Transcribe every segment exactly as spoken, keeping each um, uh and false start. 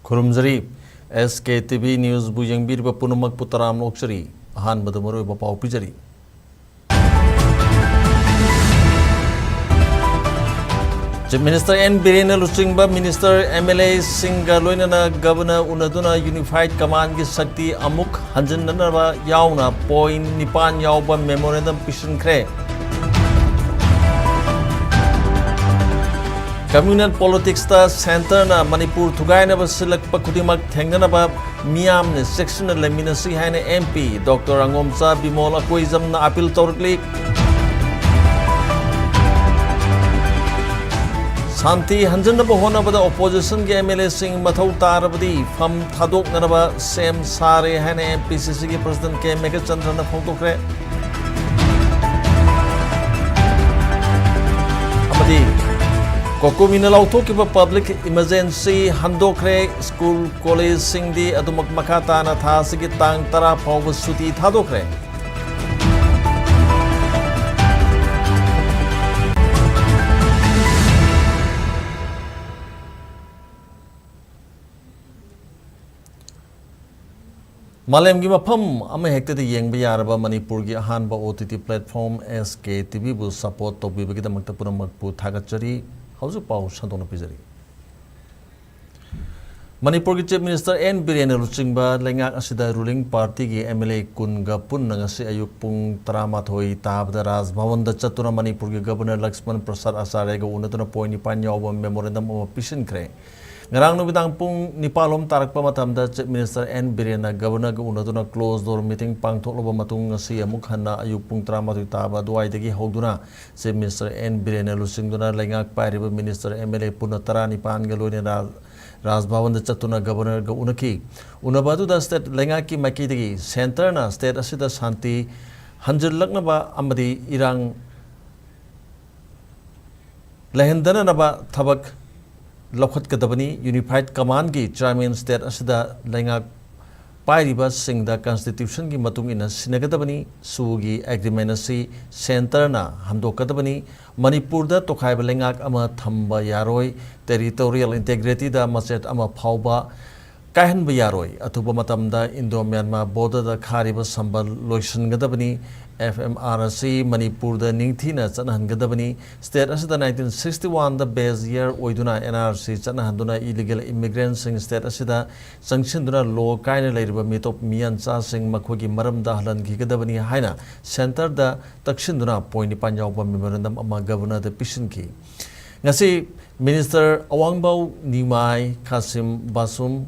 ꯈꯨꯔꯨꯝꯖꯔꯤ꯫ ꯑꯦꯁ ꯀꯦ T V ꯅ꯭ꯌꯨꯁꯕꯨ ꯌꯦꯡꯕꯤꯔꯤꯕ ꯄꯨꯝꯅꯃꯛꯄꯨ ꯇꯔꯥꯝꯅ ꯑꯣꯛꯆꯔꯤ꯫ ꯑꯍꯥꯟꯕꯗ ꯃꯔꯨꯑꯣꯏꯕ ꯄꯥꯎ ꯄꯤꯖꯔꯤ꯫ ꯆꯤꯐ ꯃꯤꯅꯤꯁꯇꯔ ꯑꯦꯟ ꯕꯤꯔꯦꯟꯅ ꯂꯨꯆꯤꯡꯕ ꯃꯤꯅꯤꯁꯇꯔ, ꯑꯦꯝ ꯑꯦꯜ ꯑꯦꯁꯤꯡꯒ ꯂꯣꯏꯅꯅ ꯒꯕꯔꯅꯔ ꯎꯅꯗꯨꯅ ꯌꯨꯅꯤꯐꯥꯏꯗ ꯀꯃꯥꯟꯒꯤ ꯁꯛꯇꯤ ꯑꯃꯨꯛ ꯍꯟꯖꯤꯟꯅꯅꯕ ꯌꯥꯎꯅ ꯄꯣꯏꯟ ꯅꯤꯄꯥꯟ ꯌꯥꯎꯕ ꯃꯦꯃꯣꯔꯦꯟꯗꯝ ꯄꯤꯁꯤꯟꯈ꯭ꯔꯦ꯫ ꯀꯝꯃ꯭ꯌꯨꯅꯦꯜ ꯄꯣꯂꯤꯇꯤꯛꯁꯇ ꯁꯦꯟꯇꯔꯅ ꯃꯅꯤꯄꯨꯔ ꯊꯨꯒꯥꯏꯅꯕ ꯁꯤꯜꯂꯛꯄ ꯈꯨꯗꯤꯡꯃꯛ ꯊꯦꯡꯅꯅꯕ ꯃꯤꯌꯥꯝꯅ ꯆꯦꯛꯁꯤꯟꯅ ꯂꯩꯃꯤꯟꯅꯁꯤ ꯍꯥꯏꯅ M P doctor Angomcha Bimol ꯑꯀꯣꯏꯖꯝꯅ appeal ꯇꯧꯔꯛꯂꯤ꯫ ꯁꯥꯟꯇꯤ ꯍꯟꯖꯤꯟꯅꯕ ꯍꯣꯠꯅꯕꯗ ꯑꯣꯄꯣꯖꯤꯁꯟꯒꯤ ꯑꯦꯝ ꯑꯦꯜ ꯑꯦꯁꯤꯡ ꯃꯊꯧ ꯇꯥꯔꯕꯗꯤ ꯐꯝ ꯊꯥꯗꯣꯛꯅꯅꯕ ꯁꯦꯝ ꯁꯥꯔꯦ ꯍꯥꯏꯅ ꯑꯦꯝ ꯄꯤ ꯁꯤ ꯁꯤꯒꯤ ꯄ꯭ꯔꯁꯤꯗꯦꯟꯠ ꯀꯦ ꯃꯦꯘꯆꯟꯗ꯭ꯔꯅ ꯐꯣꯡꯗꯣꯛꯈ꯭ꯔꯦ꯫ ꯑꯃꯗꯤ ꯀꯣꯀꯣꯃꯤꯅ ꯂꯥꯎꯊꯣꯛꯈꯤꯕ ꯄꯕ꯭ꯂꯤꯛ ꯏꯃꯔꯖꯦꯟꯁꯤ ꯍꯟꯗꯣꯛꯈ꯭ꯔꯦ꯫ ꯁ꯭ꯀꯨꯜ, ꯀꯣꯂꯦꯖꯁꯤꯡꯗꯤ ꯑꯗꯨꯃꯛ ꯃꯈꯥ ꯇꯥꯅ ꯊꯥ ꯑꯁꯤꯒꯤ ꯇꯥꯡ ꯇꯔꯥ ꯐꯥꯎꯕ ꯁꯨꯇꯤ ꯊꯥꯗꯣꯛꯈ꯭ꯔꯦ꯫ ꯃꯥꯂꯦꯝꯒꯤ ꯃꯐꯝ ꯑꯃꯍꯦꯛꯇꯗ ꯌꯦꯡꯕ ꯌꯥꯔꯕ ꯃꯅꯤꯄꯨꯔꯒꯤ ꯑꯍꯥꯟꯕ ꯑꯣ ꯇꯤ ꯇꯤ ꯄ꯭ꯂꯦꯠꯐꯣꯝ ꯑꯦꯁ ꯀꯦ ꯇꯤ ꯚꯤꯕꯨ ꯁꯄꯣꯔꯠ ꯇꯧꯕꯤꯕꯒꯤꯗꯃꯛꯇ ꯄꯨꯝꯅꯃꯛꯄꯨ ꯊꯥꯒꯠꯆꯔꯤ꯫ ꯍꯧꯖꯤꯛ ꯄꯥꯎ ꯁꯟꯗꯣꯛꯅ ꯄꯤꯖꯔꯤ꯫ ꯃꯅꯤꯄꯨꯔꯒꯤ ꯆꯤꯐ ꯃꯤꯅꯤꯁꯇꯔ ꯑꯦꯟ ꯕꯤꯔꯦꯟꯅ ꯂꯨꯆꯤꯡꯕ ꯂꯩꯉꯥꯛ ꯑꯁꯤꯗ ꯔꯨꯂꯤꯡ ꯄꯥꯔꯇꯤꯒꯤ ꯑꯦꯝ ꯑꯦꯜ ꯑꯦ ꯀꯨꯟꯒ ꯄꯨꯟꯅ ꯉꯁꯤ ꯑꯌꯨꯛ ꯄꯨꯡ ꯇꯔꯥꯃꯥꯊꯣꯏ ꯇꯥꯕꯗ ꯔꯥꯖꯚꯋꯟꯗ ꯆꯠꯇꯨꯅ ꯃꯅꯤꯄꯨꯔꯒꯤ ꯒꯕꯔꯅꯔ ꯂꯛꯁꯃꯟ ꯄ꯭ꯔꯁꯥꯗ ꯑꯆꯥꯔꯌꯒ ꯎꯅꯗꯨꯅ ꯄꯣꯏꯟ ꯅꯤꯄꯥꯟ ꯌꯥꯎꯕ ꯃꯦꯃꯣꯔꯦꯟꯗꯝ ꯑꯃ ꯄꯤꯁꯤꯟꯈ꯭ꯔꯦ꯫ ꯉꯔꯥꯡ ꯅꯨꯃꯤꯗꯥꯡ ꯄꯨꯡ ꯅꯤꯄꯥꯜ ꯂꯣꯝ ꯇꯥꯔꯛꯄ ꯃꯇꯝꯗ ꯆꯤꯐ ꯃꯤꯅꯤꯁꯇꯔ ꯑꯦꯟ ꯕꯤꯔꯦꯟꯅ ꯒꯕꯔꯅꯔꯒ ꯎꯅꯗꯨꯅ ꯀ꯭ꯂꯣꯖ ꯗꯣꯔ ꯃꯤꯇꯤꯡ ꯄꯥꯡꯊꯣꯛꯂꯕ ꯃꯇꯨꯡ ꯉꯁꯤ ꯑꯃꯨꯛ ꯍꯟꯅ ꯑꯌꯨꯛ ꯄꯨꯡ ꯇꯔꯥꯃꯥꯊꯣꯏ ꯇꯥꯕ ꯑꯗꯨꯋꯥꯏꯗꯒꯤ ꯍꯧꯗꯨꯅ ꯆꯤꯐ ꯃꯤꯅꯤꯁꯇꯔ ꯑꯦꯟ ꯕꯤꯔꯦꯟꯅ ꯂꯨꯆꯤꯡꯗꯨꯅ ꯂꯩꯉꯥꯛ ꯄꯥꯏꯔꯤꯕ ꯃꯤꯅꯤꯁꯇꯔ, ꯑꯦꯝ ꯑꯦꯜ ꯑꯦ ꯄꯨꯟꯅ ꯇꯔꯥꯅꯤꯄꯥꯟꯒ ꯂꯣꯏꯅꯅ ꯔꯥꯖꯚꯋꯟꯗ ꯆꯠꯇꯨꯅ ꯒꯕꯔꯅꯔꯒ ꯎꯅꯈꯤ꯫ ꯎꯅꯕ ꯑꯗꯨꯗ ꯁ꯭ꯇꯦꯠ ꯂꯩꯉꯥꯛꯀꯤ ꯃꯥꯏꯀꯩꯗꯒꯤ ꯁꯦꯟꯇꯔꯅ ꯁ꯭ꯇꯦꯠ ꯑꯁꯤꯗ ꯁꯥꯟꯇꯤ ꯍꯟꯖꯤꯜꯂꯛꯅꯕ ꯑꯃꯗꯤ ꯏꯔꯥꯡ ꯂꯩꯍꯟꯗꯅꯅꯕ ꯊꯕꯛ ꯂꯧꯈꯠꯀꯗꯕꯅꯤ꯫ ꯌꯨꯅꯤꯐꯥꯏꯗ ꯀꯃꯥꯟꯒꯤ ꯆꯤꯌꯔꯃꯦꯟ ꯁ꯭ꯇꯦꯠ ꯑꯁꯤꯗ ꯂꯩꯉꯥꯛ ꯄꯥꯏꯔꯤꯕꯁꯤꯡꯗ constitution ꯒꯤ ꯃꯇꯨꯡ ꯏꯟꯅ ꯁꯤꯟꯅꯒꯗꯕꯅꯤ꯫ ꯁꯨꯒꯤ agreement ꯑꯁꯤ centre ꯅ ꯍꯟꯗꯣꯛꯀꯗꯕꯅꯤ꯫ ꯃꯅꯤꯄꯨꯔꯗ ꯇꯣꯈꯥꯏꯕ ꯂꯩꯉꯥꯛ ꯑꯃ ꯊꯝꯕ ꯌꯥꯔꯣꯏ꯫ Territorial integrity ꯗ ꯃꯆꯦꯠ ꯑꯃ ꯐꯥꯎꯕ ꯀꯥꯏꯍꯟꯕ ꯌꯥꯔꯣꯏ꯫ ꯑꯊꯨꯕ ꯃꯇꯝꯗ Indo Myanmar border ꯗ ꯈꯥꯔꯤꯕ ꯁꯝꯕꯜ ꯂꯣꯏꯁꯤꯟꯒꯗꯕꯅꯤ꯫ F M R ꯑꯁꯤ ꯃꯅꯤꯄꯨꯔꯗ ꯅꯤꯡꯊꯤꯅ ꯆꯠꯅꯍꯟꯒꯗꯕꯅꯤ꯫ State ꯑꯁꯤꯗ nineteen sixty one ꯗ base year ꯑꯣꯏꯗꯨꯅ N R C ꯆꯠꯅꯍꯟꯗꯨꯅ illegal immigrant ꯁꯤꯡ state ꯑꯁꯤꯗ ꯆꯪꯁꯤꯟꯗꯨꯅ law ꯀꯥꯏꯅ ꯂꯩꯔꯤꯕ ꯃꯤꯇꯣꯞ ꯃꯤꯌꯥꯟꯆꯥꯁꯤꯡ ꯃꯈꯣꯏꯒꯤ ꯃꯔꯝꯗ ꯍꯜꯍꯟꯈꯤꯒꯗꯕꯅꯤ ꯍꯥꯏꯅ centre ꯗ ꯇꯛꯁꯤꯟꯗꯨꯅ point ꯅꯤꯄꯥꯟ ꯌꯥꯎꯕ memorandum ꯑꯃ Governor ꯗ ꯄꯤꯁꯤꯟꯈꯤ꯫ ꯉꯁꯤ Minister ꯑꯋꯥꯡꯕꯥꯎ ꯅꯤꯃꯥꯏ ꯈꯥꯁꯤꯝ ꯕꯥꯁꯨꯝ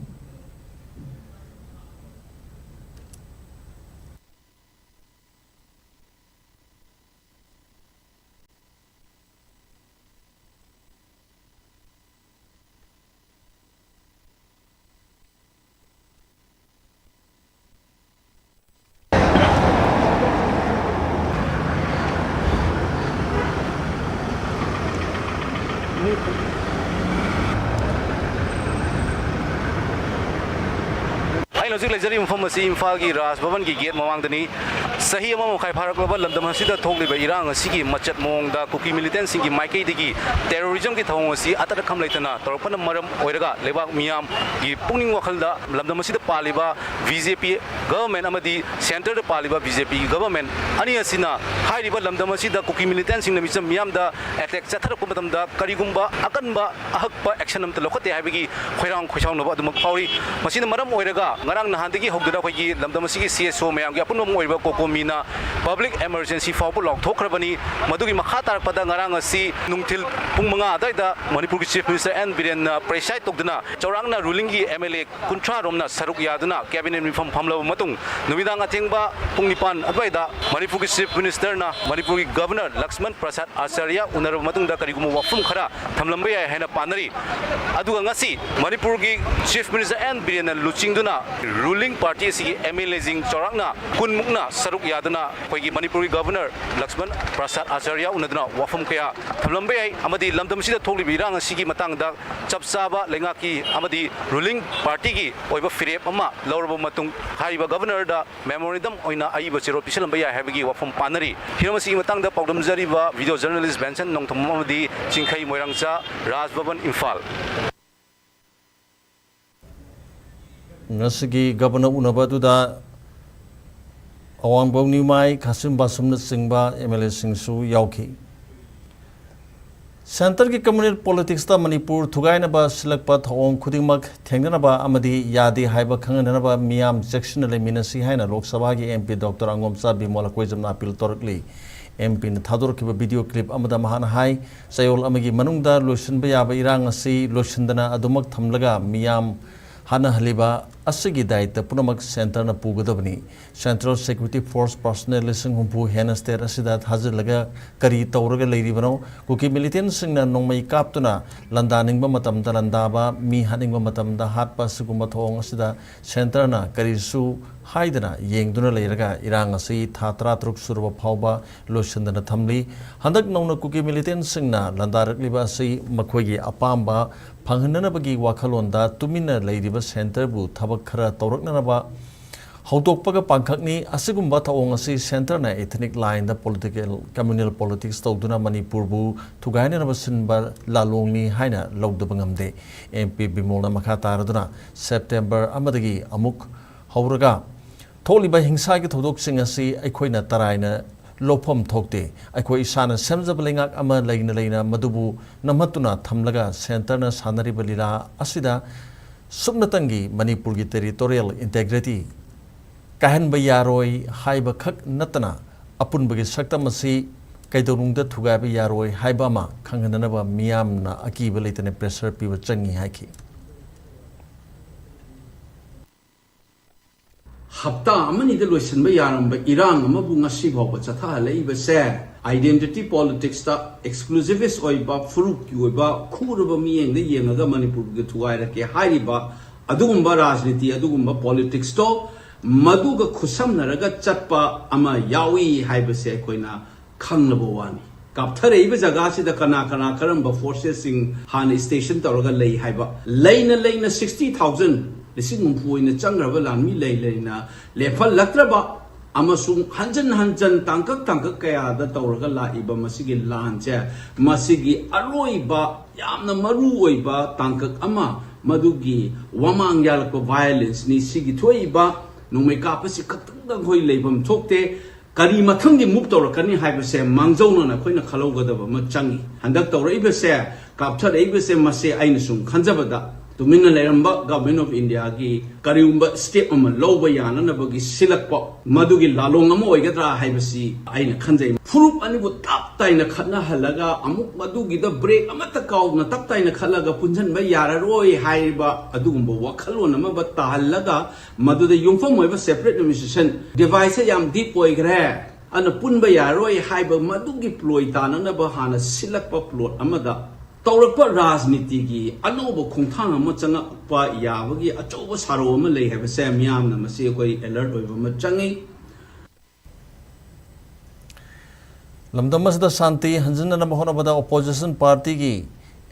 ꯑꯩꯅ ꯍꯧꯖꯤꯛ ꯂꯩꯖꯔꯤꯕ ꯃꯐꯝ ꯑꯁꯤ ꯏꯝꯐꯥꯜꯒꯤ ꯔꯥꯖ ꯚꯕꯟꯒꯤ gate ꯃꯃꯥꯡꯗꯅꯤ꯫ ꯆꯍꯤ ꯑꯃ ꯃꯈꯥꯏ ꯐꯥꯔꯛꯂꯕ ꯂꯝꯗꯝ ꯑꯁꯤꯗ ꯊꯣꯛꯂꯤꯕ ꯏꯔꯥꯡ ꯑꯁꯤꯒꯤ ꯃꯆꯠ ꯃꯑꯣꯡꯗ ꯀꯨꯀꯤ militant ꯁꯤꯡꯒꯤ ꯃꯥꯏꯀꯩꯗꯒꯤ terrorism ꯒꯤ ꯊꯧꯑꯣꯡ ꯑꯁꯤ ꯑꯇꯠ ꯑꯈꯝ ꯂꯩꯇꯅ ꯇꯧꯔꯛꯄꯅ ꯃꯔꯝ ꯑꯣꯏꯔꯒ ꯂꯩꯕꯥꯛ ꯃꯤꯌꯥꯝꯒꯤ ꯄꯨꯛꯅꯤꯡ ꯋꯥꯈꯜꯗ ꯂꯝꯗꯝ ꯑꯁꯤꯗ ꯄꯥꯜꯂꯤꯕ B J P government ꯑꯃꯗꯤ centre ꯗ ꯄꯥꯜꯂꯤꯕ B J P government ꯑꯅꯤ ꯑꯁꯤꯅ ꯍꯥꯏꯔꯤꯕ ꯂꯝꯗꯝ ꯑꯁꯤꯗ ꯀꯨꯀꯤ militant ꯁꯤꯡꯅ ꯃꯤꯆꯝ ꯃꯤꯌꯥꯝꯗ attack ꯆꯠꯊꯔꯛꯄ ꯃꯇꯝꯗ ꯀꯔꯤꯒꯨꯝꯕ ꯑꯀꯟꯕ ꯑꯍꯛꯄ action ꯑꯃꯠꯇ ꯂꯧꯈꯠꯇꯦ ꯍꯥꯏꯕꯒꯤ ꯈꯣꯏꯔꯥꯡ ꯈꯣꯏꯁꯥꯎꯅꯕ ꯑꯗꯨꯃꯛ ꯐꯥꯎꯔꯤ꯫ ꯃꯁꯤꯅ ꯃꯔꯝ ꯑꯣꯏꯔꯒ ꯉꯔꯥꯡ ꯅꯍꯥꯟꯗꯒꯤ ꯍꯧꯗꯨꯅ ꯑꯩꯈꯣꯏꯒꯤ ꯂꯝꯗꯝ ꯑꯁꯤꯒꯤ C S O ꯃꯌꯥꯝꯒꯤ ꯑꯄꯨꯟꯕ ꯑꯃ ꯑꯣꯏꯔꯤꯕ COCOMI ꯅ public emergency ꯐꯥꯎꯕ ꯂꯥꯎꯊꯣꯛꯈ꯭ꯔꯕꯅꯤ꯫ ꯃꯗꯨꯒꯤ ꯃꯈꯥ ꯇꯥꯔꯛꯄꯗ ꯉꯔꯥꯡ ꯑꯁꯤ ꯅꯨꯡꯊꯤꯜ ꯄꯨꯡ ꯃꯉꯥ ꯑꯗꯨꯋꯥꯏꯗ ꯃꯅꯤꯄꯨꯔꯒꯤ Chief Minister N ꯕꯤꯔꯦꯟꯅ preside ꯇꯧꯗꯨꯅ ꯆꯥꯎꯔꯥꯛꯅ ruling ꯒꯤ M L A ꯀꯨꯟꯊ꯭ꯔꯥ ꯔꯣꯝꯅ ꯁꯔꯨꯛ ꯌꯥꯗꯨꯅ cabinet ꯃꯤꯐꯝ ꯐꯝꯂꯕ ꯃꯇꯨꯡ, ꯅꯨꯃꯤꯗꯥꯡ ꯑꯊꯦꯡꯕ ꯄꯨꯡ ꯅꯤꯄꯥꯟ ꯑꯗꯨꯋꯥꯏꯗ ꯃꯅꯤꯄꯨꯔꯒꯤ Chief Minister ꯅ ꯃꯅꯤꯄꯨꯔꯒꯤ Governor ꯂꯛꯁꯃꯟ ꯄ꯭ꯔꯁꯥꯗ ꯑꯆꯥꯔꯌꯥ ꯎꯅꯔꯕ ꯃꯇꯨꯡꯗ ꯀꯔꯤꯒꯨꯝꯕ ꯋꯥꯐꯝ ꯈꯔ ꯊꯝꯂꯝꯕ ꯌꯥꯏ ꯍꯥꯏꯅ ꯄꯥꯅꯔꯤ꯫ ꯑꯗꯨꯒ ꯉꯁꯤ ꯃꯅꯤꯄꯨꯔꯒꯤ Chief Minister N ꯕꯤꯔꯦꯟꯅ ꯂꯨꯆꯤꯡꯗꯨꯅ ruling party ꯑꯁꯤꯒꯤ M L A ꯁꯤꯡ ꯆꯥꯎꯔꯥꯛꯅ ꯀꯨꯟ ꯃꯨꯛꯅ ꯁꯔꯨꯛ ꯌꯥꯗꯨꯅ ꯑꯩꯈꯣꯏꯒꯤ ꯃꯅꯤꯄꯨꯔꯒꯤ ꯒꯕꯔꯅꯔ ꯂꯛꯁꯃꯟ ꯄ꯭ꯔꯁꯥꯗ ꯑꯆꯥꯔꯌ ꯎꯅꯗꯨꯅ ꯋꯥꯐꯝ ꯀꯌꯥ ꯊꯝꯂꯝꯕ ꯌꯥꯏ꯫ ꯑꯃꯗꯤ ꯂꯝꯗꯝꯁꯤꯗ ꯊꯣꯛꯂꯤꯕ ꯏꯔꯥꯡ ꯑꯁꯤꯒꯤ ꯃꯇꯥꯡꯗ ꯆꯞ ꯆꯥꯕ ꯂꯩꯉꯥꯛꯀꯤ ꯑꯃꯗꯤ ꯔꯨꯂꯤꯡ ꯄꯥꯔꯇꯤꯒꯤ ꯑꯣꯏꯕ ꯐꯤꯔꯦꯞ ꯑꯃ ꯂꯧꯔꯕ ꯃꯇꯨꯡ ꯍꯥꯏꯔꯤꯕ ꯒꯕꯔꯅꯔꯗ ꯃꯦꯃꯣꯔꯦꯟꯗꯝ ꯑꯣꯏꯅ ꯑꯏꯕ ꯆꯦꯔꯣꯜ ꯄꯤꯁꯤꯜꯂꯝꯕ ꯌꯥꯏ ꯍꯥꯏꯕꯒꯤ ꯋꯥꯐꯝ ꯄꯥꯅꯔꯤ꯫ ꯍꯤꯔꯝ ꯑꯁꯤꯒꯤ ꯃꯇꯥꯡꯗ ꯄꯥꯎꯗꯝꯖꯔꯤꯕ ꯚꯤꯗꯤꯑꯣ ꯖꯔꯅꯦꯂꯤꯁ ꯕꯦꯟꯁꯟ ꯅꯣꯡꯊꯣꯝꯕꯝ ꯑꯃꯗꯤ ꯆꯤꯡꯈꯩ ꯃꯣꯏꯔꯥꯡꯆꯥ, ꯔꯥꯖ ꯚꯕꯟ, ꯏꯝꯐꯥꯜ꯫ ꯉꯁꯤꯒꯤ ꯒꯕꯔꯅꯔ ꯎꯅꯕ ꯑꯗꯨꯗ ꯑꯋꯥꯡꯕꯝ ꯅ꯭ꯌꯨꯃꯥꯏ, ꯈꯥꯁꯤꯝ ꯕꯥꯁꯨꯝꯅꯆꯤꯡꯕ ꯑꯦꯝ ꯑꯦꯜ ꯑꯦꯁꯤꯡꯁꯨ ꯌꯥꯎꯈꯤ꯫ ꯁꯦꯟꯇꯔꯒꯤ ꯀꯝꯃ꯭ꯌꯨꯅꯦꯜ ꯄꯣꯂꯤꯇꯤꯛꯁꯇ ꯃꯅꯤꯄꯨꯔ ꯊꯨꯒꯥꯏꯅꯕ ꯁꯤꯜꯂꯛꯄ ꯊꯧꯑꯣꯡ ꯈꯨꯗꯤꯡꯃꯛ ꯊꯦꯡꯅꯅꯕ ꯑꯃꯗꯤ ꯌꯥꯗꯦ ꯍꯥꯏꯕ ꯈꯪꯍꯟꯅꯅꯕ ꯃꯤꯌꯥꯝ ꯆꯦꯛꯁꯤꯟꯅ ꯂꯩꯃꯤꯟꯅꯁꯤ ꯍꯥꯏꯅ ꯂꯣꯛ ꯁꯚꯥꯒꯤ M P doctor Angomcha Bimol ꯑꯀꯣꯏꯖꯝꯅ ꯑꯄꯤꯜ ꯇꯧꯔꯛꯂꯤ꯫ ꯑꯦꯝ ꯄꯤꯅ ꯊꯥꯗꯣꯔꯛꯈꯤꯕ ꯚꯤꯗꯤꯑꯣ ꯀ꯭ꯂꯤꯞ ꯑꯃꯗ ꯃꯍꯥꯛꯅ ꯍꯥꯏ, ꯆꯌꯣꯜ ꯑꯃꯒꯤ ꯃꯅꯨꯡꯗ ꯂꯣꯏꯁꯤꯟꯕ ꯌꯥꯕ ꯏꯔꯥꯡ ꯑꯁꯤ ꯂꯣꯏꯁꯤꯟꯗꯅ ꯑꯗꯨꯃꯛ ꯊꯝꯂꯒ ꯃꯤꯌꯥꯝ ꯍꯥꯠꯅꯍꯜꯂꯤꯕ ꯑꯁꯤꯒꯤ ꯗꯥꯏꯇ ꯄꯨꯝꯅꯃꯛ ꯁꯦꯟꯇꯔꯅ ꯄꯨꯒꯗꯕꯅꯤ꯫ ꯁꯦꯟꯇ꯭ꯔꯦꯜ ꯁꯦꯀ꯭ꯌꯨꯔꯤꯇꯤ ꯐꯣꯔꯁ ꯄꯥꯔꯁꯣꯅꯦꯜ ꯂꯤꯁꯤꯡ ꯍꯨꯝꯐꯨ ꯍꯦꯟꯅ ꯁ꯭ꯇꯦꯠ ꯑꯁꯤꯗ ꯊꯥꯖꯤꯜꯂꯒ ꯀꯔꯤ ꯇꯧꯔꯒ ꯂꯩꯔꯤꯕꯅꯣ? ꯀꯨꯀꯤ ꯃꯤꯂꯤꯇꯦꯟꯁꯤꯡꯅ ꯅꯣꯡꯃꯩ ꯀꯥꯞꯇꯨꯅ ꯂꯥꯟꯗꯥꯅꯤꯡꯕ ꯃꯇꯝꯗ ꯂꯥꯟꯗꯥꯕ, ꯃꯤ ꯍꯥꯠꯅꯤꯡꯕ ꯃꯇꯝꯗ ꯍꯥꯠꯄ ꯑꯁꯤꯒꯨꯝꯕ ꯊꯧꯑꯣꯡ ꯑꯁꯤꯗ ꯁꯦꯟꯇꯔꯅ ꯀꯔꯤꯁꯨ ꯍꯥꯏꯗꯅ ꯌꯦꯡꯗꯨꯅ ꯂꯩꯔꯒ ꯏꯔꯥꯡ ꯑꯁꯤ ꯊꯥ ꯇꯔꯥꯇꯔꯨꯛ ꯁꯨꯔꯕ ꯐꯥꯎꯕ ꯂꯣꯏꯁꯤꯟꯗꯅ ꯊꯝꯂꯤ꯫ ꯍꯟꯗꯛ ꯅꯧꯅ ꯀꯨꯀꯤ ꯃꯤꯂꯤꯇꯦꯟꯁꯤꯡꯅ ꯂꯥꯟꯗꯥꯔꯛꯂꯤꯕ ꯑꯁꯤ ꯃꯈꯣꯏꯒꯤ ꯑꯄꯥꯝꯕ ꯐꯪꯍꯟꯅꯅꯕꯒꯤ ꯋꯥꯈꯜꯂꯣꯟꯗ ꯇꯨꯃꯤꯟꯅ ꯂꯩꯔꯤꯕ ꯁꯦꯟꯇꯔꯕꯨ ꯊꯕꯛ ꯈꯔ ꯇꯧꯔꯛꯅꯅꯕ ꯍꯧꯗꯣꯛꯄꯒ ꯄꯥꯡꯈꯛꯅꯤ꯫ ꯑꯁꯤꯒꯨꯝꯕ ꯊꯧꯑꯣꯡ ꯑꯁꯤ ꯁꯦꯟꯇꯔꯅ ꯏꯊꯅꯤꯛ ꯂꯥꯏꯟꯗ ꯄꯣꯂꯤꯇꯤꯀꯦꯜ, ꯀꯝꯃ꯭ꯌꯨꯅꯦꯜ ꯄꯣꯂꯤꯇꯤꯛꯁ ꯇꯧꯗꯨꯅ ꯃꯅꯤꯄꯨꯔꯕꯨ ꯊꯨꯒꯥꯏꯅꯅꯕ ꯁꯤꯟꯕ ꯂꯥꯂꯣꯡꯅꯤ ꯍꯥꯏꯅ ꯂꯧꯗꯕ ꯉꯝꯗꯦ꯫ ꯑꯦꯝ ꯄꯤ ꯕꯤꯃꯣꯜꯅ ꯃꯈꯥ ꯇꯥꯔꯗꯨꯅ ꯁꯦꯞꯇꯦꯝꯕꯔ ꯑꯃꯗꯒꯤ ꯑꯃꯨꯛ ꯍꯧꯔꯒ ꯊꯣꯛꯂꯤꯕ ꯍꯤꯡꯁꯥꯒꯤ ꯊꯧꯗꯣꯛꯁꯤꯡ ꯑꯁꯤ ꯑꯩꯈꯣꯏꯅ ꯇꯔꯥꯏꯅ ꯂꯧꯐꯝ ꯊꯣꯛꯇꯦ꯫ ꯑꯩꯈꯣꯏ ꯏꯁꯥꯅ ꯁꯦꯝꯖꯕ ꯂꯩꯉꯥꯛ ꯑꯃ ꯂꯩꯅ ꯂꯩꯅ ꯃꯗꯨꯕꯨ ꯅꯝꯍꯠꯇꯨꯅ ꯊꯝꯂꯒ ꯁꯦꯟꯇꯔꯅ ꯁꯥꯟꯅꯔꯤꯕ ꯂꯤꯂꯥ ꯑꯁꯤꯗ ꯁꯨꯞꯅꯇꯪꯒꯤ ꯃꯅꯤꯄꯨꯔꯒꯤ ꯇꯦꯔꯤꯇꯣꯔꯤꯌꯦꯜ ꯏꯟꯇꯦꯒ꯭ꯔꯤꯇꯤ ꯀꯥꯏꯍꯟꯕ ꯌꯥꯔꯣꯏ ꯍꯥꯏꯕꯈꯛ ꯅꯠꯇꯅ ꯑꯄꯨꯟꯕꯒꯤ ꯁꯛꯇꯝ ꯑꯁꯤ ꯀꯩꯗꯧꯅꯨꯡꯗ ꯊꯨꯒꯥꯏꯕ ꯌꯥꯔꯣꯏ ꯍꯥꯏꯕ ꯑꯃ ꯈꯪꯍꯟꯅꯅꯕ ꯃꯤꯌꯥꯝꯅ ꯑꯀꯤꯕ ꯂꯩꯇꯅ ꯄ꯭ꯔꯦꯁꯔ ꯄꯤꯕ ꯆꯪꯏ ꯍꯥꯏꯈꯤ꯫ ꯍꯞꯇꯥ ꯑꯃꯅꯤꯗ ꯂꯣꯏꯁꯤꯟꯕ ꯌꯥꯔꯝꯕ ꯏꯔꯥꯡ ꯑꯃꯕꯨ ꯉꯁꯤ ꯐꯥꯎꯕ ꯆꯠꯊꯍꯜꯂꯛꯏꯕꯁꯦ identity politicsꯇ exclusivist ꯑꯣꯏꯕ, ꯐꯨꯔꯨꯞꯀꯤ ꯑꯣꯏꯕ, ꯈꯨꯔꯕ ꯃꯤꯠꯌꯦꯡꯗ ꯌꯦꯡꯉꯒ ꯃꯅꯤꯄꯨꯔꯒꯤ ꯊꯨꯒꯥꯏꯔꯛꯀꯦ ꯍꯥꯏꯔꯤꯕ ꯑꯗꯨꯒꯨꯝꯕ ꯔꯥꯖꯅꯤꯇꯤ, ꯑꯗꯨꯒꯨꯝꯕ politicsꯇꯣ ꯃꯗꯨꯒ ꯈꯨꯠꯁꯝꯅꯔꯒ ꯆꯠꯄ ꯑꯃ ꯌꯥꯎꯏ ꯍꯥꯏꯕꯁꯦ ꯑꯩꯈꯣꯏꯅ ꯈꯪꯂꯕ ꯋꯥꯅꯤ꯫ ꯀꯥꯞꯊꯔꯛꯏꯕ ꯖꯒꯥꯁꯤꯗ ꯀꯅꯥ ꯀꯅꯥ, ꯀꯔꯝꯕ ꯐꯣꯔꯁꯦꯁꯁꯤꯡ ꯍꯥꯟꯅ ꯁ꯭ꯇꯦꯁꯟ ꯇꯧꯔꯒ ꯂꯩ ꯍꯥꯏꯕ, ꯂꯩꯅ ꯂꯩꯅ ꯁꯤꯛꯁꯇꯤ ꯊꯥꯎꯖꯟ, ꯂꯤꯁꯤꯡ ꯍꯨꯝꯐꯨ ꯑꯣꯏꯅ ꯆꯪꯈ꯭ꯔꯕ ꯂꯥꯟꯃꯤ ꯂꯩ ꯂꯩꯅ ꯂꯦꯞꯍꯜꯂꯛꯇ꯭ꯔꯕ ꯑꯃꯁꯨꯡ ꯍꯟꯖꯟ ꯍꯟꯖꯟ ꯇꯥꯡꯀꯛ ꯇꯥꯡꯀꯛ ꯀꯌꯥꯗ ꯇꯧꯔꯒ ꯂꯥꯛꯏꯕ ꯃꯁꯤꯒꯤ ꯂꯥꯟꯁꯦ, ꯃꯁꯤꯒꯤ ꯑꯔꯣꯏꯕ ꯌꯥꯝꯅ ꯃꯔꯨ ꯑꯣꯏꯕ ꯇꯥꯡꯀꯛ ꯑꯃ, ꯃꯗꯨꯒꯤ ꯋꯥꯃꯥꯡ ꯌꯥꯜꯂꯛꯄ ꯚꯥꯏꯑꯣꯂꯦꯟꯁꯅꯤ꯫ ꯁꯤꯒꯤ ꯊꯣꯛꯏꯕ ꯅꯣꯡꯃꯩ ꯀꯥꯞꯄꯁꯤ ꯈꯛꯇꯪꯗ ꯑꯩꯈꯣꯏ ꯂꯩꯐꯝ ꯊꯣꯛꯇꯦ꯫ ꯀꯔꯤ ꯃꯊꯪꯒꯤ ꯃꯨꯚ ꯇꯧꯔꯛꯀꯅꯤ ꯍꯥꯏꯕꯁꯦ ꯃꯥꯡꯖꯧꯅꯅ ꯑꯩꯈꯣꯏꯅ ꯈꯜꯍꯧꯒꯗꯕ ꯑꯃ ꯆꯪꯉꯤ꯫ ꯍꯟꯗꯛ ꯇꯧꯔꯛꯏꯕꯁꯦ, ꯀꯥꯞꯊꯔꯛꯏꯕꯁꯦ, ꯃꯁꯦ ꯑꯩꯅ ꯁꯨꯝ ꯈꯟꯖꯕꯗ, ꯇꯨꯃꯤꯟꯅ ꯂꯩꯔꯝꯕ Government of Indiaꯒꯤ ꯀꯔꯤꯒꯨꯝꯕ step ꯑꯃ ꯂꯧꯕ ꯌꯥꯅꯅꯕꯒꯤ ꯁꯤꯜꯂꯛꯄ, ꯃꯗꯨꯒꯤ ꯂꯥꯂꯣꯡ ꯑꯃ ꯑꯣꯏꯒꯗ꯭ꯔꯥ ꯍꯥꯏꯕꯁꯤ ꯑꯩꯅ ꯈꯟꯖꯩ꯫ ꯐꯨꯔꯨꯞ ꯑꯅꯤꯕꯨ ꯇꯞ ꯇꯥꯏꯅ ꯈꯠꯅꯍꯜꯂꯒ, ꯑꯃꯨꯛ ꯃꯗꯨꯒꯤꯗ ꯕ꯭ꯔꯦꯛ ꯑꯃꯠꯇ ꯀꯥꯎꯅ ꯇꯞ ꯇꯥꯏꯅ ꯈꯠꯂꯒ ꯄꯨꯟꯁꯤꯟꯕ ꯌꯥꯔꯔꯣꯏ ꯍꯥꯏꯔꯤꯕ ꯑꯗꯨꯒꯨꯝꯕ ꯋꯥꯈꯜꯂꯣꯟ ꯑꯃ ꯇꯥꯍꯜꯂꯒ, ꯃꯗꯨꯗ ꯌꯨꯝꯐꯝ ꯑꯣꯏꯕ separate administration deviceꯁꯦ ꯌꯥꯝ ꯗꯤꯞ ꯑꯣꯏꯈ꯭ꯔꯦ, ꯑꯗꯨꯅ ꯄꯨꯟꯕ ꯌꯥꯔꯔꯣꯏ ꯍꯥꯏꯕ ꯃꯗꯨꯒꯤ ꯄ꯭ꯂꯣꯏ ꯇꯥꯅꯅꯕ ꯍꯥꯟꯅ ꯁꯤꯜꯂꯛꯄ ꯄ꯭ꯂꯣꯠ ꯑꯃꯗ ꯇꯧꯔꯛꯄ ꯔꯥꯖꯅꯤꯇꯤꯒꯤ ꯑꯅꯧꯕ ꯈꯣꯡꯊꯥꯡ ꯑꯃ ꯆꯪꯉꯛꯄ ꯌꯥꯕꯒꯤ ꯑꯆꯧꯕ ꯁꯥꯔꯧ ꯑꯃ ꯂꯩ ꯍꯥꯏꯕꯁꯦ ꯃꯤꯌꯥꯝꯅ ꯃꯁꯤ ꯑꯩꯈꯣꯏ alert ꯑꯣꯏꯕ ꯑꯃ ꯆꯪꯉꯤ꯫ ꯂꯝꯗꯝ ꯑꯁꯤꯗ ꯁꯥꯟꯇꯤ ꯍꯟꯖꯤꯟꯅꯅꯕ ꯍꯣꯠꯅꯕꯗ opposition partyꯒꯤ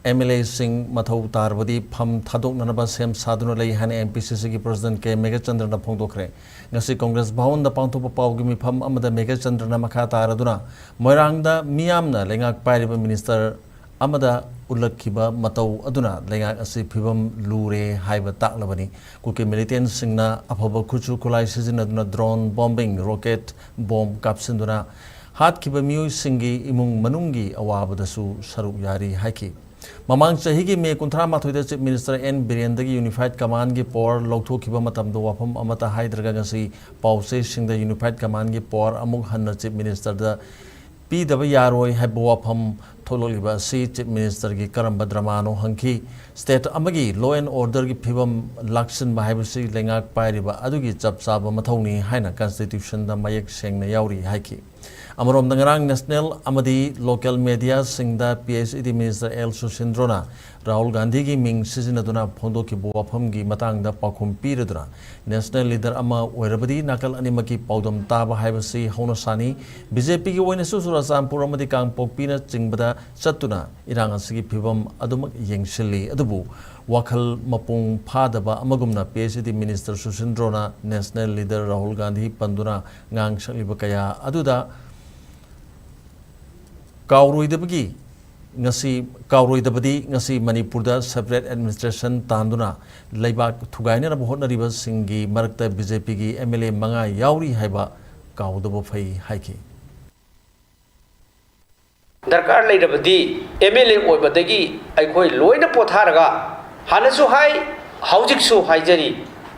MLAꯁꯤꯡ ꯃꯊꯧ ꯇꯥꯔꯕꯗꯤ ꯐꯝ ꯊꯥꯗꯣꯛꯅꯅꯕ ꯁꯦꯝ ꯁꯥꯗꯨꯅ ꯂꯩ ꯍꯥꯏꯅ MPCCꯒꯤ president ꯀꯦ ꯃꯦꯘꯆꯟꯗ꯭ꯔꯅ ꯐꯣꯡꯗꯣꯛꯈ꯭ꯔꯦ꯫ ꯉꯁꯤ ꯀꯣꯡꯒ꯭ꯔꯦꯁ ꯚꯋꯟꯗ ꯄꯥꯡꯊꯣꯛꯄ ꯄꯥꯎꯒꯤ ꯃꯤꯐꯝ ꯑꯃꯗ ꯃꯦꯘꯆꯟꯗ꯭ꯔꯅ ꯃꯈꯥ ꯇꯥꯔꯗꯨꯅ, ꯃꯣꯏꯔꯥꯡꯗ ꯃꯤꯌꯥꯝꯅ ꯂꯩꯉꯥꯛ ꯄꯥꯏꯔꯤꯕ minister ꯑꯃꯗ ꯎꯠꯂꯛꯈꯤꯕ ꯃꯇꯧ ꯑꯗꯨꯅ ꯂꯩꯉꯥꯛ ꯑꯁꯤ ꯐꯤꯕꯝ ꯂꯨꯔꯦ ꯍꯥꯏꯕ ꯇꯥꯛꯂꯕꯅꯤ꯫ ꯀꯨꯀꯤ militantꯁꯤꯡꯅ ꯑꯐꯕ ꯈꯨꯠꯁꯨ ꯈꯨꯠꯂꯥꯏ ꯁꯤꯖꯤꯟꯅꯗꯨꯅ drone bombing, rocket bomb ꯀꯥꯞꯁꯤꯟꯗꯨꯅ ꯍꯥꯠꯈꯤꯕ ꯃꯤꯑꯣꯏꯁꯤꯡꯒꯤ ꯏꯃꯨꯡ ꯃꯅꯨꯡꯒꯤ ꯑꯋꯥꯕꯗꯁꯨ ꯁꯔꯨꯛ ꯌꯥꯔꯤ ꯍꯥꯏꯈꯤ꯫ ꯃꯃꯥꯡ ꯆꯍꯤꯒꯤ ꯃꯦ ꯀꯨꯟꯊ꯭ꯔꯥ ꯃꯥꯊꯣꯏꯗ Chief Minister ꯑꯦꯟ ꯕꯤꯔꯦꯟꯗꯒꯤ unified commandꯒꯤ power ꯂꯧꯊꯣꯛꯈꯤꯕ ꯃꯇꯝꯗ ꯋꯥꯐꯝ ꯑꯃꯠꯇ ꯍꯥꯏꯗ꯭ꯔꯒ ꯉꯁꯤ ꯄꯥꯎꯆꯦꯁꯤꯡꯗ unified commandꯒꯤ power ꯑꯃꯨꯛ ꯍꯟꯅ Chief Ministerꯗ ꯄꯤꯗꯕ ꯌꯥꯔꯣꯏ ꯍꯥꯏꯕ ꯋꯥꯐꯝ ꯊꯣꯛꯂꯛꯂꯤꯕ ꯑꯁꯤ Chief Ministerꯒꯤ ꯀꯔꯝꯕ dramaꯅꯣ ꯍꯪꯈꯤ꯫ State ꯑꯃꯒꯤ law and orderꯒꯤ ꯐꯤꯕꯝ ꯂꯥꯛꯁꯤꯟꯕ ꯍꯥꯏꯕꯁꯤ ꯂꯩꯉꯥꯛ ꯄꯥꯏꯔꯤꯕ ꯑꯗꯨꯒꯤ ꯆꯞ ꯆꯥꯕ ꯃꯊꯧꯅꯤ ꯍꯥꯏꯅ constitutionꯗ ꯃꯌꯦꯛ ꯁꯦꯡꯅ ꯌꯥꯎꯔꯤ ꯍꯥꯏꯈꯤ꯫ ꯑꯃꯔꯣꯝꯗ, ꯉꯔꯥꯡ ꯅꯦꯁꯅꯦꯜ ꯑꯃꯗꯤ ꯂꯣꯀꯦꯜ ꯃꯦꯗꯤꯌꯥꯁꯤꯡꯗ ꯄꯤ H E D minister L ꯁꯨꯁꯤꯟꯗ꯭ꯔꯣꯅ Rahul ꯒꯥꯟꯙꯤꯒꯤ ꯃꯤꯡ ꯁꯤꯖꯤꯟꯅꯗꯨꯅ ꯐꯣꯡꯗꯣꯛꯈꯤꯕ ꯋꯥꯐꯝꯒꯤ ꯃꯇꯥꯡꯗ ꯄꯥꯎꯈꯨꯝ ꯄꯤꯔꯗꯨꯅ, ꯅꯦꯁꯅꯦꯜ ꯂꯤꯗꯔ ꯑꯃ ꯑꯣꯏꯔꯕꯗꯤ ꯅꯥꯀꯜ ꯑꯅꯤꯃꯛꯀꯤ ꯄꯥꯎꯗꯝ ꯇꯥꯕ ꯍꯥꯏꯕꯁꯤ ꯍꯧꯅꯁꯥꯅꯤ꯫ ꯕꯤ ꯖꯦ ꯄꯤꯒꯤ ꯑꯣꯏꯅꯁꯨ ꯆꯨꯔꯥꯆꯥꯟꯄꯨꯔ ꯑꯃꯗꯤ ꯀꯥꯡꯄꯣꯛꯄꯤꯅꯆꯤꯡꯕꯗ ꯆꯠꯇꯨꯅ ꯏꯔꯥꯡ ꯑꯁꯤꯒꯤ ꯐꯤꯕꯝ ꯑꯗꯨꯃꯛ ꯌꯦꯡꯁꯤꯜꯂꯤ꯫ ꯑꯗꯨꯕꯨ ꯋꯥꯈꯜ ꯃꯄꯨꯡ ꯐꯥꯗꯕ ꯑꯃꯒꯨꯝꯅ P H E D minister ꯁꯨꯁꯤꯟꯗ꯭ꯔꯣꯅ ꯅꯦꯁꯅꯦꯜ ꯂꯤꯗꯔ ꯔꯥꯍꯨꯜ ꯒꯥꯟꯙꯤ ꯄꯟꯗꯨꯅ ꯉꯥꯡ ꯁꯛꯂꯤꯕ ꯀꯌꯥ ꯑꯗꯨꯗ ꯀꯥꯎꯔꯣꯏꯗꯕꯒꯤ ꯉꯁꯤ, ꯀꯥꯎꯔꯣꯏꯗꯕꯗꯤ ꯉꯁꯤ ꯃꯅꯤꯄꯨꯔꯗ ꯁꯦꯄꯔꯦꯠ ꯑꯦꯗꯃꯤꯅꯤꯁꯇ꯭ꯔꯦꯁꯟ ꯇꯥꯟꯗꯨꯅ ꯂꯩꯕꯥꯛ ꯊꯨꯒꯥꯏꯅꯅꯕ ꯍꯣꯠꯅꯔꯤꯕꯁꯤꯡꯒꯤ ꯃꯔꯛꯇ ꯕꯤ ꯖꯦ ꯄꯤꯒꯤ ꯑꯦꯝ ꯑꯦꯜ ꯑꯦ ꯃꯉꯥ ꯌꯥꯎꯔꯤ ꯍꯥꯏꯕ ꯀꯥꯎꯗꯕ ꯐꯩ ꯍꯥꯏꯈꯤ꯫ ꯗꯔꯀꯥꯔ ꯂꯩꯔꯕꯗꯤ ꯑꯦꯝ ꯑꯦꯜ ꯑꯦ ꯑꯣꯏꯕꯗꯒꯤ ꯑꯩꯈꯣꯏ ꯂꯣꯏꯅ ꯄꯣꯊꯥꯔꯒ, ꯍꯥꯟꯅꯁꯨ ꯍꯥꯏ, ꯍꯧꯖꯤꯛꯁꯨ ꯍꯥꯏꯖꯔꯤ,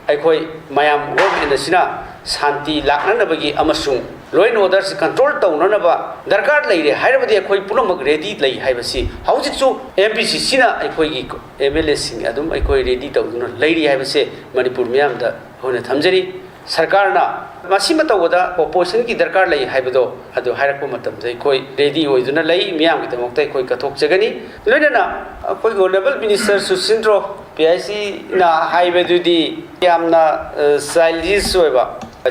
ꯑꯩꯈꯣꯏ ꯃꯌꯥꯝ ꯒꯣꯔꯃꯦꯟ ꯑꯁꯤꯅ ꯁꯥꯟꯇꯤ ꯂꯥꯛꯅꯅꯕꯒꯤ ꯑꯃꯁꯨꯡ ꯂꯣ ꯑꯦꯟ ꯑꯣꯔꯗꯔꯁꯤ ꯀꯟꯇ꯭ꯔꯣꯜ ꯇꯧꯅꯅꯕ ꯗꯔꯀꯥꯔ ꯂꯩꯔꯦ ꯍꯥꯏꯔꯕꯗꯤ ꯑꯩꯈꯣꯏ ꯄꯨꯝꯅꯃꯛ ꯔꯦꯗꯤ ꯂꯩ ꯍꯥꯏꯕꯁꯤ ꯍꯧꯖꯤꯛꯁꯨ ꯑꯦꯝ ꯄꯤ ꯁꯤ ꯁꯤꯅ ꯑꯩꯈꯣꯏꯒꯤ ꯑꯦꯝ ꯑꯦꯜ ꯑꯦꯁꯤꯡ ꯑꯗꯨꯝ ꯑꯩꯈꯣꯏ ꯔꯦꯗꯤ ꯇꯧꯗꯨꯅ ꯂꯩꯔꯤ ꯍꯥꯏꯕꯁꯦ ꯃꯅꯤꯄꯨꯔ ꯃꯤꯌꯥꯝꯗ ꯑꯩꯈꯣꯏꯅ ꯊꯝꯖꯔꯤ꯫ ꯁꯔꯀꯥꯔꯅ ꯃꯁꯤꯃ ꯇꯧꯕꯗ ꯑꯣꯄꯣꯖꯤꯁꯟꯒꯤ ꯗꯔꯀꯥꯔ ꯂꯩ ꯍꯥꯏꯕꯗꯣ ꯑꯗꯨ ꯍꯥꯏꯔꯛꯄ ꯃꯇꯝꯗ ꯑꯩꯈꯣꯏ ꯔꯦꯗꯤ ꯑꯣꯏꯗꯨꯅ ꯂꯩ, ꯃꯤꯌꯥꯝꯒꯤꯗꯃꯛꯇ ꯑꯩꯈꯣꯏ ꯀꯠꯊꯣꯛꯆꯒꯅꯤ꯫ ꯂꯣꯏꯅꯅ ꯑꯩꯈꯣꯏꯒꯤ ꯑꯣꯅꯔꯦꯕꯜ ꯃꯤꯅꯤꯁꯇꯔ ꯁꯨꯁꯤꯟꯗ꯭ꯔꯣ ꯄꯤ ꯑꯥꯏ ꯁꯤꯅ ꯍꯥꯏꯕꯗꯨꯗꯤ ꯌꯥꯝꯅ, ꯑ, ꯆꯥꯏꯜꯗꯤꯁ ꯑꯣꯏꯕ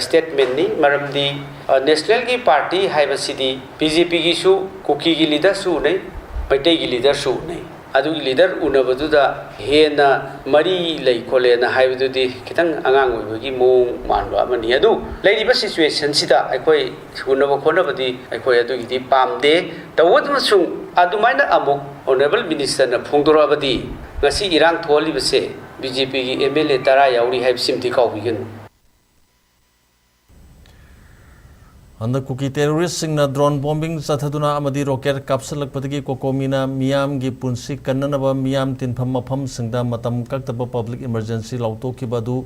ꯁ꯭ꯇꯦꯠꯃꯦꯟꯅꯤ꯫ ꯃꯔꯝꯗꯤ, ꯑ, ꯅꯦꯁꯅꯦꯜꯒꯤ ꯄꯥꯔꯇꯤ ꯍꯥꯏꯕꯁꯤꯗꯤ ꯕꯤ ꯖꯦ ꯄꯤꯒꯤꯁꯨ, ꯀꯨꯀꯤꯒꯤ ꯂꯤꯗꯔꯁꯨ ꯎꯅꯩ, ꯃꯩꯇꯩꯒꯤ ꯂꯤꯗꯔꯁꯨ ꯎꯅꯩ꯫ ꯑꯗꯨꯒꯤ ꯂꯤꯗꯔ ꯎꯅꯕꯗꯨꯗ ꯍꯦꯟꯅ ꯃꯔꯤ ꯂꯩ ꯈꯣꯠꯂꯦꯅ ꯍꯥꯏꯕꯗꯨꯗꯤ ꯈꯤꯇꯪ ꯑꯉꯥꯡ ꯑꯣꯏꯕꯒꯤ ꯃꯑꯣꯡ ꯃꯥꯟꯕ ꯑꯃꯅꯤ꯫ ꯑꯗꯨ ꯂꯩꯔꯤꯕ ꯁꯤꯆꯨꯋꯦꯁꯟꯁꯤꯗ ꯑꯩꯈꯣꯏ ꯎꯅꯕ ꯈꯣꯠꯅꯕꯗꯤ ꯑꯩꯈꯣꯏ ꯑꯗꯨꯒꯤꯗꯤ ꯄꯥꯝꯗꯦ꯫ ꯇꯧꯕꯗꯨꯅꯁꯨ ꯑꯗꯨꯃꯥꯏꯅ ꯑꯃꯨꯛ ꯑꯣꯅꯔꯦꯕꯜ ꯃꯤꯅꯤꯁꯇꯔꯅ ꯐꯣꯡꯗꯣꯔꯛꯑꯕꯗꯤ ꯉꯁꯤ ꯏꯔꯥꯡ ꯊꯣꯛꯍꯜꯂꯤꯕꯁꯦ ꯕꯤ ꯖꯦ ꯄꯤꯒꯤ ꯑꯦꯝ ꯑꯦꯜ ꯑꯦ ꯇꯔꯥ ꯌꯥꯎꯔꯤ ꯍꯥꯏꯕꯁꯤꯃꯗꯤ ꯀꯥꯎꯕꯤꯒꯅꯨ꯫ ꯍꯟꯗꯛ ꯀꯨꯀꯤ ꯇꯦꯔꯣꯔꯤꯁꯁꯤꯡꯅ ꯗ꯭ꯔꯣꯟ ꯕꯣꯝꯕꯤꯡ ꯆꯠꯊꯗꯨꯅ ꯑꯃꯗꯤ ꯔꯣꯀꯦꯠ ꯀꯥꯞꯁꯤꯜꯂꯛꯄꯗꯒꯤ ꯀꯣꯀꯣꯃꯤꯅ ꯃꯤꯌꯥꯝꯒꯤ ꯄꯨꯟꯁꯤ ꯀꯟꯅꯅꯕ ꯃꯤꯌꯥꯝ ꯇꯤꯟꯐꯝ ꯃꯐꯝꯁꯤꯡꯗ ꯃꯇꯝ ꯀꯛꯇꯕ ꯄꯕ꯭ꯂꯤꯛ ꯏꯃꯔꯖꯦꯟꯁꯤ ꯂꯥꯎꯊꯣꯛꯈꯤꯕ ꯑꯗꯨ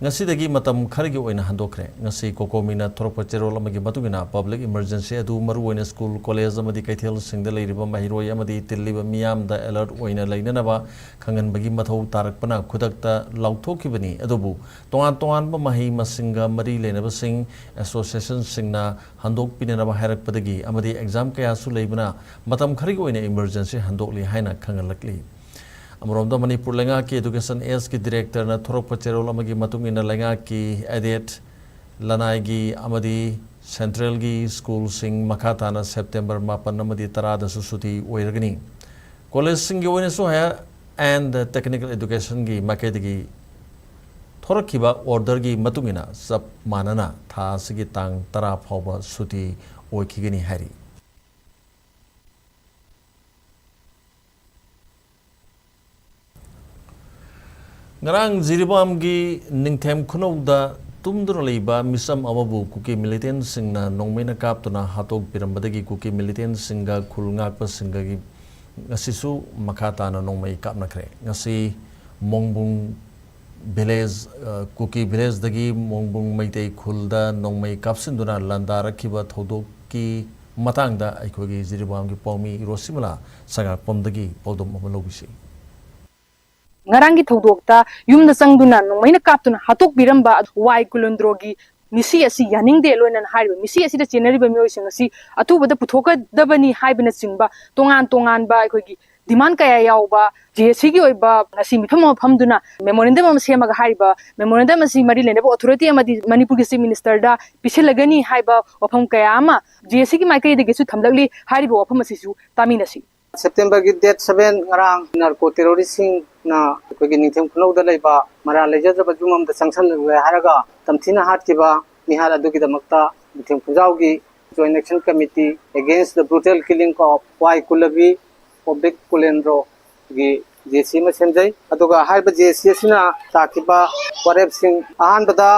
ꯉꯁꯤꯗꯒꯤ ꯃꯇꯝ ꯈꯔꯒꯤ ꯑꯣꯏꯅ ꯍꯟꯗꯣꯛꯈ꯭ꯔꯦ꯫ ꯉꯁꯤ ꯀꯣꯀꯣꯃꯤꯅ ꯊꯣꯔꯛꯄ ꯆꯦꯔꯣꯜ ꯑꯃꯒꯤ ꯃꯇꯨꯡ ꯏꯟꯅ, ꯄꯕ꯭ꯂꯤꯛ ꯏꯃꯔꯖꯦꯟꯁꯤ ꯑꯗꯨ ꯃꯔꯨꯑꯣꯏꯅ ꯁ꯭ꯀꯨꯜ, ꯀꯣꯂꯦꯖ ꯑꯃꯗꯤ ꯀꯩꯊꯦꯜꯁꯤꯡꯗ ꯂꯩꯔꯤꯕ ꯃꯍꯩꯔꯣꯏ ꯑꯃꯗꯤ ꯇꯤꯜꯂꯤꯕ ꯃꯤꯌꯥꯝꯗ ꯑꯦꯂꯔꯠ ꯑꯣꯏꯅ ꯂꯩꯅꯅꯕ ꯈꯪꯍꯟꯕꯒꯤ ꯃꯊꯧ ꯇꯥꯔꯛꯄꯅ ꯈꯨꯗꯛꯇ ꯂꯥꯎꯊꯣꯛꯈꯤꯕꯅꯤ꯫ ꯑꯗꯨꯕꯨ ꯇꯣꯉꯥꯟ ꯇꯣꯉꯥꯟꯕ ꯃꯍꯩ ꯃꯁꯤꯡꯒ ꯃꯔꯤ ꯂꯩꯅꯕꯁꯤꯡ, ꯑꯦꯁꯣꯁꯤꯌꯦꯁꯟꯁꯤꯡꯅ ꯍꯟꯗꯣꯛꯄꯤꯅꯅꯕ ꯍꯥꯏꯔꯛꯄꯗꯒꯤ ꯑꯃꯗꯤ ꯑꯦꯛꯖꯥꯝ ꯀꯌꯥꯁꯨ ꯂꯩꯕꯅ ꯃꯇꯝ ꯈꯔꯒꯤ ꯑꯣꯏꯅ ꯏꯃꯔꯖꯦꯟꯁꯤ ꯍꯟꯗꯣꯛꯂꯤ ꯍꯥꯏꯅ ꯈꯪꯍꯜꯂꯛꯂꯤ꯫ ꯑꯃꯔꯣꯝꯗ, ꯃꯅꯤꯄꯨꯔ ꯂꯩꯉꯥꯛꯀꯤ ꯑꯦꯗꯨꯀꯦꯁꯟ ꯑꯦꯖꯀꯤ ꯗꯤꯔꯦꯛꯇꯔꯅ ꯊꯣꯔꯛꯄ ꯆꯦꯔꯣꯜ ꯑꯃꯒꯤ ꯃꯇꯨꯡ ꯏꯟꯅ, ꯂꯩꯉꯥꯛꯀꯤ ꯑꯦꯗꯦꯗ, ꯂꯅꯥꯏꯒꯤ ꯑꯃꯗꯤ ꯁꯦꯟꯇ꯭ꯔꯦꯜꯒꯤ ꯁ꯭ꯀꯨꯜꯁꯤꯡ ꯃꯈꯥ ꯇꯥꯅ ꯁꯦꯞꯇꯦꯝꯕꯔ ꯃꯥꯄꯟ ꯑꯃꯗꯤ ꯇꯔꯥꯗꯁꯨ ꯁꯨꯇꯤ ꯑꯣꯏꯔꯒꯅꯤ꯫ ꯀꯣꯂꯦꯖꯁꯤꯡꯒꯤ ꯑꯣꯏꯅꯁꯨ ꯍꯥꯌꯔ ꯑꯦꯟꯗ ꯇꯦꯛꯅꯤꯀꯦꯜ ꯑꯦꯗꯨꯀꯦꯁꯟꯒꯤ ꯃꯥꯏꯀꯩꯗꯒꯤ ꯊꯣꯔꯛꯈꯤꯕ ꯑꯣꯔꯗꯔꯒꯤ ꯃꯇꯨꯡ ꯏꯟꯅ ꯆꯞ ꯃꯥꯟꯅꯅ ꯊꯥ ꯑꯁꯤꯒꯤ ꯇꯥꯡ ꯇꯔꯥ ꯐꯥꯎꯕ ꯁꯨꯇꯤ ꯑꯣꯏꯈꯤꯒꯅꯤ ꯍꯥꯏꯔꯤ꯫ ꯉꯔꯥꯡ ꯖꯤꯔꯤꯕꯥꯝꯒꯤ ꯅꯤꯡꯊꯦꯝ ꯈꯨꯅꯧꯗ ꯇꯨꯝꯗꯨꯅ ꯂꯩꯕ ꯃꯤꯆꯝ ꯑꯃꯕꯨ ꯀꯨꯀꯤ ꯃꯤꯂꯤꯇꯦꯟꯁꯤꯡꯅ ꯅꯣꯡꯃꯩꯅ ꯀꯥꯞꯇꯨꯅ ꯍꯥꯠꯇꯣꯛꯄꯤꯔꯝꯕꯗꯒꯤ ꯀꯨꯀꯤ ꯃꯤꯂꯤꯇꯦꯟꯁꯤꯡꯒ ꯈꯨꯜ ꯉꯥꯛꯄꯁꯤꯡꯒꯒꯤ ꯉꯁꯤꯁꯨ ꯃꯈꯥ ꯇꯥꯅ ꯅꯣꯡꯃꯩ ꯀꯥꯞꯅꯈ꯭ꯔꯦ꯫ ꯉꯁꯤ ꯃꯣꯡꯕꯨꯡ ꯚꯤꯂꯦꯖ, ꯑ, ꯀꯨꯀꯤ ꯚꯤꯂꯦꯖꯗꯒꯤ ꯃꯣꯡꯕꯨꯡ ꯃꯩꯇꯩ ꯈꯨꯜꯗ ꯅꯣꯡꯃꯩ ꯀꯥꯞꯁꯤꯟꯗꯨꯅ ꯂꯥꯟꯗꯥꯔꯛꯈꯤꯕ ꯊꯧꯗꯣꯛꯀꯤ ꯃꯇꯥꯡꯗ ꯑꯩꯈꯣꯏꯒꯤ ꯖꯤꯔꯤꯕꯥꯝꯒꯤ ꯄꯥꯎꯃꯤ ꯔꯣꯁꯤꯃꯂꯥ ꯁꯉꯥꯛꯄꯝꯗꯒꯤ ꯄꯥꯎꯗꯝ ꯑꯃ ꯂꯧꯕꯤꯁꯤ꯫ ꯉꯔꯥꯡꯒꯤ ꯊꯧꯗꯣꯛꯇ ꯌꯨꯝꯗ ꯆꯪꯗꯨꯅ ꯅꯣꯡꯃꯩꯅ ꯀꯥꯞꯇꯨꯅ ꯍꯥꯠꯇꯣꯛꯄꯤꯔꯝꯕ ꯋꯥꯏ ꯀꯨꯂꯦꯟꯗ꯭ꯔꯣꯒꯤ ꯃꯤꯁꯤ ꯑꯁꯤ ꯌꯥꯅꯤꯡꯗꯦ, ꯂꯣꯏꯅꯅ ꯍꯥꯏꯔꯤꯕ ꯃꯤꯁꯤ ꯑꯁꯤꯗ ꯆꯦꯟꯅꯔꯤꯕ ꯃꯤꯑꯣꯏꯁꯤꯡ ꯑꯁꯤ ꯑꯊꯨꯕꯗ ꯄꯨꯊꯣꯛꯀꯗꯕꯅꯤ ꯍꯥꯏꯕꯅꯆꯤꯡꯕ ꯇꯣꯉꯥꯟ ꯇꯣꯉꯥꯟꯕ ꯑꯩꯈꯣꯏꯒꯤ ꯗꯤꯃꯥꯟ ꯀꯌꯥ ꯌꯥꯎꯕ ꯖꯦ ꯑꯦꯁ ꯁꯤꯒꯤ ꯑꯣꯏꯕ ꯉꯁꯤ ꯃꯤꯐꯝ ꯑꯃ ꯐꯝꯗꯨꯅ ꯃꯦꯃꯣꯔꯦꯟꯗꯝ ꯑꯃ ꯁꯦꯝꯃꯒ ꯍꯥꯏꯔꯤꯕ ꯃꯦꯃꯣꯔꯦꯟꯗꯝ ꯑꯁꯤ ꯃꯔꯤ ꯂꯩꯅꯕ ꯑꯣꯊꯣꯔꯤꯇꯤ ꯑꯃꯗꯤ ꯃꯅꯤꯄꯨꯔꯒꯤ ꯆꯤꯐ ꯃꯤꯅꯤꯁꯇꯔꯗ ꯄꯤꯁꯤꯜꯂꯒꯅꯤ ꯍꯥꯏꯕ ꯋꯥꯐꯝ ꯀꯌꯥ ꯑꯃ ꯖꯦ ꯑꯦꯁ ꯁꯤꯒꯤ ꯃꯥꯏꯀꯩꯗꯒꯤꯁꯨ ꯊꯝꯂꯛꯂꯤ꯫ ꯍꯥꯏꯔꯤꯕ ꯋꯥꯐꯝ ꯑꯁꯤꯁꯨ ꯇꯥꯃꯤꯟꯅꯁꯤ꯫ ꯁꯦꯞꯇꯦꯝꯕꯔꯒꯤ ꯗꯦꯠ ꯁꯚꯦꯟ, ꯉꯔꯥꯡ ꯅꯥꯔꯀꯣ ꯇꯦꯔꯣꯔꯤꯁꯁꯤꯡꯅ ꯑꯩꯈꯣꯏꯒꯤ ꯅꯤꯡꯊꯦꯝ ꯈꯨꯅꯧꯗ ꯂꯩꯕ ꯃꯔꯥꯜ ꯂꯩꯖꯗ꯭ꯔꯕ ꯌꯨꯝ ꯑꯃꯗ ꯆꯪꯁꯤꯜꯂꯨꯔꯦ ꯍꯥꯏꯔꯒ ꯇꯝꯊꯤꯅ ꯍꯥꯠꯈꯤꯕ ꯃꯤꯍꯥꯠ ꯑꯗꯨꯒꯤꯗꯃꯛꯇ ꯅꯤꯡꯊꯦꯝ ꯈꯨꯟꯖꯥꯎꯒꯤ Joint Action Committee Against the Brutal Killing of Y Kulabi Public Kulendro ꯒꯤ ꯖꯦ ꯑꯦꯁ ꯁꯤ ꯑꯃ ꯁꯦꯝꯖꯩ꯫ ꯑꯗꯨꯒ ꯍꯥꯏꯔꯤꯕ ꯖꯦ ꯑꯦꯁ ꯁꯤ ꯑꯁꯤꯅ ꯇꯥꯈꯤꯕ ꯋꯥꯔꯦꯞꯁꯤꯡ, ꯑꯍꯥꯟꯕꯗ,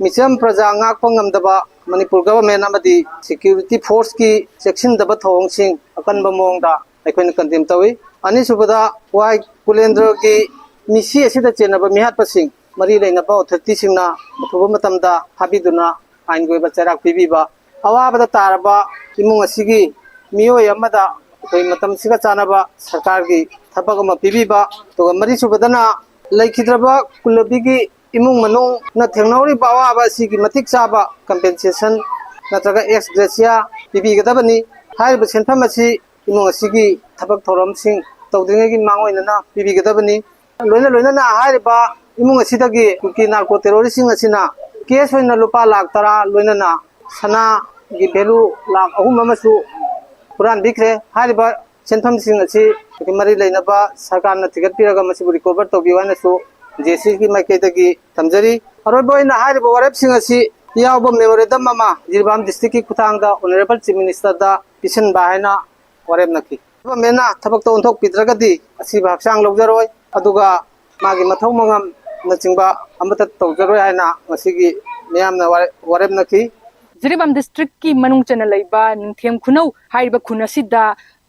ꯃꯤꯆꯝ ꯄ꯭ꯔꯖꯥ ꯉꯥꯛꯄ ꯉꯝꯗꯕ ꯃꯅꯤꯄꯨꯔ ꯒꯚꯔꯟꯃꯦꯟ ꯑꯃꯗꯤ ꯁꯦꯀ꯭ꯌꯨꯔꯤꯇꯤ ꯐꯣꯔꯁꯀꯤ ꯆꯦꯛꯁꯤꯟꯗꯕ ꯊꯧꯑꯣꯡꯁꯤꯡ ꯑꯀꯟꯕ ꯃꯑꯣꯡꯗ ꯑꯩꯈꯣꯏꯅ ꯀꯟꯗꯦꯝ ꯇꯧꯏ꯫ ꯑꯅꯤꯁꯨꯕꯗ, ꯋꯥꯏ ꯀꯨꯂꯦꯟꯗ꯭ꯔꯒꯤ ꯃꯤꯁꯤ ꯑꯁꯤꯗ ꯆꯦꯟꯅꯕ ꯃꯤꯍꯥꯠꯄꯁꯤꯡ ꯃꯔꯤ ꯂꯩꯅꯕ ꯑꯣꯊꯣꯔꯤꯇꯤꯁꯤꯡꯅ ꯑꯊꯨꯕ ꯃꯇꯝꯗ ꯐꯥꯕꯤꯗꯨꯅ ꯑꯥꯏꯟꯒꯤ ꯑꯣꯏꯕ ꯆꯩꯔꯥꯛ ꯄꯤꯕꯤꯕ, ꯑꯋꯥꯕꯗ ꯇꯥꯔꯕ ꯏꯃꯨꯡ ꯑꯁꯤꯒꯤ ꯃꯤꯑꯣꯏ ꯑꯃꯗ ꯑꯩꯈꯣꯏ ꯃꯇꯝꯁꯤꯒ ꯆꯥꯟꯅꯕ ꯁꯔꯀꯥꯔꯒꯤ ꯊꯕꯛ ꯑꯃ ꯄꯤꯕꯤꯕ, ꯑꯗꯨꯒ ꯃꯔꯤꯁꯨꯕꯗꯅ ꯂꯩꯈꯤꯗ꯭ꯔꯕ ꯀꯨꯂꯕꯤꯒꯤ ꯏꯃꯨꯡ ꯃꯅꯨꯡꯅ ꯊꯦꯡꯅꯍꯧꯔꯤꯕ ꯑꯋꯥꯕ ꯑꯁꯤꯒꯤ ꯃꯇꯤꯛ ꯆꯥꯕ ꯀꯝꯄꯦꯟꯁꯦꯁꯟ ꯅꯠꯇ꯭ꯔꯒ ꯑꯦꯛꯁ ꯒ꯭ꯔꯦꯁꯤꯌꯥ ꯄꯤꯕꯤꯒꯗꯕꯅꯤ꯫ ꯍꯥꯏꯔꯤꯕ ꯁꯦꯟꯐꯝ ꯑꯁꯤ ꯏꯃꯨꯡ ꯑꯁꯤꯒꯤ ꯊꯕꯛ ꯊꯧꯔꯝꯁꯤꯡ ꯇꯧꯗ꯭ꯔꯤꯉꯩꯒꯤ ꯃꯥꯡꯑꯣꯏꯅꯅ ꯄꯤꯕꯤꯒꯗꯕꯅꯤ꯫ ꯂꯣꯏꯅ ꯂꯣꯏꯅꯅ ꯍꯥꯏꯔꯤꯕ ꯏꯃꯨꯡ ꯑꯁꯤꯗꯒꯤ ꯀꯨꯀꯤ ꯅꯥꯔꯀꯣ ꯇꯦꯔꯣꯔꯤꯁꯁꯤꯡ ꯑꯁꯤꯅ ꯀꯦꯁ ꯑꯣꯏꯅ ꯂꯨꯄꯥ ꯂꯥꯈ ꯇꯔꯥ, ꯂꯣꯏꯅꯅ ꯁꯅꯥꯒꯤ ꯚꯦꯂꯨ ꯂꯥꯈ ꯑꯍꯨꯝ ꯑꯃꯁꯨ ꯍꯨꯔꯥꯟꯕꯤꯈ꯭ꯔꯦ꯫ ꯍꯥꯏꯔꯤꯕ ꯁꯦꯟꯐꯝꯁꯤꯡ ꯑꯁꯤ ꯃꯔꯤ ꯂꯩꯅꯕ ꯁꯔꯀꯥꯔꯅ ꯊꯤꯒꯠꯄꯤꯔꯒ ꯃꯁꯤꯕꯨ ꯔꯤꯀꯣꯚꯔ ꯇꯧꯕꯤꯌꯨ ꯍꯥꯏꯅꯁꯨ ꯖꯦ ꯁꯤꯒꯤ ꯃꯥꯏꯀꯩꯗꯒꯤ ꯊꯝꯖꯔꯤ꯫ ꯑꯔꯣꯏꯕ ꯑꯣꯏꯅ ꯍꯥꯏꯔꯤꯕ ꯋꯥꯔꯦꯞꯁꯤꯡ ꯑꯁꯤ ꯌꯥꯎꯕ ꯃꯦꯃꯣꯔꯦꯟꯗꯝ ꯑꯃ ꯖꯤꯔꯤꯕꯥꯝ ꯗꯤꯁꯇ꯭ꯔꯤꯛꯀꯤ ꯈꯨꯠꯊꯥꯡꯗ ꯑꯣꯅꯔꯦꯕꯜ ꯆꯤꯐ ꯃꯤꯅꯤꯁꯇꯔꯗ ꯄꯤꯁꯤꯟꯕ ꯍꯥꯏꯅ ꯋꯥꯔꯦꯞꯅꯈꯤ꯫ ꯒꯚꯔꯟꯃꯦꯟꯅ ꯊꯕꯛꯇꯣ ꯑꯣꯟꯊꯣꯛꯄꯤꯗ꯭ꯔꯒꯗꯤ ꯑꯁꯤꯕ ꯍꯛꯆꯥꯡ ꯂꯧꯖꯔꯣꯏ, ꯑꯗꯨꯒ ꯃꯥꯒꯤ ꯃꯊꯧ ꯃꯉꯝꯅꯆꯤꯡꯕ ꯑꯃꯠꯇ ꯇꯧꯖꯔꯣꯏ ꯍꯥꯏꯅ ꯉꯁꯤꯒꯤ ꯃꯤꯌꯥꯝꯅ ꯋꯥꯔꯦꯞ-, ꯋꯥꯔꯦꯞꯅꯈꯤ꯫ ꯖꯤꯔꯤꯕꯥꯝ ꯗꯤꯁꯇ꯭ꯔꯤꯛꯀꯤ ꯃꯅꯨꯡ ꯆꯟꯅ ꯂꯩꯕ ꯅꯤꯡꯊꯦꯝ ꯈꯨꯅꯧ ꯍꯥꯏꯔꯤꯕ ꯈꯨꯟ ꯑꯁꯤꯗ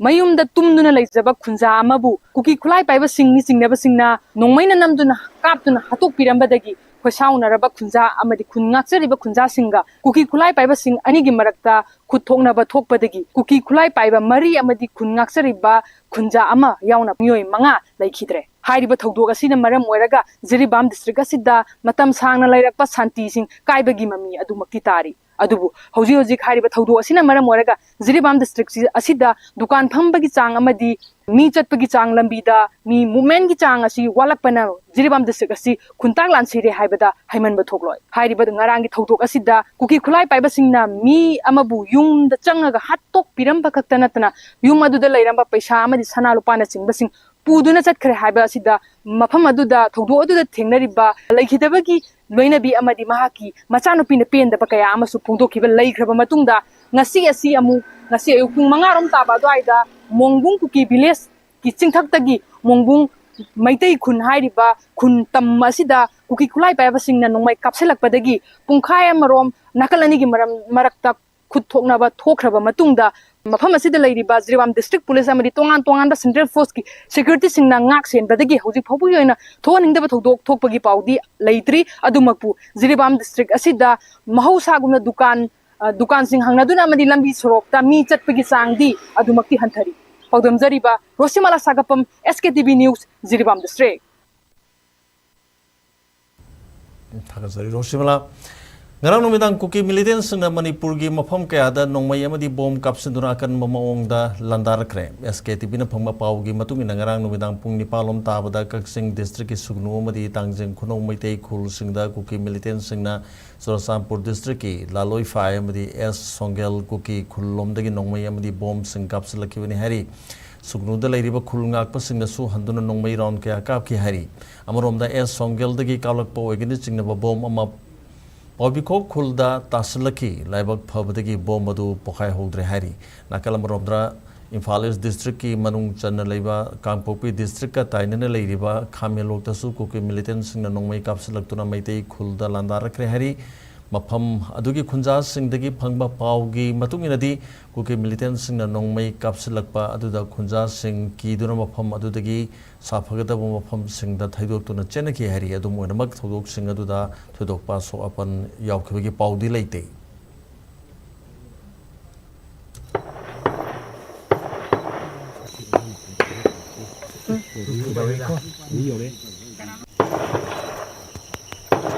ꯃꯌꯨꯝꯗ ꯇꯨꯝꯗꯨꯅ ꯂꯩꯖꯕ ꯈꯨꯟꯖꯥ ꯑꯃꯕꯨ ꯀꯨꯀꯤ ꯈꯨꯠꯂꯥꯏ ꯄꯥꯏꯕꯁꯤꯡꯅꯤ ꯆꯤꯡꯅꯕꯁꯤꯡꯅ ꯅꯣꯡꯃꯩꯅ ꯅꯝꯗꯨꯅ ꯀꯥꯞꯇꯨꯅ ꯍꯥꯠꯇꯣꯛꯄꯤꯔꯝꯕꯗꯒꯤ ꯈꯣꯏꯁꯥꯎꯅꯔꯕ ꯈꯨꯟꯖꯥ ꯑꯃꯗꯤ ꯈꯨꯟ ꯉꯥꯛꯆꯔꯤꯕ ꯈꯨꯟꯖꯥꯁꯤꯡꯒ ꯀꯨꯀꯤ ꯈꯨꯠꯂꯥꯏ ꯄꯥꯏꯕꯁꯤꯡ ꯑꯅꯤꯒꯤ ꯃꯔꯛꯇ ꯈꯨꯠ ꯊꯣꯛꯅꯕ ꯊꯣꯛꯄꯗꯒꯤ ꯀꯨꯀꯤ ꯈꯨꯠꯂꯥꯏ ꯄꯥꯏꯕ ꯃꯔꯤ ꯑꯃꯗꯤ ꯈꯨꯟ ꯉꯥꯛꯆꯔꯤꯕ ꯈꯨꯟꯖꯥ ꯑꯃ ꯌꯥꯎꯅ ꯃꯤꯑꯣꯏ ꯃꯉꯥ ꯂꯩꯈꯤꯗ꯭ꯔꯦ꯫ ꯍꯥꯏꯔꯤꯕ ꯊꯧꯗꯣꯛ ꯑꯁꯤꯅ ꯃꯔꯝ ꯑꯣꯏꯔꯒ ꯖꯤꯔꯤꯕꯥꯝ ꯗꯤꯁꯇ꯭ꯔꯤꯛ ꯑꯁꯤꯗ ꯃꯇꯝ ꯁꯥꯡꯅ ꯂꯩꯔꯛꯄ ꯁꯥꯟꯇꯤꯁꯤꯡ ꯀꯥꯏꯕꯒꯤ ꯃꯃꯤ ꯑꯗꯨꯃꯛꯇꯤ ꯇꯥꯔꯤ꯫ ꯑꯗꯨꯕꯨ ꯍꯧꯖꯤꯛ ꯍꯧꯖꯤꯛ ꯍꯥꯏꯔꯤꯕ ꯊꯧꯗꯣꯛ ꯑꯁꯤꯅ ꯃꯔꯝ ꯑꯣꯏꯔꯒ ꯖꯤꯔꯤꯕꯥꯝ ꯗꯤꯁꯇ꯭ꯔꯤꯛ ꯑꯁꯤꯗ ꯗꯨꯀꯥꯟ ꯐꯝꯕꯒꯤ ꯆꯥꯡ ꯑꯃꯗꯤ ꯃꯤ ꯆꯠꯄꯒꯤ ꯆꯥꯡ, ꯂꯝꯕꯤꯗ ꯃꯤ ꯃꯨꯞꯃꯦꯟꯒꯤ ꯆꯥꯡ ꯑꯁꯤ ꯋꯥꯠꯂꯛꯄꯅ ꯖꯤꯔꯤꯕꯥꯝ ꯗꯤꯁꯇ꯭ꯔꯤꯛ ꯑꯁꯤ ꯈꯨꯟꯇꯥꯛ ꯂꯥꯟꯁꯤꯔꯦ ꯍꯥꯏꯕꯗ ꯍꯩꯃꯟꯕ ꯊꯣꯛꯂꯣꯏ꯫ ꯍꯥꯏꯔꯤꯕ ꯉꯔꯥꯡꯒꯤ ꯊꯧꯗꯣꯛ ꯑꯁꯤꯗ ꯀꯨꯀꯤ ꯈꯨꯠꯂꯥꯏ ꯄꯥꯏꯕꯁꯤꯡꯅ ꯃꯤ ꯑꯃꯕꯨ ꯌꯨꯝꯗ ꯆꯪꯉꯒ ꯍꯥꯠꯇꯣꯛꯄꯤꯔꯝꯕ ꯈꯛꯇ ꯅꯠꯇꯅ ꯌꯨꯝ ꯑꯗꯨꯗ ꯂꯩꯔꯝꯕ ꯄꯩꯁꯥ ꯑꯃꯗꯤ ꯁꯅꯥ ꯂꯨꯄꯥꯅꯆꯤꯡꯕꯁꯤꯡ ꯄꯨꯗꯨꯅ ꯆꯠꯈ꯭ꯔꯦ ꯍꯥꯏꯕ ꯑꯁꯤꯗ ꯃꯐꯝ ꯑꯗꯨꯗ, ꯊꯧꯗꯣꯛ ꯑꯗꯨꯗ ꯊꯦꯡꯅꯔꯤꯕ ꯂꯩꯈꯤꯗꯕꯒꯤ ꯂꯣꯏꯅꯕꯤ ꯑꯃꯗꯤ ꯃꯍꯥꯛꯀꯤ ꯃꯆꯥꯅꯨꯄꯤꯅ ꯄꯦꯟꯗꯕ ꯀꯌꯥ ꯑꯃꯁꯨ ꯐꯣꯡꯗꯣꯛꯈꯤꯕ ꯂꯩꯈ꯭ꯔꯕ ꯃꯇꯨꯡꯗ, ꯉꯁꯤ ꯑꯁꯤ ꯑꯃꯨꯛ, ꯉꯁꯤ ꯑꯌꯨꯛ ꯄꯨꯡ ꯃꯉꯥ ꯔꯣꯝ ꯇꯥꯕ ꯑꯗꯨꯋꯥꯏꯗ ꯃꯣꯡꯕꯨꯡ ꯀꯨꯀꯤ ꯚꯤꯂꯦꯖꯀꯤ ꯆꯤꯡꯊꯛꯇꯒꯤ ꯃꯣꯡꯕꯨꯡ ꯃꯩꯇꯩ ꯈꯨꯟ ꯍꯥꯏꯔꯤꯕ ꯈꯨꯟ ꯇꯝ ꯑꯁꯤꯗ ꯀꯨꯀꯤ ꯈꯨꯠꯂꯥꯏ ꯄꯥꯏꯕꯁꯤꯡꯅ ꯅꯣꯡꯃꯩ ꯀꯥꯞꯁꯤꯜꯂꯛꯄꯗꯒꯤ ꯄꯨꯡꯈꯥꯏ ꯑꯃꯔꯣꯝ ꯅꯥꯀꯜ ꯑꯅꯤꯒꯤ ꯃꯔꯝ-, ꯃꯔꯛꯇ ꯈꯨꯠ ꯊꯣꯛꯅꯕ ꯊꯣꯛꯈ꯭ꯔꯕ ꯃꯇꯨꯡꯗ, ꯃꯐꯝ ꯑꯁꯤꯗ ꯂꯩꯔꯤꯕ ꯖꯤꯔꯤꯕꯥꯝ ꯗꯤꯁꯇ꯭ꯔꯤꯛ ꯄꯨꯂꯤꯁ ꯑꯃꯗꯤ ꯇꯣꯉꯥꯟ ꯇꯣꯉꯥꯟꯕ ꯁꯦꯟꯇ꯭ꯔꯦꯜ ꯐꯣꯔꯁꯀꯤ ꯁꯦꯀ꯭ꯌꯨꯔꯤꯇꯤꯁꯤꯡꯅ ꯉꯥꯛ ꯁꯦꯟꯕꯗꯒꯤ ꯍꯧꯖꯤꯛ ꯐꯥꯎꯕꯒꯤ ꯑꯣꯏꯅ ꯊꯣꯛꯍꯟꯅꯤꯡꯗꯕ ꯊꯧꯗꯣꯛ ꯊꯣꯛꯄꯒꯤ ꯄꯥꯎꯗꯤ ꯂꯩꯇ꯭ꯔꯤ꯫ ꯑꯗꯨꯃꯛꯄꯨ ꯖꯤꯔꯤꯕꯥꯝ ꯗꯤꯁꯇ꯭ꯔꯤꯛ ꯑꯁꯤꯗ ꯃꯍꯧꯁꯥꯒꯨꯝꯅ ꯗꯨꯀꯥꯟ, ꯑ, ꯗꯨꯀꯥꯟꯁꯤꯡ ꯍꯥꯡꯅꯗꯨꯅ ꯑꯃꯗꯤ ꯂꯝꯕꯤ ꯁꯣꯔꯣꯛꯇ ꯃꯤ ꯆꯠꯄꯒꯤ ꯆꯥꯡꯗꯤ ꯑꯗꯨꯃꯛꯇꯤ ꯍꯟꯊꯔꯤ꯫ ꯄꯥꯎꯗꯝꯖꯔꯤꯕ ꯔꯣꯁꯤꯃꯂꯥ ꯁꯥꯒꯞꯄꯝ, S K T V News, Jiribam district. ꯊꯥꯒꯠꯆꯔꯤ ꯔꯣꯁꯤꯃꯂꯥ꯫ ꯉꯔꯥꯡ ꯅꯨꯃꯤꯗꯥꯡ ꯀꯨꯀꯤ ꯃꯤꯂꯤꯇꯦꯟꯁꯤꯡꯅ ꯃꯅꯤꯄꯨꯔꯒꯤ ꯃꯐꯝ ꯀꯌꯥꯗ ꯅꯣꯡꯃꯩ ꯑꯃꯗꯤ ꯕꯣꯝ ꯀꯥꯞꯁꯤꯟꯗꯨꯅ ꯑꯀꯟꯕ ꯃꯑꯣꯡꯗ ꯂꯥꯟꯗꯥꯔꯛꯈ꯭ꯔꯦ꯫ S K T Vꯅ ꯐꯪꯕ ꯄꯥꯎꯒꯤ ꯃꯇꯨꯡ ꯏꯟꯅ ꯉꯔꯥꯡ ꯅꯨꯃꯤꯗꯥꯡ ꯄꯨꯡ ꯅꯤꯄꯥꯟ ꯂꯣꯝ ꯇꯥꯕꯗ ꯀꯛꯆꯤꯡ ꯗꯤꯁꯇ꯭ꯔꯤꯛꯀꯤ ꯁꯨꯒꯅꯨ ꯑꯃꯗꯤ ꯇꯥꯡꯖꯤꯡ ꯈꯨꯅꯧ ꯃꯩꯇꯩ ꯈꯨꯜꯁꯤꯡꯗ ꯀꯨꯀꯤ ꯃꯤꯂꯤꯇꯦꯟꯁꯤꯡꯅ ꯆꯨꯔꯆꯥꯟꯄꯨꯔ ꯗꯤꯁꯇ꯭ꯔꯤꯛꯀꯤ ꯂꯥꯂꯣꯏꯐꯥꯏ ꯑꯃꯗꯤ ꯑꯦꯁ ꯁꯣꯡꯒꯦꯜ ꯀꯨꯀꯤ ꯈꯨꯜ ꯂꯣꯝꯗꯒꯤ ꯅꯣꯡꯃꯩ ꯑꯃꯗꯤ ꯕꯣꯝꯁꯤꯡ ꯀꯥꯞꯁꯤꯜꯂꯛꯈꯤꯕꯅꯤ ꯍꯥꯏꯔꯤ꯫ ꯁꯨꯒꯅꯨꯗ ꯂꯩꯔꯤꯕ ꯈꯨꯜ ꯉꯥꯛꯄꯁꯤꯡꯅꯁꯨ ꯍꯟꯗꯨꯅ ꯅꯣꯡꯃꯩ ꯔꯥꯎꯟ ꯀꯌꯥ ꯀꯥꯞꯈꯤ ꯍꯥꯏꯔꯤ꯫ ꯑꯃꯔꯣꯝꯗ ꯑꯦꯁ ꯁꯣꯡꯒꯦꯜꯗꯒꯤ ꯀꯥꯞꯂꯛꯄ ꯑꯣꯏꯒꯅꯤ ꯆꯤꯡꯅꯕ ꯕꯣꯝ ꯑꯃ ꯄꯥꯎꯕꯤꯈꯣꯛ ꯈꯨꯜꯗ ꯇꯥꯁꯤꯜꯂꯛꯈꯤ꯫ ꯂꯥꯏꯕꯛ ꯐꯕꯗꯒꯤ ꯕꯣꯝ ꯑꯗꯨ ꯄꯣꯈꯥꯏꯍꯧꯗ꯭ꯔꯦ ꯍꯥꯏꯔꯤ꯫ ꯅꯥꯀꯜ ꯑꯃꯔꯣꯝꯗ ꯏꯝꯐꯥꯜ ꯏꯁ ꯗꯤꯁꯇ꯭ꯔꯤꯛꯀꯤ ꯃꯅꯨꯡ ꯆꯟꯅ ꯂꯩꯕ ꯀꯥꯡꯄꯣꯛꯄꯤ ꯗꯤꯁꯇ꯭ꯔꯤꯛꯀ ꯇꯥꯏꯅꯅ ꯂꯩꯔꯤꯕ ꯈꯥꯃꯦꯟꯂꯣꯛꯇꯁꯨ ꯀꯨꯀꯤ ꯃꯤꯂꯤꯇꯦꯟꯁꯤꯡꯅ ꯅꯣꯡꯃꯩ ꯀꯥꯞꯁꯤꯜꯂꯛꯇꯨꯅ ꯃꯩꯇꯩ ꯈꯨꯜꯗ ꯂꯥꯟꯗꯥꯔꯛꯈ꯭ꯔꯦ ꯍꯥꯏꯔꯤ꯫ ꯃꯐꯝ ꯑꯗꯨꯒꯤ ꯈꯨꯟꯖꯥꯁꯤꯡꯗꯒꯤ ꯐꯪꯕ ꯄꯥꯎꯒꯤ ꯃꯇꯨꯡ ꯏꯟꯅꯗꯤ ꯀꯨꯀꯤ ꯃꯤꯂꯤꯇꯦꯟꯁꯤꯡꯅ ꯅꯣꯡꯃꯩ ꯀꯥꯞꯁꯤꯜꯂꯛꯄ ꯑꯗꯨꯗ ꯈꯨꯟꯖꯥꯁꯤꯡ ꯀꯤꯗꯨꯅ ꯃꯐꯝ ꯑꯗꯨꯗꯒꯤ ꯁꯥꯐꯒꯗꯕ ꯃꯐꯝꯁꯤꯡꯗ ꯊꯩꯗꯣꯛꯇꯨꯅ ꯆꯦꯟꯅꯈꯤ ꯍꯥꯏꯔꯤ꯫ ꯑꯗꯨꯝ ꯑꯣꯏꯅꯃꯛ ꯊꯧꯗꯣꯛꯁꯤꯡ ꯑꯗꯨꯗ ꯊꯣꯏꯗꯣꯛꯄ ꯑꯁꯣꯛ ꯑꯄꯟ ꯌꯥꯎꯈꯤꯕꯒꯤ ꯄꯥꯎꯗꯤ ꯂꯩꯇꯦ꯫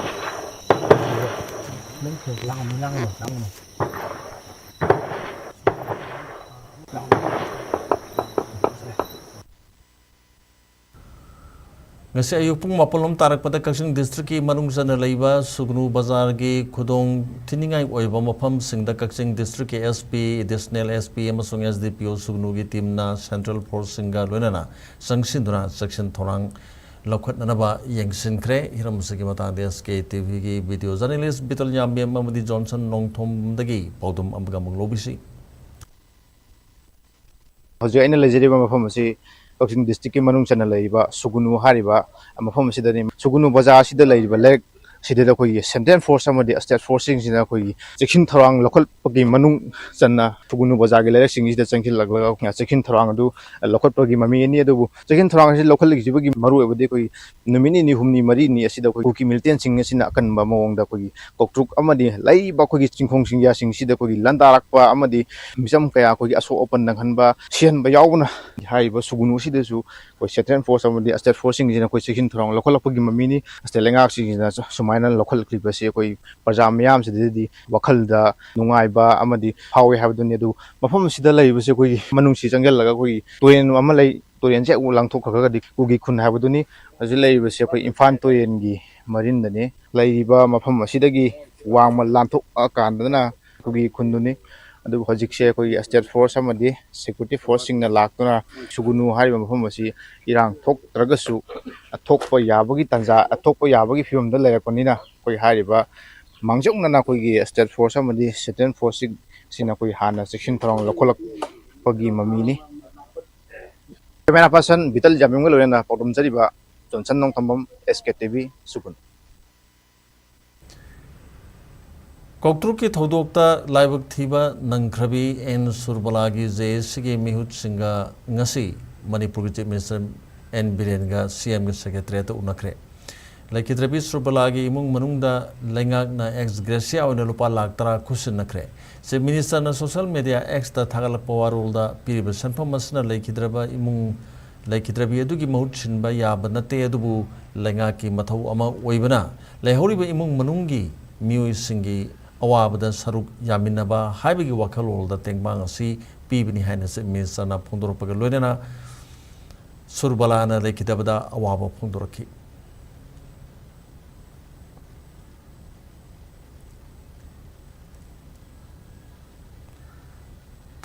ꯉꯁꯤ ꯑꯌꯨꯛ ꯄꯨꯡ ꯃꯥꯄꯜ ꯂꯣꯝ ꯇꯥꯔꯛꯄꯗ ꯀꯛꯆꯤꯡ ꯗꯤꯁꯇ꯭ꯔꯤꯛꯀꯤ ꯃꯅꯨꯡ ꯆꯟꯅ ꯂꯩꯕ ꯁꯨꯒꯅꯨ ꯕꯖꯥꯔꯒꯤ ꯈꯨꯗꯣꯡ ꯊꯤꯅꯤꯡꯉꯥꯏ ꯑꯣꯏꯕ ꯃꯐꯝꯁꯤꯡꯗ ꯀꯛꯆꯤꯡ ꯗꯤꯁꯇ꯭ꯔꯤꯛꯀꯤ S P, additional S P ꯑꯃꯁꯨꯡ S D P O ꯁꯨꯒꯅꯨꯒꯤ ꯇꯤꯝꯅ ꯁꯦꯟꯇ꯭ꯔꯦꯜ ꯐꯣꯔꯁꯁꯤꯡꯒ ꯂꯣꯏꯅꯅ ꯆꯪꯁꯤꯟꯗꯨꯅ ꯆꯦꯛꯁꯤꯟ ꯊꯧꯔꯥꯡ ꯂꯧꯈꯠꯅꯅꯕ ꯌꯦꯡꯁꯤꯟꯈ꯭ꯔꯦ꯫ ꯍꯤꯔꯝ ꯑꯁꯤꯒꯤ ꯃꯇꯥꯡꯗ S K T Vꯒꯤ ꯚꯤꯗꯤꯑꯣ ꯖꯔꯅꯦꯂꯤꯁ ꯕꯤꯇꯜ ꯌꯥꯝꯕꯦꯝ ꯑꯃꯗꯤ ꯖꯣꯟꯁꯟ ꯅꯣꯡꯊꯣꯝꯗꯒꯤ ꯄꯥꯎꯗꯝ ꯑꯃꯒ ꯑꯃꯨꯛ ꯂꯧꯕꯤꯁꯤ꯫ ꯍꯧꯖꯤꯛ ꯑꯩꯅ ꯂꯩꯖꯔꯤꯕ ꯃꯐꯝ ꯑꯁꯤ ꯀꯛꯆꯤꯡ ꯗꯤꯁꯇ꯭ꯔꯤꯛꯀꯤ ꯃꯅꯨꯡ ꯆꯟꯅ ꯂꯩꯔꯤꯕ ꯁꯨꯒꯨꯅꯨ ꯍꯥꯏꯔꯤꯕ ꯃꯐꯝ ꯑꯁꯤꯗꯅꯤ꯫ ꯁꯨꯒꯨꯅꯨ ꯕꯖꯥꯔ ꯑꯁꯤꯗ ꯂꯩꯔꯤꯕ ꯂꯩꯔꯛ ꯁꯤꯗꯩꯗ ꯑꯩꯈꯣꯏꯒꯤ ꯁꯦꯟꯇ꯭ꯔꯦꯜ ꯐꯣꯔꯁ ꯑꯃꯗꯤ ꯁ꯭ꯇꯦꯠ ꯐꯣꯔꯁꯁꯤꯡꯁꯤꯅ ꯑꯩꯈꯣꯏꯒꯤ ꯆꯦꯛꯁꯤꯟ ꯊꯧꯔꯥꯡ ꯂꯧꯈꯠꯄꯒꯤ ꯃꯅꯨꯡ ꯆꯟꯅ ꯁꯨꯒꯨꯅꯨ ꯕꯖꯥꯔꯒꯤ ꯂꯩꯔꯛꯁꯤꯡꯁꯤꯗ ꯆꯪꯁꯤꯜꯂꯛꯂꯒ ꯆꯦꯛꯁꯤꯟ ꯊꯧꯔꯥꯡ ꯑꯗꯨ ꯂꯧꯈꯠꯄꯒꯤ ꯃꯃꯤꯅꯤ꯫ ꯑꯗꯨꯕꯨ ꯆꯦꯛꯁꯤꯟ ꯊꯧꯔꯥꯡ ꯑꯁꯤ ꯂꯧꯈꯠꯂꯛꯈꯤꯕꯒꯤ ꯃꯔꯨꯑꯣꯏꯕꯗꯤ ꯑꯩꯈꯣꯏꯒꯤ ꯅꯨꯃꯤꯠ ꯅꯤꯅꯤ, ꯍꯨꯝꯅꯤ, ꯃꯔꯤꯅꯤ ꯑꯁꯤꯗ ꯑꯩꯈꯣꯏ ꯀꯨꯀꯤ ꯃꯤꯂꯤꯇꯦꯟꯁꯤꯡ ꯑꯁꯤꯅ ꯑꯀꯟꯕ ꯃꯑꯣꯡꯗ ꯑꯩꯈꯣꯏꯒꯤ ꯀꯧꯇ꯭ꯔꯨꯛ ꯑꯃꯗꯤ ꯂꯩꯔꯤꯕ ꯑꯩꯈꯣꯏꯒꯤ ꯆꯤꯡꯈꯣꯡ ꯆꯤꯡꯌꯥꯁꯤꯡꯁꯤꯗ ꯑꯩꯈꯣꯏꯒꯤ ꯂꯥꯟꯗꯥꯔꯛꯄ ꯑꯃꯗꯤ ꯃꯤꯆꯝ ꯀꯌꯥ ꯑꯩꯈꯣꯏꯒꯤ ꯑꯁꯣꯛ ꯑꯄꯟ ꯅꯪꯍꯟꯕ, ꯁꯤꯍꯟꯕ ꯌꯥꯎꯕꯅ ꯍꯥꯏꯔꯤꯕ ꯁꯨꯒꯨꯅꯨ ꯑꯁꯤꯗꯁꯨ ꯑꯩꯈꯣꯏ ꯁꯦꯟꯇ꯭ꯔꯦꯜ ꯐꯣꯔꯁ ꯑꯃꯗꯤ ꯁ꯭ꯇꯦꯠ ꯐꯣꯔꯁꯁꯤꯡꯁꯤꯅ ꯑꯩꯈꯣꯏ ꯆꯦꯛꯁꯤꯟ ꯊꯧꯔꯥꯡ ꯂꯧꯈꯠꯂꯛꯄꯒꯤ ꯃꯃꯤꯅꯤ꯫ ꯁ꯭ꯇꯦꯠ ꯂꯩꯉꯥꯛꯁꯤꯡꯁꯤꯅ ꯁꯨꯃꯥꯏꯅ ꯂꯧꯈꯠꯂꯛꯂꯤꯕꯁꯤ ꯑꯩꯈꯣꯏ ꯄ꯭ꯔꯖꯥ ꯃꯤꯌꯥꯝꯁꯤꯗꯗꯤ ꯋꯥꯈꯜꯗ ꯅꯨꯡꯉꯥꯏꯕ ꯑꯃꯗꯤ ꯐꯥꯎꯏ ꯍꯥꯏꯕꯗꯨꯅꯤ꯫ ꯑꯗꯨ ꯃꯐꯝ ꯑꯁꯤꯗ ꯂꯩꯔꯤꯕꯁꯤ ꯑꯩꯈꯣꯏꯒꯤ ꯃꯅꯨꯡꯁꯤ ꯆꯪꯁꯤꯜꯂꯒ ꯑꯩꯈꯣꯏꯒꯤ ꯇꯨꯔꯦꯜ ꯑꯃ ꯂꯩ, ꯇꯨꯔꯦꯜꯁꯦ ꯍꯦꯛ ꯂꯥꯟꯊꯣꯛꯈ꯭ꯔꯒꯗꯤ ꯀꯨꯀꯤ ꯈꯨꯟ ꯍꯥꯏꯕꯗꯨꯅꯤ꯫ ꯍꯧꯖꯤꯛ ꯂꯩꯔꯤꯕꯁꯤ ꯑꯩꯈꯣꯏ ꯏꯝꯐꯥꯜ ꯇꯨꯔꯦꯜꯒꯤ ꯃꯔꯤꯟꯗꯅꯤ꯫ ꯂꯩꯔꯤꯕ ꯃꯐꯝ ꯑꯁꯤꯗꯒꯤ ꯋꯥꯡꯃ ꯂꯥꯟꯊꯣꯛꯑꯀꯥꯟꯗꯅ ꯀꯨꯀꯤ ꯈꯨꯟꯗꯨꯅꯤ꯫ ꯑꯗꯨꯕꯨ ꯍꯧꯖꯤꯛꯁꯦ ꯑꯩꯈꯣꯏꯒꯤ ꯁ꯭ꯇꯦꯠ ꯐꯣꯔꯁ ꯑꯃꯗꯤ ꯁꯦꯀ꯭ꯌꯨꯔꯤꯇꯤ ꯐꯣꯔꯁꯁꯤꯡꯅ ꯂꯥꯛꯇꯨꯅ ꯁꯨꯒꯨꯅꯨ ꯍꯥꯏꯔꯤꯕ ꯃꯐꯝ ꯑꯁꯤ ꯏꯔꯥꯡ ꯊꯣꯛꯇ꯭ꯔꯒꯁꯨ ꯊꯣꯛꯄ ꯌꯥꯕꯒꯤ ꯇꯥꯟꯖꯥ, ꯊꯣꯛꯄ ꯌꯥꯕꯒꯤ ꯐꯤꯕꯝꯗ ꯂꯩꯔꯛꯄꯅꯤꯅ ꯑꯩꯈꯣꯏ ꯍꯥꯏꯔꯤꯕ ꯃꯥꯡꯖꯧꯅꯅ ꯑꯩꯈꯣꯏꯒꯤ ꯁ꯭ꯇꯦꯠ ꯐꯣꯔꯁ ꯑꯃꯗꯤ ꯁꯦꯟꯇ꯭ꯔꯦꯜ ꯐꯣꯔꯁꯁꯤꯡꯁꯤꯅ ꯑꯩꯈꯣꯏ ꯍꯥꯟꯅ ꯆꯦꯛꯁꯤꯟ ꯊꯧꯔꯥꯡ ꯂꯧꯈꯠꯂꯛꯄꯒꯤ ꯃꯃꯤꯅꯤ꯫ ꯀꯦꯃꯦꯔꯥ ꯄꯥꯔꯁꯟ ꯕꯤꯇꯜ ꯖꯥꯃꯤꯝꯒ ꯂꯣꯏꯅꯅ ꯄꯥꯎꯗꯝꯖꯔꯤꯕ ꯖꯣꯟꯁꯟ ꯅꯣꯡꯊꯝꯕꯝ, ꯑꯦꯁ ꯀꯦ ꯇꯤ ꯚꯤ, ꯁꯨꯒꯨꯅꯨ꯫ ꯀꯧꯇ꯭ꯔꯨꯛꯀꯤ ꯊꯧꯗꯣꯛꯇ ꯂꯥꯏꯕꯛ ꯊꯤꯕ ꯅꯪꯈ꯭ꯔꯕꯤ ꯑꯦꯟ ꯁꯨꯔꯕꯂꯥꯒꯤ ꯖꯦ ꯑꯦ ꯁꯤꯒꯤ ꯃꯤꯍꯨꯠꯁꯤꯡꯒ ꯉꯁꯤ ꯃꯅꯤꯄꯨꯔꯒꯤ ꯆꯤꯐ ꯃꯤꯅꯤꯁꯇꯔ ꯑꯦꯟ ꯕꯤꯔꯦꯟꯒ ꯁꯤ ꯑꯦꯝꯒꯤ ꯁꯦꯀ꯭ꯔꯦꯇꯔꯤꯌꯦꯠꯇ ꯎꯅꯈ꯭ꯔꯦ꯫ ꯂꯩꯈꯤꯗ꯭ꯔꯕꯤ ꯁꯨꯔꯕꯂꯥꯒꯤ ꯏꯃꯨꯡ ꯃꯅꯨꯡꯗ ꯂꯩꯉꯥꯛꯅ ꯑꯦꯛꯁ ꯒ꯭ꯔꯦꯁꯤꯌꯥ ꯑꯣꯏꯅ ꯂꯨꯄꯥ ꯂꯥꯈ ꯇꯔꯥ ꯈꯨꯠꯁꯤꯟꯅꯈ꯭ꯔꯦ꯫ ꯆꯤꯐ ꯃꯤꯅꯤꯁꯇꯔꯅ ꯁꯣꯁꯤꯌꯦꯜ ꯃꯤꯗꯤꯌꯥ ꯑꯦꯛꯁꯇ ꯊꯥꯒꯠꯂꯛꯄ ꯋꯥꯔꯣꯜꯗ ꯄꯤꯔꯤꯕ ꯁꯦꯟꯐꯝ ꯑꯁꯤꯅ ꯂꯩꯈꯤꯗ꯭ꯔꯕ ꯏꯃꯨꯡ, ꯂꯩꯈꯤꯗ꯭ꯔꯕꯤ ꯑꯗꯨꯒꯤ ꯃꯍꯨꯠ ꯁꯤꯟꯕ ꯌꯥꯕ ꯅꯠꯇꯦ, ꯑꯗꯨꯕꯨ ꯂꯩꯉꯥꯛꯀꯤ ꯃꯊꯧ ꯑꯃ ꯑꯣꯏꯕꯅ ꯂꯩꯍꯧꯔꯤꯕ ꯏꯃꯨꯡ ꯃꯅꯨꯡꯒꯤ ꯃꯤꯑꯣꯏꯁꯤꯡꯒꯤ ꯑꯋꯥꯕꯗ ꯁꯔꯨꯛ ꯌꯥꯃꯤꯟꯅꯕ ꯍꯥꯏꯕꯒꯤ ꯋꯥꯈꯜꯂꯣꯟꯗ ꯇꯦꯡꯕꯥꯡ ꯑꯁꯤ ꯄꯤꯕꯅꯤ ꯍꯥꯏꯅ ꯆꯤꯐ ꯃꯤꯅꯤꯁꯇꯔꯅ ꯐꯣꯡꯗꯣꯔꯛꯄꯒ ꯂꯣꯏꯅꯅ ꯁꯨꯔꯕꯂꯥꯅ ꯂꯩꯈꯤꯗꯕꯗ ꯑꯋꯥꯕ ꯐꯣꯡꯗꯣꯔꯛꯈꯤ꯫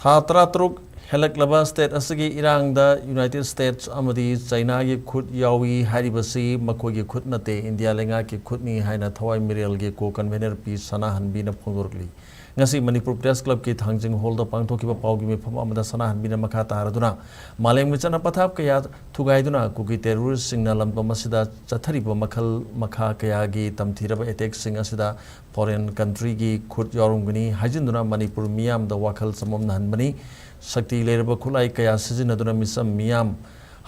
ꯊꯥ ꯇꯔꯥꯇꯔꯨꯛ ꯍꯦꯜꯂꯛꯂꯕ ꯁ꯭ꯇꯦꯠ ꯑꯁꯤꯒꯤ ꯏꯔꯥꯡꯗ ꯌꯨꯅꯥꯏꯇꯦꯗ ꯁ꯭ꯇꯦꯠꯁ ꯑꯃꯗꯤ ꯆꯩꯅꯥꯒꯤ ꯈꯨꯠ ꯌꯥꯎꯏ ꯍꯥꯏꯔꯤꯕꯁꯤ ꯃꯈꯣꯏꯒꯤ ꯈꯨꯠ ꯅꯠꯇꯦ, ꯏꯟꯗꯤꯌꯥ ꯂꯩꯉꯥꯛꯀꯤ ꯈꯨꯠꯅꯤ ꯍꯥꯏꯅ ꯊꯋꯥꯏ ꯃꯤꯔꯦꯜꯒꯤ ꯀꯣ ꯀꯟꯚꯦꯅꯔ ꯄꯤ ꯁꯅꯥꯍꯟꯕꯤꯅ ꯐꯣꯡꯗꯣꯔꯛꯂꯤ꯫ ꯉꯁꯤ ꯃꯅꯤꯄꯨꯔ ꯄ꯭ꯔꯦꯁ ꯀ꯭ꯂꯕꯀꯤ ꯊꯥꯡꯖꯤꯡ ꯍꯣꯜꯗ ꯄꯥꯡꯊꯣꯛꯈꯤꯕ ꯄꯥꯎꯒꯤ ꯃꯤꯐꯝ ꯑꯃꯗ ꯁꯅꯥꯍꯟꯕꯤꯅ ꯃꯈꯥ ꯇꯥꯔꯗꯨꯅ ꯃꯥꯂꯦꯝꯒꯤ ꯆꯠꯅ ꯄꯊꯥꯞ ꯀꯌꯥ ꯊꯨꯒꯥꯏꯗꯨꯅ ꯀꯨꯀꯤ ꯇꯦꯔꯣꯔꯤꯁꯁꯤꯡꯅ ꯂꯝꯗꯝ ꯑꯁꯤꯗ ꯆꯠꯊꯔꯤꯕ ꯃꯈꯜ ꯃꯈꯥ ꯀꯌꯥꯒꯤ ꯇꯝꯊꯤꯔꯕ ꯑꯦꯇꯦꯛꯁꯤꯡ ꯑꯁꯤꯗ ꯐꯣꯔꯦꯟ ꯀꯟꯇ꯭ꯔꯤꯒꯤ ꯈꯨꯠ ꯌꯥꯎꯔꯝꯒꯅꯤ ꯍꯥꯏꯖꯤꯟꯗꯨꯅ ꯃꯅꯤꯄꯨꯔ ꯃꯤꯌꯥꯝꯗ ꯋꯥꯈꯜ ꯆꯃꯝꯅꯍꯟꯕꯅꯤ꯫ ꯁꯛꯇꯤ ꯂꯩꯔꯕ ꯈꯨꯠꯂꯥꯏ ꯀꯌꯥ ꯁꯤꯖꯤꯟꯅꯗꯨꯅ ꯃꯤꯆꯝ ꯃꯤꯌꯥꯝ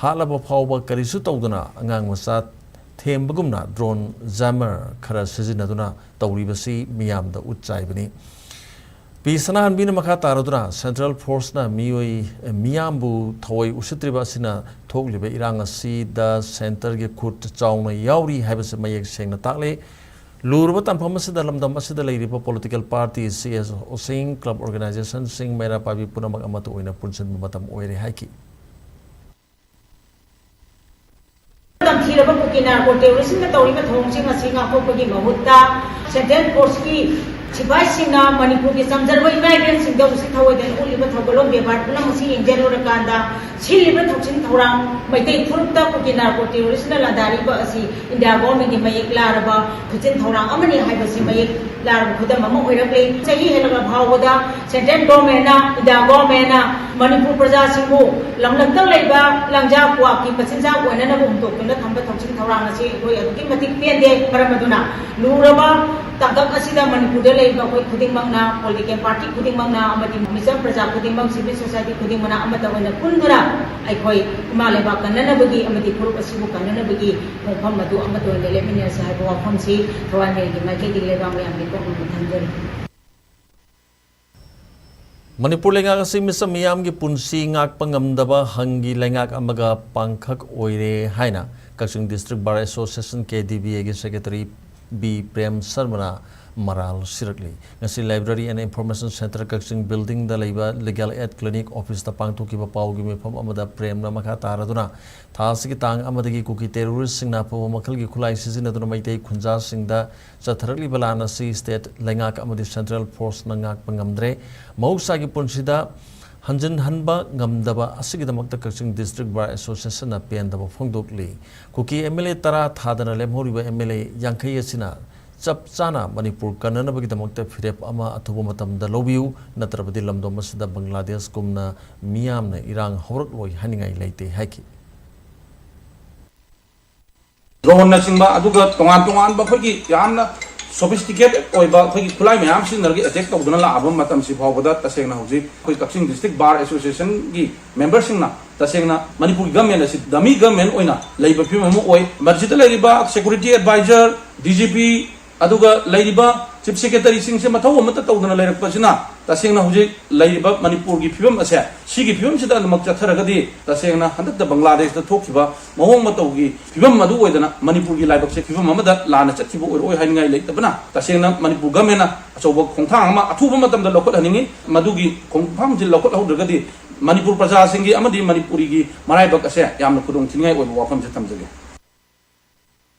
ꯍꯥꯠꯂꯕ ꯐꯥꯎꯕ ꯀꯔꯤꯁꯨ ꯇꯧꯗꯅ ꯑꯉꯥꯡ ꯃꯆꯥ ꯊꯦꯝꯕꯒꯨꯝꯅ ꯗ꯭ꯔꯣꯟ ꯖꯥꯃꯔ ꯈꯔ ꯁꯤꯖꯤꯟꯅꯗꯨꯅ ꯇꯧꯔꯤꯕꯁꯤ ꯃꯤꯌꯥꯝꯗ ꯎꯠ ꯆꯥꯏꯕꯅꯤ꯫ ꯄꯤ ꯁꯅꯥꯍꯟꯕꯤꯅ ꯃꯈꯥ ꯇꯥꯔꯗꯨꯅ ꯁꯦꯟꯇ꯭ꯔꯦꯜ ꯐꯣꯔꯁꯅ ꯃꯤꯑꯣꯏ ꯃꯤꯌꯥꯝꯕꯨ ꯊꯑꯣꯏ ꯎꯁꯤꯠꯇ꯭ꯔꯤꯕ ꯑꯁꯤꯅ ꯊꯣꯛꯂꯤꯕ ꯏꯔꯥꯡ ꯑꯁꯤꯗ ꯁꯦꯟꯇꯔꯒꯤ ꯈꯨꯠ ꯆꯥꯎꯅ ꯌꯥꯎꯔꯤ ꯍꯥꯏꯕꯁꯤ ꯃꯌꯦꯛ ꯁꯦꯡꯅ ꯇꯥꯛꯂꯦ꯫ ꯂꯨꯔꯕ ꯇꯥꯟꯐꯝ ꯑꯁꯤꯗ ꯂꯝꯗꯝ ꯑꯁꯤꯗ ꯂꯩꯔꯤꯕ political party, C S ꯑꯣꯁꯤꯡ, club ꯑꯣꯔꯒꯅꯥꯏꯖꯦꯁꯟꯁꯤꯡ, ꯃꯩꯔꯥ ꯄꯥꯏꯕꯤ ꯄꯨꯝꯅꯃꯛ ꯑꯃꯠꯇ ꯑꯣꯏꯅ ꯄꯨꯟꯁꯤꯟꯕ ꯃꯇꯝ ꯑꯣꯏꯔꯦ ꯍꯥꯏꯈꯤ꯫ ꯇꯝꯊꯤꯔꯕ ꯀꯨꯀꯤ ꯅꯥꯔꯀꯣ ꯇꯦꯔꯣꯔꯤꯁꯁꯤꯡꯅ ꯇꯧꯔꯤꯕ ꯊꯧꯑꯣꯡꯁꯤꯡ ꯑꯁꯤ ꯉꯥꯛꯊꯣꯛꯄꯒꯤ ꯃꯍꯨꯠꯇ ꯁꯦꯟꯇ꯭ꯔꯦꯜ ꯐꯣꯔꯁꯀꯤ ꯁꯤꯐꯥꯏꯁꯤꯡꯅ ꯃꯅꯤꯄꯨꯔꯒꯤ ꯆꯝꯖꯔꯕ ꯏꯃꯥ ꯏꯕꯦꯜꯁꯤꯡꯗ ꯎꯁꯤꯠ ꯊꯑꯣꯏꯗꯅ ꯎꯠꯂꯤꯕ ꯊꯧꯒꯜꯂꯣꯟ ꯕꯦꯕꯥꯔ ꯄꯨꯝꯅꯃꯛ ꯑꯁꯤ ꯌꯦꯡꯁꯤꯜꯂꯨꯔꯀꯥꯟꯗ ꯁꯤꯜꯂꯤꯕ ꯊꯧꯁꯤꯟ ꯊꯧꯔꯥꯡ ꯃꯩꯇꯩ ꯐꯨꯔꯨꯞꯇ ꯀꯨꯀꯤ ꯅꯥꯔꯀꯣ ꯇꯦꯔꯣꯔꯤꯁꯅ ꯂꯥꯟꯗꯥꯔꯤꯕ ꯑꯁꯤ ꯏꯟꯗꯤꯌꯥ ꯒꯣꯔꯃꯦꯟꯒꯤ ꯃꯌꯦꯛ ꯂꯥꯔꯕ ꯊꯧꯁꯤꯟ ꯊꯧꯔꯥꯡ ꯑꯃꯅꯤ ꯍꯥꯏꯕꯁꯤ ꯃꯌꯦꯛ ꯂꯥꯔꯕ ꯈꯨꯗꯝ ꯑꯃ ꯑꯣꯏꯔꯛꯂꯤ꯫ ꯆꯍꯤ ꯍꯦꯜꯂꯛꯂꯕ ꯐꯥꯎꯕꯗ ꯁꯦꯟꯇ꯭ꯔꯦꯜ ꯒꯣꯔꯃꯦꯟꯅ, ꯏꯟꯗꯤꯌꯥ ꯒꯣꯔꯃꯦꯟꯅ ꯃꯅꯤꯄꯨꯔ ꯄ꯭ꯔꯖꯥꯁꯤꯡꯕꯨ ꯂꯝꯂꯛꯇ ꯂꯩꯕ ꯂꯪꯖꯥ ꯀ꯭ꯋꯥꯛꯀꯤ ꯃꯆꯤꯟꯖꯥꯛ ꯑꯣꯏꯅꯅꯕ ꯍꯨꯟꯗꯣꯛꯇꯨꯅ ꯊꯝꯕ ꯊꯧꯁꯤꯟ ꯊꯧꯔꯥꯡ ꯑꯁꯤ ꯑꯩꯈꯣꯏ ꯑꯗꯨꯛꯀꯤ ꯃꯇꯤꯛ ꯄꯦꯟꯗꯦ꯫ ꯃꯔꯝ ꯑꯗꯨꯅ ꯂꯨꯔꯕ ꯇꯥꯡꯀꯛ ꯑꯁꯤꯗ ꯃꯅꯤꯄꯨꯔꯗ ꯂꯩꯔꯤꯕ ꯑꯩꯈꯣꯏ ꯈꯨꯗꯤꯡꯃꯛꯅ, ꯄꯣꯂꯤꯇꯤꯀꯦꯜ ꯄꯥꯔꯇꯤ ꯈꯨꯗꯤꯡꯃꯛꯅ ꯑꯃꯗꯤ ꯃꯤꯆꯝ ꯄ꯭ꯔꯖꯥ ꯈꯨꯗꯤꯡꯃꯛ, ꯁꯤꯚꯤꯜ ꯁꯣꯁꯥꯏꯇꯤ ꯈꯨꯗꯤꯡꯃꯛꯅ ꯑꯃꯠꯇ ꯑꯣꯏꯅ ꯄꯨꯟꯗꯨꯅ ꯑꯩꯈꯣꯏ ꯏꯃꯥ ꯂꯩꯕꯥꯛ ꯀꯟꯅꯅꯕꯒꯤ ꯑꯃꯗꯤ ꯐꯨꯔꯨꯞ ꯑꯁꯤꯕꯨ ꯀꯟꯅꯅꯕꯒꯤ ꯈꯣꯡꯐꯝ ꯑꯗꯨ ꯑꯃꯠꯇ ꯑꯣꯏꯅ ꯂꯦꯞꯃꯤꯟꯅꯔꯁꯤ ꯍꯥꯏꯕ ꯋꯥꯐꯝꯁꯤ ꯊꯋꯥꯏ ꯃꯦꯜꯒꯤ ꯃꯥꯏꯀꯩꯗꯒꯤ ꯂꯩꯕꯥꯛ ꯃꯌꯥꯝꯒꯤ ꯀꯣꯛꯃꯛꯅ ꯊꯝꯖꯔꯤ꯫ ꯃꯅꯤꯄꯨꯔ ꯂꯩꯉꯥꯛ ꯑꯁꯤ ꯃꯤꯆꯝ ꯃꯤꯌꯥꯝꯒꯤ ꯄꯨꯟꯁꯤ ꯉꯥꯛꯄ ꯉꯝꯗꯕ ꯍꯪꯒꯤ ꯂꯩꯉꯥꯛ ꯑꯃꯒ ꯄꯥꯡꯈꯛ ꯑꯣꯏꯔꯦ ꯍꯥꯏꯅ ꯀꯛꯆꯤꯡ ꯗꯤꯁꯇ꯭ꯔꯤꯛ ꯕꯥꯔ ꯑꯦꯁꯣꯁꯤꯌꯦꯁꯟ, ꯀꯦ ꯗꯤ ꯕꯤ ꯑꯦꯒꯤ ꯁꯦꯀ꯭ꯔꯦꯇꯔꯤ ꯕꯤ ꯄ꯭ꯔꯦꯝ ꯁꯔꯃꯅ ꯃꯔꯥꯜ ꯁꯤꯔꯛꯂꯤ꯫ ꯉꯁꯤ Library and Information Centre ꯀꯛꯆꯤꯡ ꯕꯤꯜꯗꯤꯡꯗ ꯂꯩꯕ ꯂꯤꯒꯦꯜ ꯑꯦꯗ ꯀ꯭ꯂꯤꯅꯤꯛ ꯑꯣꯐꯤꯁꯇ ꯄꯥꯡꯊꯣꯛꯈꯤꯕ ꯄꯥꯎꯒꯤ ꯃꯤꯐꯝ ꯑꯃꯗ ꯄ꯭ꯔꯦꯝꯅ ꯃꯈꯥ ꯇꯥꯔꯗꯨꯅ ꯊꯥ ꯑꯁꯤꯒꯤ ꯇꯥꯡ ꯑꯃꯗꯒꯤ ꯀꯨꯀꯤ ꯇꯦꯔꯣꯔꯤꯁꯁꯤꯡꯅ ꯑꯐꯕ ꯃꯈꯜꯒꯤ ꯈꯨꯠꯂꯥꯏ ꯁꯤꯖꯤꯟꯅꯗꯨꯅ ꯃꯩꯇꯩ ꯈꯨꯟꯖꯥꯁꯤꯡꯗ ꯆꯠꯊꯔꯛꯂꯤꯕ ꯂꯥꯟ ꯑꯁꯤ ꯁ꯭ꯇꯦꯠ ꯂꯩꯉꯥꯛ ꯑꯃꯗꯤ ꯁꯦꯟꯇ꯭ꯔꯦꯜ ꯐꯣꯔꯁꯅ ꯉꯥꯛꯄ ꯉꯝꯗ꯭ꯔꯦ꯫ ꯃꯍꯧꯁꯥꯒꯤ ꯄꯨꯟꯁꯤꯗ ꯍꯟꯖꯤꯟꯍꯟꯕ ꯉꯝꯗꯕ ꯑꯁꯤꯒꯤꯗꯃꯛꯇ ꯀꯛꯆꯤꯡ ꯗꯤꯁꯇ꯭ꯔꯤꯛ ꯕꯥꯔ ꯑꯦꯁꯣꯁꯤꯌꯦꯁꯟꯅ ꯄꯦꯟꯗꯕ ꯐꯣꯡꯗꯣꯛꯂꯤ꯫ ꯀꯨꯀꯤ ꯑꯦꯝ ꯑꯦꯜ ꯑꯦ ꯇꯔꯥ ꯊꯥꯗꯅ ꯂꯦꯝꯍꯧꯔꯤꯕ ꯑꯦꯝ ꯑꯦꯜ ꯑꯦ ꯌꯥꯡꯈꯩ ꯑꯁꯤꯅ ꯆꯞ ꯆꯥꯅ ꯃꯅꯤꯄꯨꯔ ꯀꯟꯅꯅꯕꯒꯤꯗꯃꯛꯇ ꯐꯤꯔꯦꯞ ꯑꯃ ꯑꯊꯨꯕ ꯃꯇꯝꯗ ꯂꯧꯕꯤꯌꯨ, ꯅꯠꯇ꯭ꯔꯕꯗꯤ ꯂꯝꯗꯝ ꯑꯁꯤꯗ ꯕꯪꯒ꯭ꯂꯥꯗꯦꯁꯀꯨꯝꯅ ꯃꯤꯌꯥꯝꯅ ꯏꯔꯥꯡ ꯍꯧꯔꯛꯂꯣꯏ ꯍꯥꯏꯅꯤꯡꯉꯥꯏ ꯂꯩꯇꯦ ꯍꯥꯏꯈꯤ꯫ ꯗ꯭ꯔꯣꯟꯅꯆꯤꯡꯕ, ꯑꯗꯨꯒ ꯇꯣꯉꯥꯟ ꯇꯣꯉꯥꯟꯕ ꯑꯩꯈꯣꯏꯒꯤ ꯌꯥꯝꯅ ꯁꯣꯐꯤꯁꯇꯤꯀꯦꯇꯦꯗ ꯑꯣꯏꯕ ꯑꯩꯈꯣꯏꯒꯤ ꯈꯨꯠꯂꯥꯏ ꯃꯌꯥꯝ ꯁꯤꯖꯤꯟꯅꯔꯒ ꯑꯦꯇꯦꯛ ꯇꯧꯗꯨꯅ ꯂꯥꯛꯑꯕ ꯃꯇꯝꯁꯤ ꯐꯥꯎꯕꯗ ꯇꯁꯦꯡꯅ ꯍꯧꯖꯤꯛ ꯑꯩꯈꯣꯏ ꯀꯛꯆꯤꯡ ꯗꯤꯁꯇ꯭ꯔꯤꯛ ꯕꯥꯔ ꯑꯦꯁꯣꯁꯤꯌꯦꯁꯟꯒꯤ ꯃꯦꯝꯕꯔꯁꯤꯡꯅ ꯇꯁꯦꯡꯅ ꯃꯅꯤꯄꯨꯔꯒꯤ ꯒꯃꯦꯟ ꯑꯁꯤ ꯗꯃꯤ ꯒꯃꯦꯟ ꯑꯣꯏꯅ ꯂꯩꯕ ꯐꯤꯕꯝ ꯑꯃ ꯑꯣꯏ꯫ ꯃꯁꯤꯗ ꯂꯩꯔꯤꯕ security adviser, D G P, ꯑꯗꯨꯒ ꯂꯩꯔꯤꯕ ꯆꯤꯐ ꯁꯦꯀ꯭ꯔꯦꯇꯔꯤꯁꯤꯡꯁꯦ ꯃꯊꯧ ꯑꯃꯠꯇ ꯇꯧꯗꯅ ꯂꯩꯔꯛꯄꯁꯤꯅ ꯇꯁꯦꯡꯅ ꯍꯧꯖꯤꯛ ꯂꯩꯔꯤꯕ ꯃꯅꯤꯄꯨꯔꯒꯤ ꯐꯤꯕꯝ ꯑꯁꯦ, ꯁꯤꯒꯤ ꯐꯤꯕꯝꯁꯤꯗ ꯑꯗꯨꯃꯛ ꯆꯠꯊꯔꯒꯗꯤ ꯇꯁꯦꯡꯅ ꯍꯟꯗꯛꯇ ꯕꯪꯒ꯭ꯂꯥꯗꯦꯁꯇ ꯊꯣꯛꯈꯤꯕ ꯃꯑꯣꯡ ꯃꯇꯧꯒꯤ ꯐꯤꯕꯝ ꯑꯗꯨ ꯑꯣꯏꯗꯅ ꯃꯅꯤꯄꯨꯔꯒꯤ ꯂꯥꯏꯕꯛꯁꯦ ꯐꯤꯕꯝ ꯑꯃꯗ ꯂꯥꯟꯅ ꯆꯠꯈꯤꯕ ꯑꯣꯏꯔꯛꯑꯣꯏ ꯍꯥꯏꯅꯤꯡꯉꯥꯏ ꯂꯩꯇꯕꯅ ꯇꯁꯦꯡꯅ ꯃꯅꯤꯄꯨꯔ ꯒꯃꯦꯟꯅ ꯑꯆꯧꯕ ꯈꯣꯡꯊꯥꯡ ꯑꯃ ꯑꯊꯨꯕ ꯃꯇꯝꯗ ꯂꯧꯈꯠꯍꯟꯅꯤꯡꯉꯤ꯫ ꯃꯗꯨꯒꯤ ꯈꯣꯡꯊꯥꯡꯁꯤ ꯂꯧꯈꯠꯍꯧꯗ꯭ꯔꯒꯗꯤ ꯃꯅꯤꯄꯨꯔ ꯄ꯭ꯔꯖꯥꯁꯤꯡꯒꯤ ꯑꯃꯗꯤ ꯃꯅꯤꯄꯨꯔꯤꯒꯤ ꯃꯔꯥꯏꯕꯛ ꯑꯁꯦ ꯌꯥꯝꯅ ꯈꯨꯗꯣꯡ ꯊꯤꯅꯤꯡꯉꯥꯏ ꯑꯣꯏꯕ ꯋꯥꯐꯝꯁꯦ ꯊꯝꯖꯒꯦ꯫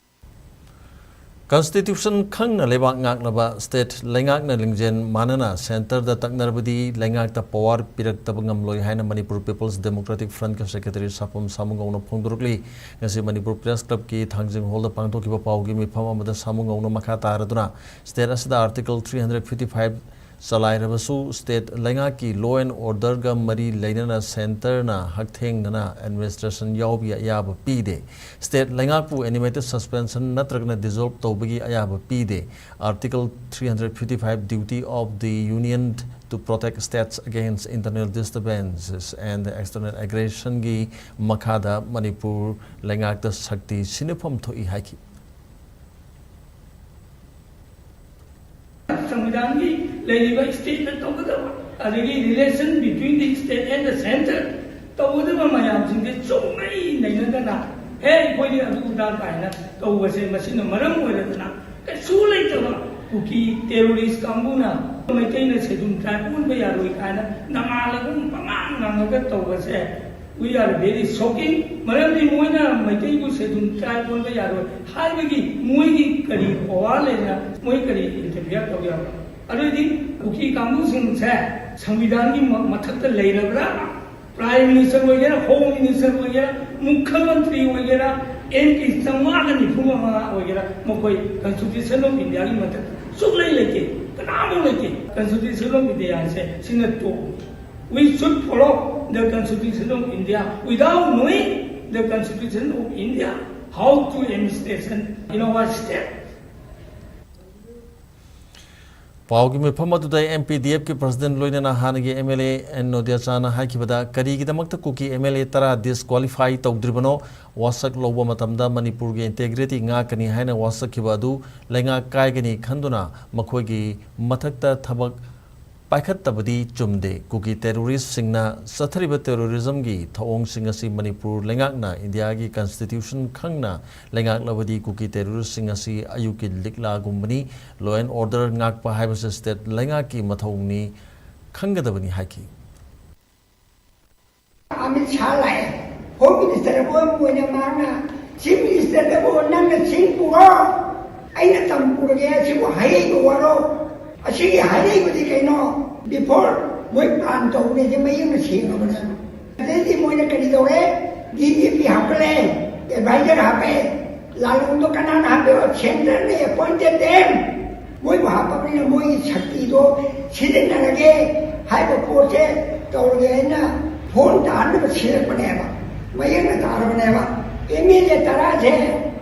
Constitution ꯈꯪꯅ ꯂꯩꯕꯥꯛ ꯉꯥꯛꯅꯕ state ꯂꯩꯉꯥꯛꯅ ꯂꯤꯡꯖꯦꯜ ꯃꯥꯟꯅꯅ centreꯗ ꯇꯛꯅꯔꯕꯗꯤ ꯂꯩꯉꯥꯛꯇ power ꯄꯤꯔꯛꯇꯕ ꯉꯝꯂꯣꯏ ꯍꯥꯏꯅ ꯃꯅꯤꯄꯨꯔ People's Democratic Frontꯀꯤ secretary ꯁꯥꯄꯝ ꯁꯥꯃꯨꯉꯧꯅ ꯐꯣꯡꯗꯣꯔꯛꯂꯤ꯫ ꯉꯁꯤ ꯃꯅꯤꯄꯨꯔ Press Clubꯀꯤ ꯊꯥꯡꯖꯤꯡ hallꯗ ꯄꯥꯡꯊꯣꯛꯈꯤꯕ ꯄꯥꯎꯒꯤ ꯃꯤꯐꯝ ꯑꯃꯗ ꯁꯥꯃꯨꯉꯧꯅ ꯃꯈꯥ ꯇꯥꯔꯗꯨꯅ state ꯑꯁꯤꯗ Article three hundred fifty five ꯆꯂꯥꯏꯔꯕꯁꯨ state ꯂꯩꯉꯥꯛꯀꯤ law and orderꯒ ꯃꯔꯤ ꯂꯩꯅꯅ centreꯅ ꯍꯛꯊꯦꯡꯅꯅ administration ꯌꯥꯎꯕꯒꯤ ꯑꯌꯥꯕ ꯄꯤꯗꯦ꯫ State ꯂꯩꯉꯥꯛꯄꯨ animated suspension ꯅꯠꯇ꯭ꯔꯒꯅ dissolve ꯇꯧꯕꯒꯤ ꯑꯌꯥꯕ ꯄꯤꯗꯦ꯫ Article three hundred fifty five duty of the Union to protect states against internal disturbances and external aggressionꯒꯤ ꯃꯈꯥꯗ ꯃꯅꯤꯄꯨꯔ ꯂꯩꯉꯥꯛꯇ ꯁꯛꯇꯤ ꯁꯤꯟꯅꯐꯝ ꯊꯣꯛꯏ ꯍꯥꯏꯈꯤ꯫ ꯁꯪꯕꯤꯙꯥꯟꯒꯤ ꯂꯩꯔꯤꯕ stateꯅ ꯇꯧꯒꯗꯕ, ꯑꯗꯒꯤ relation between the state and the centre ꯇꯧꯒꯗꯕ ꯃꯌꯥꯝꯁꯤꯡꯁꯦ ꯆꯨꯝꯃꯩ ꯅꯩꯅꯗꯅ, "ꯍꯦ, ꯑꯩꯈꯣꯏꯗꯤ ꯑꯗꯨ ꯑꯗꯥ" ꯀꯥꯏꯅ ꯇꯧꯕꯁꯦ, ꯃꯁꯤꯅ ꯃꯔꯝ ꯑꯣꯏꯔꯗꯅ ꯀꯩꯁꯨ ꯂꯩꯇꯕ ꯀꯨꯀꯤ terrorist ꯀꯥꯡꯕꯨꯅ ꯃꯩꯇꯩꯅ Scheduled Tribe ꯑꯣꯟꯕ ꯌꯥꯔꯣꯏ ꯀꯥꯏꯅ ꯅꯃꯥꯜ ꯑꯗꯨꯝ ꯄꯉꯥꯡ ꯉꯥꯡꯉꯒ ꯇꯧꯕꯁꯦ, we are very shocking꯫ ꯃꯔꯝꯗꯤ ꯃꯣꯏꯅ ꯃꯩꯇꯩꯕꯨ Scheduled Tribe ꯑꯣꯟꯕ ꯌꯥꯔꯣꯏ ꯍꯥꯏꯕꯒꯤ ꯃꯣꯏꯒꯤ ꯀꯔꯤ power ꯂꯩꯅ, ꯃꯣꯏ ꯀꯔꯤ interfere ꯇꯧ ꯌꯥꯕ? ꯑꯗꯨꯑꯣꯏꯗꯤ ꯀꯨꯀꯤ ꯀꯥꯡꯕꯨꯁꯤꯡꯁꯦ ꯁꯪꯕꯤꯙꯥꯟꯒꯤ ꯃ-, ꯃꯊꯛꯇ ꯂꯩꯔꯕ꯭ꯔꯥ? Prime Minister ꯑꯣꯏꯒꯦꯔꯥ, Home Minister ꯑꯣꯏꯒꯦꯔꯥ, ꯃꯨꯈ꯭ꯌ ꯃꯟꯇ꯭ꯔꯤ ꯑꯣꯏꯒꯦꯔꯥ, ꯑꯦꯝ ꯄꯤ ꯆꯥꯝꯃꯉꯥꯒ ꯅꯤꯐꯨ ꯃꯉꯥ ꯑꯣꯏꯒꯦꯔꯥ, ꯃꯈꯣꯏ Constitution of India ꯒꯤ ꯃꯊꯛꯇ ꯁꯨꯛꯂꯩ ꯂꯩꯇꯦ, ꯀꯅꯥꯃꯨꯛ ꯂꯩꯇꯦ꯫ Constitution of India ꯁꯦ ꯁꯤꯅ ꯇꯣꯞ꯫ We should follow the Constitution of India. Without knowing the Constitution of India, how to administration in our state? ꯄꯥꯎꯒꯤ ꯃꯤꯐꯝ ꯑꯗꯨꯗ ꯑꯦꯝ ꯄꯤ ꯗꯤ ꯑꯦꯐꯀꯤ ꯄ꯭ꯔꯁꯤꯗꯦꯟ ꯂꯣꯏꯅꯅ ꯍꯥꯟꯅꯒꯤ ꯑꯦꯝ ꯑꯦꯜ ꯑꯦ ꯑꯦꯟ ꯅꯣꯗꯤꯌꯥꯆꯥꯅ ꯍꯥꯏꯈꯤꯕꯗ, ꯀꯔꯤꯒꯤꯗꯃꯛꯇ ꯀꯨꯀꯤ ꯑꯦꯝ ꯑꯦꯜ ꯑꯦ ꯇꯔꯥ disqualify ꯇꯧꯗ꯭ꯔꯤꯕꯅꯣ? ꯋꯥꯁꯛ ꯂꯧꯕ ꯃꯇꯝꯗ ꯃꯅꯤꯄꯨꯔꯒꯤ ꯏꯟꯇꯦꯒ꯭ꯔꯤꯇꯤ ꯉꯥꯛꯀꯅꯤ ꯍꯥꯏꯅ ꯋꯥꯁꯛꯈꯤꯕ ꯑꯗꯨ ꯂꯩꯉꯥꯛ ꯀꯥꯏꯒꯅꯤ ꯈꯟꯗꯨꯅ ꯃꯈꯣꯏꯒꯤ ꯃꯊꯛꯇ ꯊꯕꯛ ꯄꯥꯏꯈꯠꯇꯕꯗꯤ ꯆꯨꯝꯗꯦ꯫ ꯀꯨꯀꯤ ꯇꯦꯔꯣꯔꯤꯁꯁꯤꯡꯅ ꯆꯠꯊꯔꯤꯕ ꯇꯦꯔꯣꯔꯤꯖꯝꯒꯤ ꯊꯧꯑꯣꯡꯁꯤꯡ ꯑꯁꯤ ꯃꯅꯤꯄꯨꯔ ꯂꯩꯉꯥꯛꯅ ꯏꯟꯗꯤꯌꯥꯒꯤ ꯀꯟꯁꯇꯤꯇ꯭ꯌꯨꯁꯟ ꯈꯪꯅ ꯂꯩꯉꯥꯛꯂꯕꯗꯤ ꯀꯨꯀꯤ ꯇꯦꯔꯣꯔꯤꯁꯁꯤꯡ ꯑꯁꯤ ꯑꯌꯨꯛꯀꯤ ꯂꯤꯛꯂꯥꯒꯨꯝꯕꯅꯤ꯫ Law and order ꯉꯥꯛꯄ ꯍꯥꯏꯕꯁꯤ ꯁ꯭ꯇꯦꯠ ꯂꯩꯉꯥꯛꯀꯤ ꯃꯊꯧꯅꯤ, ꯈꯪꯒꯗꯕꯅꯤ ꯍꯥꯏꯈꯤ꯫ ꯑꯃꯤꯠ ꯁꯥꯍ ꯂꯥꯛꯑꯦ꯫ ꯍꯣꯝ ꯃꯤꯅꯤꯁꯇꯔ ꯑꯃ ꯑꯣꯏꯅ ꯃꯍꯥꯛꯅ ꯆꯤꯐ ꯃꯤꯅꯤꯁꯇꯔꯗꯕꯨ "ꯅꯪꯅ ꯆꯤꯡ ꯄꯨꯔꯣ, ꯑꯩꯅ ꯇꯝ ꯄꯨꯔꯒꯦ" ꯑꯁꯤꯕꯨ ꯍꯥꯏꯔꯛꯏꯕ ꯋꯥꯔꯣ? ꯑꯁꯤꯒꯤ ꯍꯥꯏꯔꯛꯏꯕꯗꯤ ꯀꯩꯅꯣ? ꯕꯤꯐꯣꯔ ꯃꯣꯏ ꯄ꯭ꯂꯥꯟ ꯇꯧꯕꯅꯦꯁꯦ ꯃꯌꯦꯛꯅ ꯁꯦꯡꯉꯕꯅꯦ꯫ ꯑꯗꯩꯗꯤ ꯃꯣꯏꯅ ꯀꯔꯤ ꯇꯧꯔꯦ? ꯗꯤ ꯖꯤ ꯄꯤ ꯍꯥꯞꯀꯠꯂꯦ, ꯑꯦꯗꯚꯥꯏꯖꯔ ꯍꯥꯞꯄꯦ꯫ ꯂꯥꯂꯣꯡꯗꯣ ꯀꯅꯥꯅ ꯍꯥꯞꯄꯤꯕ? Centre ꯅ appointed them꯫ ꯃꯣꯏꯕꯨ ꯍꯥꯞꯄꯕꯅꯤꯅ ꯃꯣꯏꯒꯤ ꯁꯛꯇꯤꯗꯣ ꯁꯤꯖꯤꯟꯅꯔꯒꯦ ꯍꯥꯏꯕ ꯄꯣꯠꯁꯦ ꯇꯧꯔꯒꯦ ꯍꯥꯏꯅ ꯐꯣꯟ ꯇꯥꯍꯟꯅꯕ ꯁꯤꯜꯂꯛꯄꯅꯦꯕ, ꯃꯌꯦꯛꯅ ꯇꯥꯔꯕꯅꯦꯕ꯫ ꯑꯦꯝ ꯑꯦꯜ ꯑꯦ ꯇꯔꯥꯁꯦ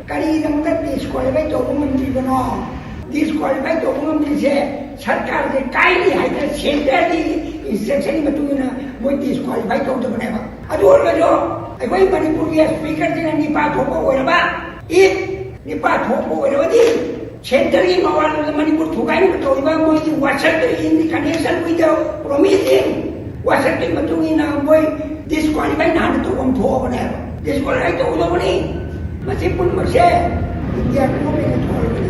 ꯀꯔꯤꯒꯤꯗꯃꯛꯇ ꯗꯤꯁꯀ꯭ꯋꯥꯂꯤꯐꯥꯏ ꯇꯧꯕ ꯉꯝꯗ꯭ꯔꯤꯕꯅꯣ? ꯗꯤꯁꯀ꯭ꯋꯥꯂꯤꯐꯥꯏ ꯇꯧꯕ ꯉꯝꯗ꯭ꯔꯤꯁꯦ ꯁꯔꯀꯥꯔꯁꯦ ꯀꯥꯏꯔꯤ ꯍꯥꯏꯗꯅ ꯁꯦꯟꯇꯔꯒꯤ ꯏꯟꯁꯇ꯭ꯔꯛꯁꯟꯒꯤ ꯃꯇꯨꯡ ꯏꯟꯅ ꯃꯣꯏ ꯗꯤꯁꯀ꯭ꯋꯥꯂꯤꯐꯥꯏ ꯇꯧꯗꯕꯅꯦꯕ꯫ ꯑꯗꯨ ꯑꯣꯏꯔꯒꯁꯨ ꯑꯩꯈꯣꯏ ꯃꯅꯤꯄꯨꯔꯒꯤ ꯁ꯭ꯄꯤꯀꯔꯁꯤꯅ ꯅꯤꯄꯥ ꯊꯣꯛꯄ ꯑꯣꯏꯔꯕ, ꯏꯐ ꯅꯤꯄꯥ ꯊꯣꯛꯄ ꯑꯣꯏꯔꯕꯗꯤ ꯁꯦꯟꯇꯔꯒꯤ ꯃꯋꯥꯂꯣꯝꯗ ꯃꯅꯤꯄꯨꯔ ꯊꯨꯒꯥꯏꯅꯕ ꯇꯧꯔꯤꯕ ꯃꯣꯏꯒꯤ ꯋꯥꯁꯛꯇꯨ in connection with the promising ꯋꯥꯁꯛꯀꯤ ꯃꯇꯨꯡ ꯏꯟꯅ ꯃꯣꯏ ꯗꯤꯁꯀ꯭ꯋꯥꯂꯤꯐꯥꯏ ꯅꯍꯥꯟꯅ ꯇꯧꯐꯝ ꯊꯣꯛꯑꯕꯅꯦꯕ꯫ ꯗꯤꯁꯀ꯭ꯋꯥꯂꯤꯐꯥꯏ ꯇꯧꯒꯗꯧꯕꯅꯤ꯫ ꯃꯁꯤ ꯄꯨꯝꯅꯃꯛꯁꯦ ꯏꯟꯗꯤꯌꯥ ꯒꯣꯔꯃꯦꯟꯅ ꯊꯣꯛꯍꯜꯂꯕꯅꯤ꯫